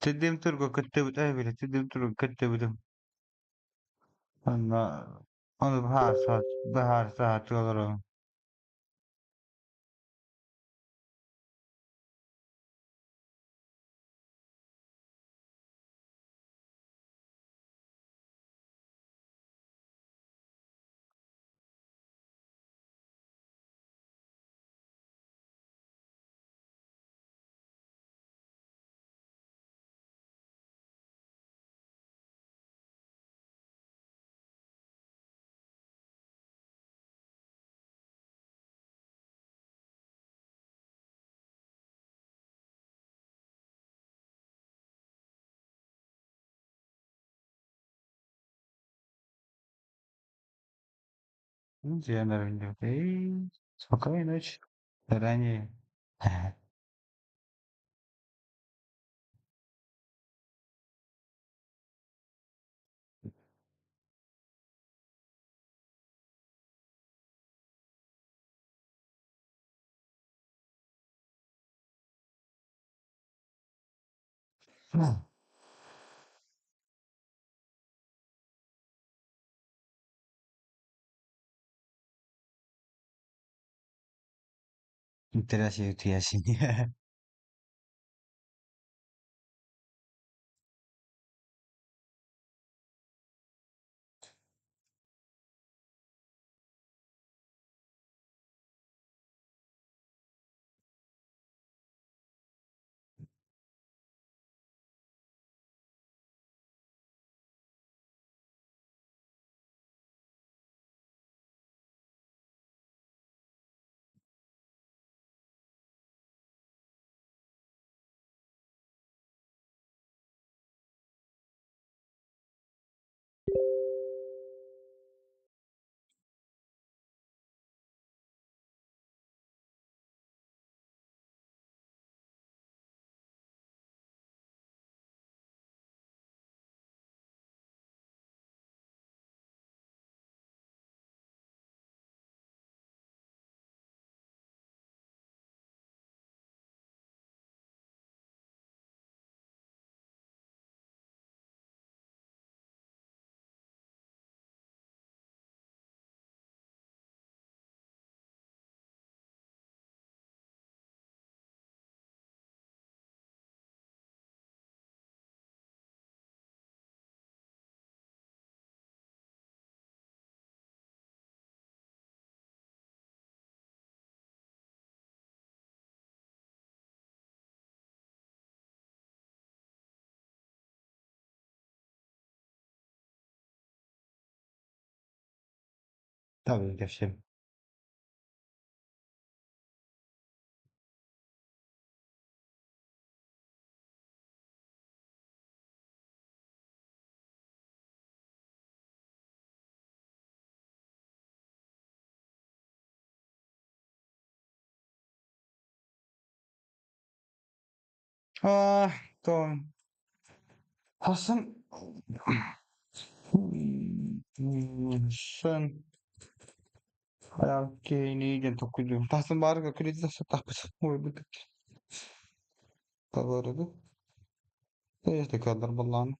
Тидим турго кыттыбыт эбили, тидим турго кыттыбытым. Онно ону быһаарса быһаарса олоробун. Дьиэнэр Спокойной ночи. Заранее. Интересно, интересно. Tabii ki. Ah, tamam. Hasan Sen Kini tokko Tasan baar kredi tapos Tabardı. ايش تقدر بالله.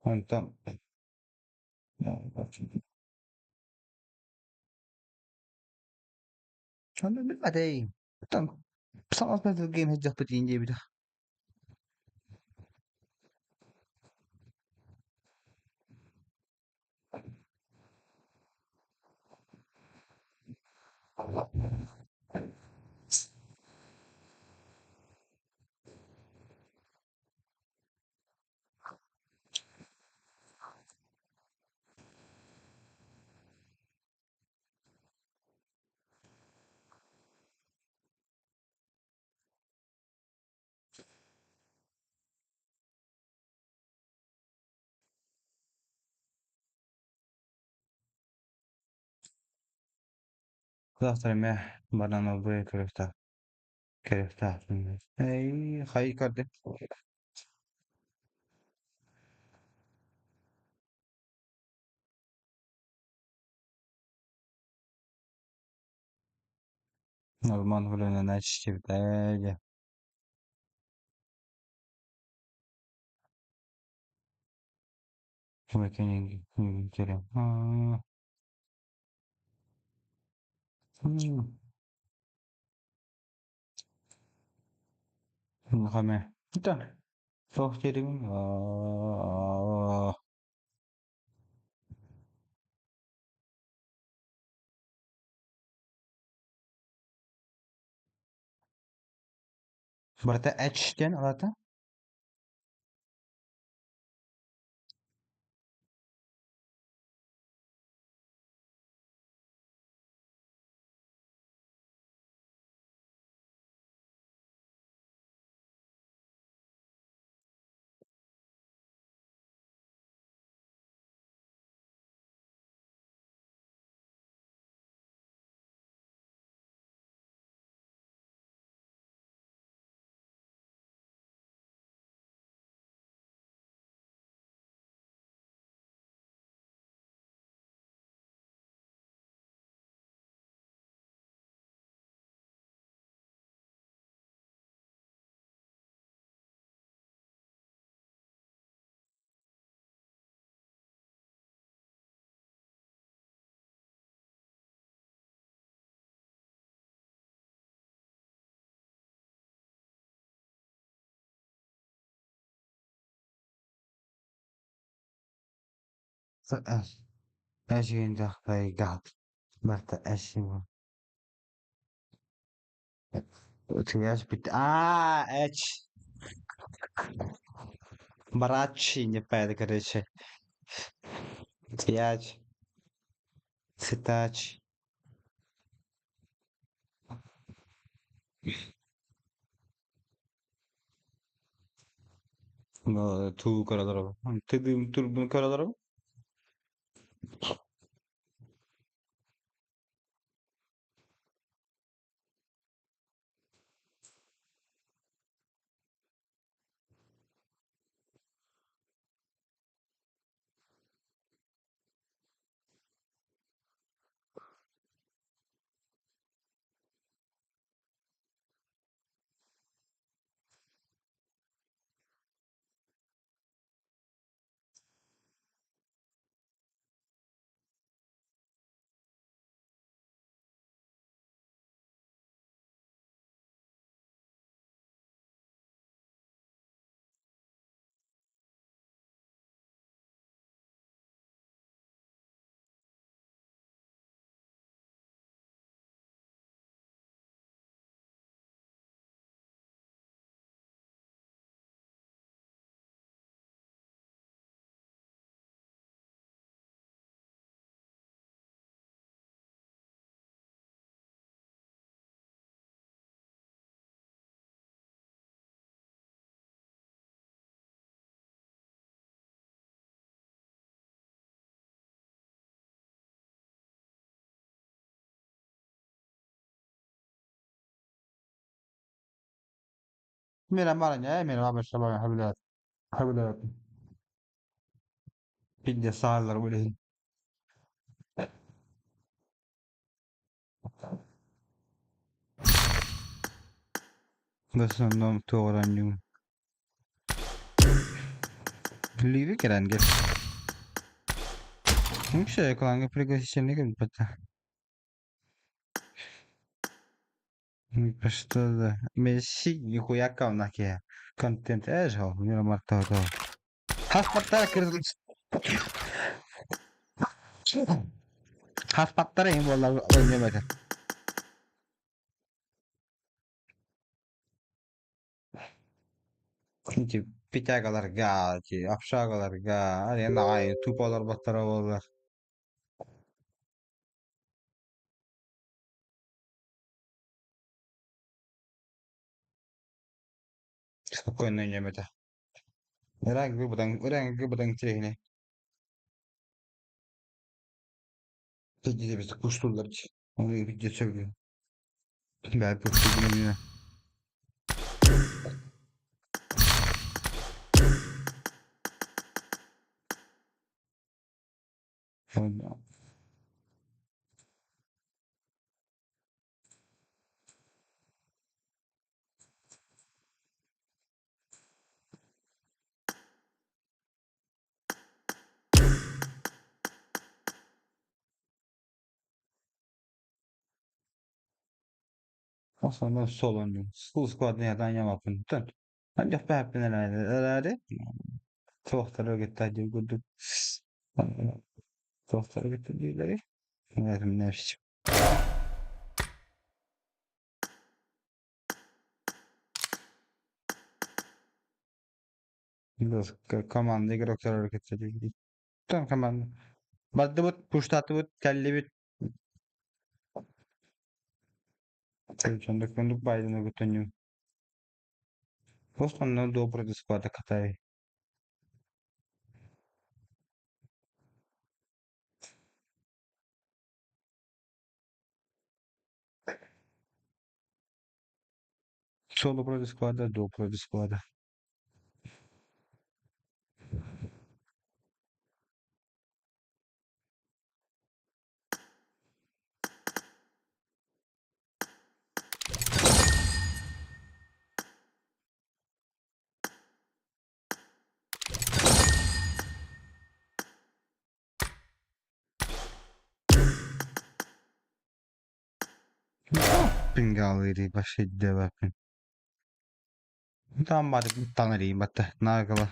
انت أنا بالبعد Саҥа game һылдьыахпыт диэбитэ. Завтра баран бу көрүөхтээх көрүөхтээхпин. Эй, хай көрдүм. Норман үлэнэн читает. Барыта H диэн алата. Аа, эч Брачи не короче. Пять. Цитач. Туу көрөлөр. Тыдым турбун көрөлөр. Mira mara, mira vabbè, vabbè, vabbè. Quindi sallar quelli. В основном туоранньуҥ. Ливи кэлэн Вообще, кланга пригласительный पता. Что да. Месси нихуя кавнаке. Контент эжо, мира марто. Хаспаттара кыргыз. Хаспаттара им болар ойнамады. Ити питягаларга, ити общагаларга, арена ай туполар баттара болар. Спокойно ойнамады. Ранг бутан тирехне. Видите, куштулар. Оны видео сөйлüyor. Ben pushtu Основном соло Full squad нердан ямапын. Анжақ бәппін әлі. Тоқтар өгетті деп күдік. Тоқтар өгетті дейлері. Нәшіп. Команда игроктар әрекет Там команда. Барды бут, пуштаты бут, кәлли бит. Чондук көндүк байдын өгөтөнү. Основном добрый склада катай. Соло против склада, до против склада. Пингалыри башидде Там танри бат нагала.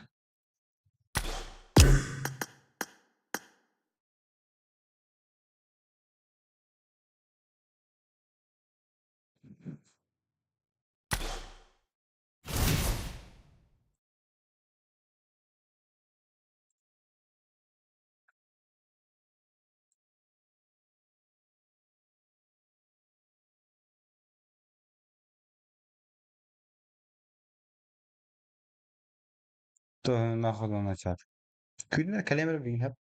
То нахуй начать. Күннэр кэлэмэр билиһэп.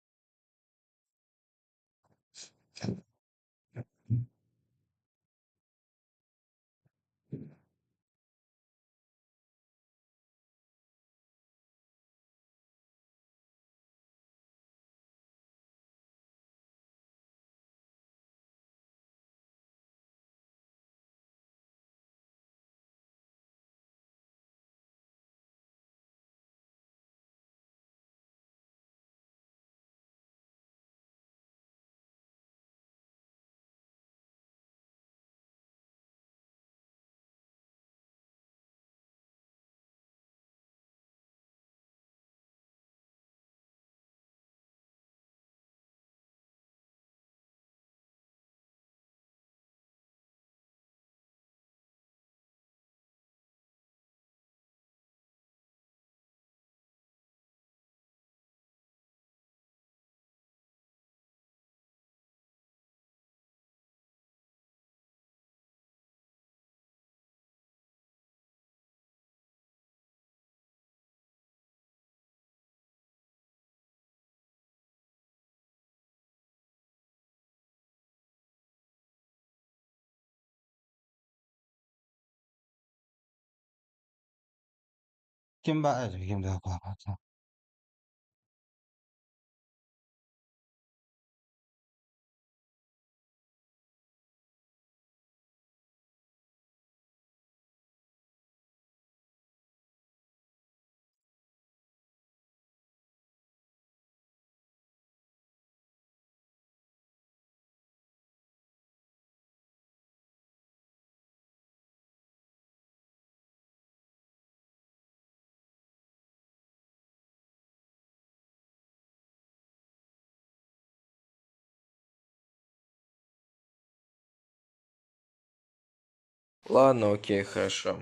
Ким ба ким да Ладно, окей, хорошо.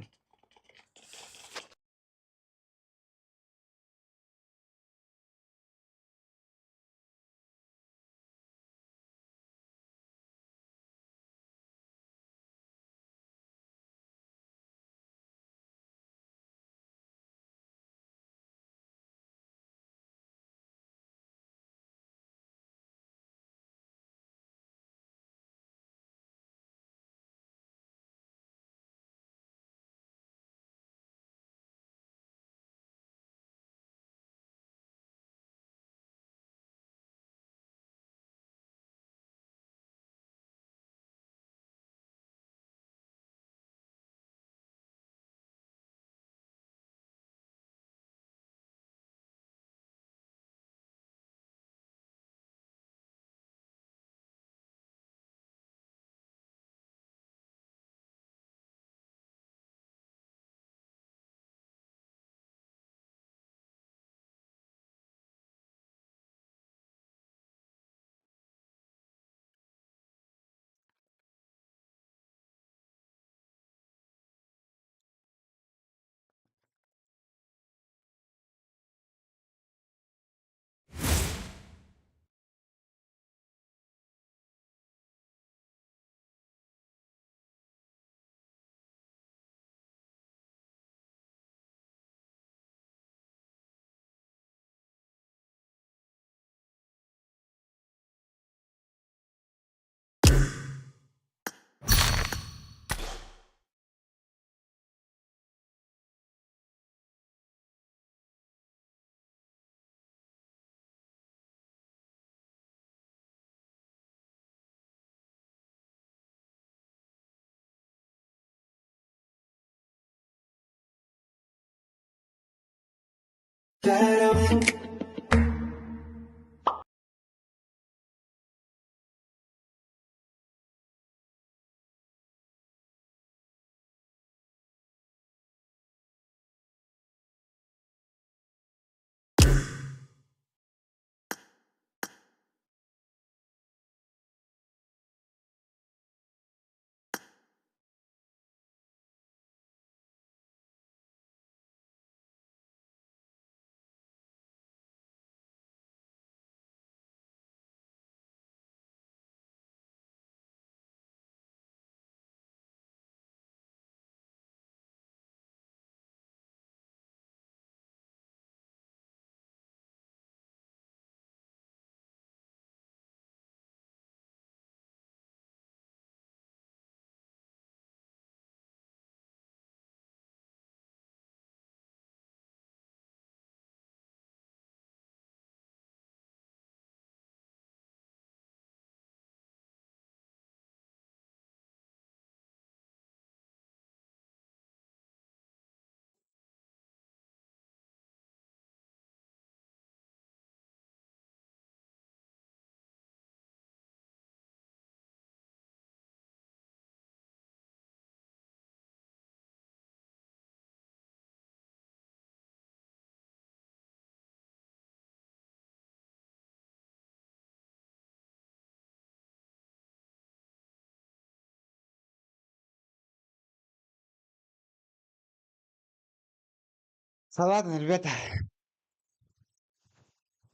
Ладно, ребята.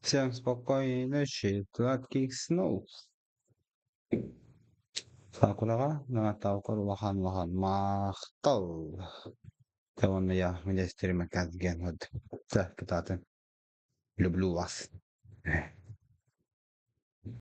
Всем спокойной ночи, сладких снов. Сакураҕа наҕатаалкар улахан улахан махтал. Уонна я диэн вот. Кытаатын. Люблю вас.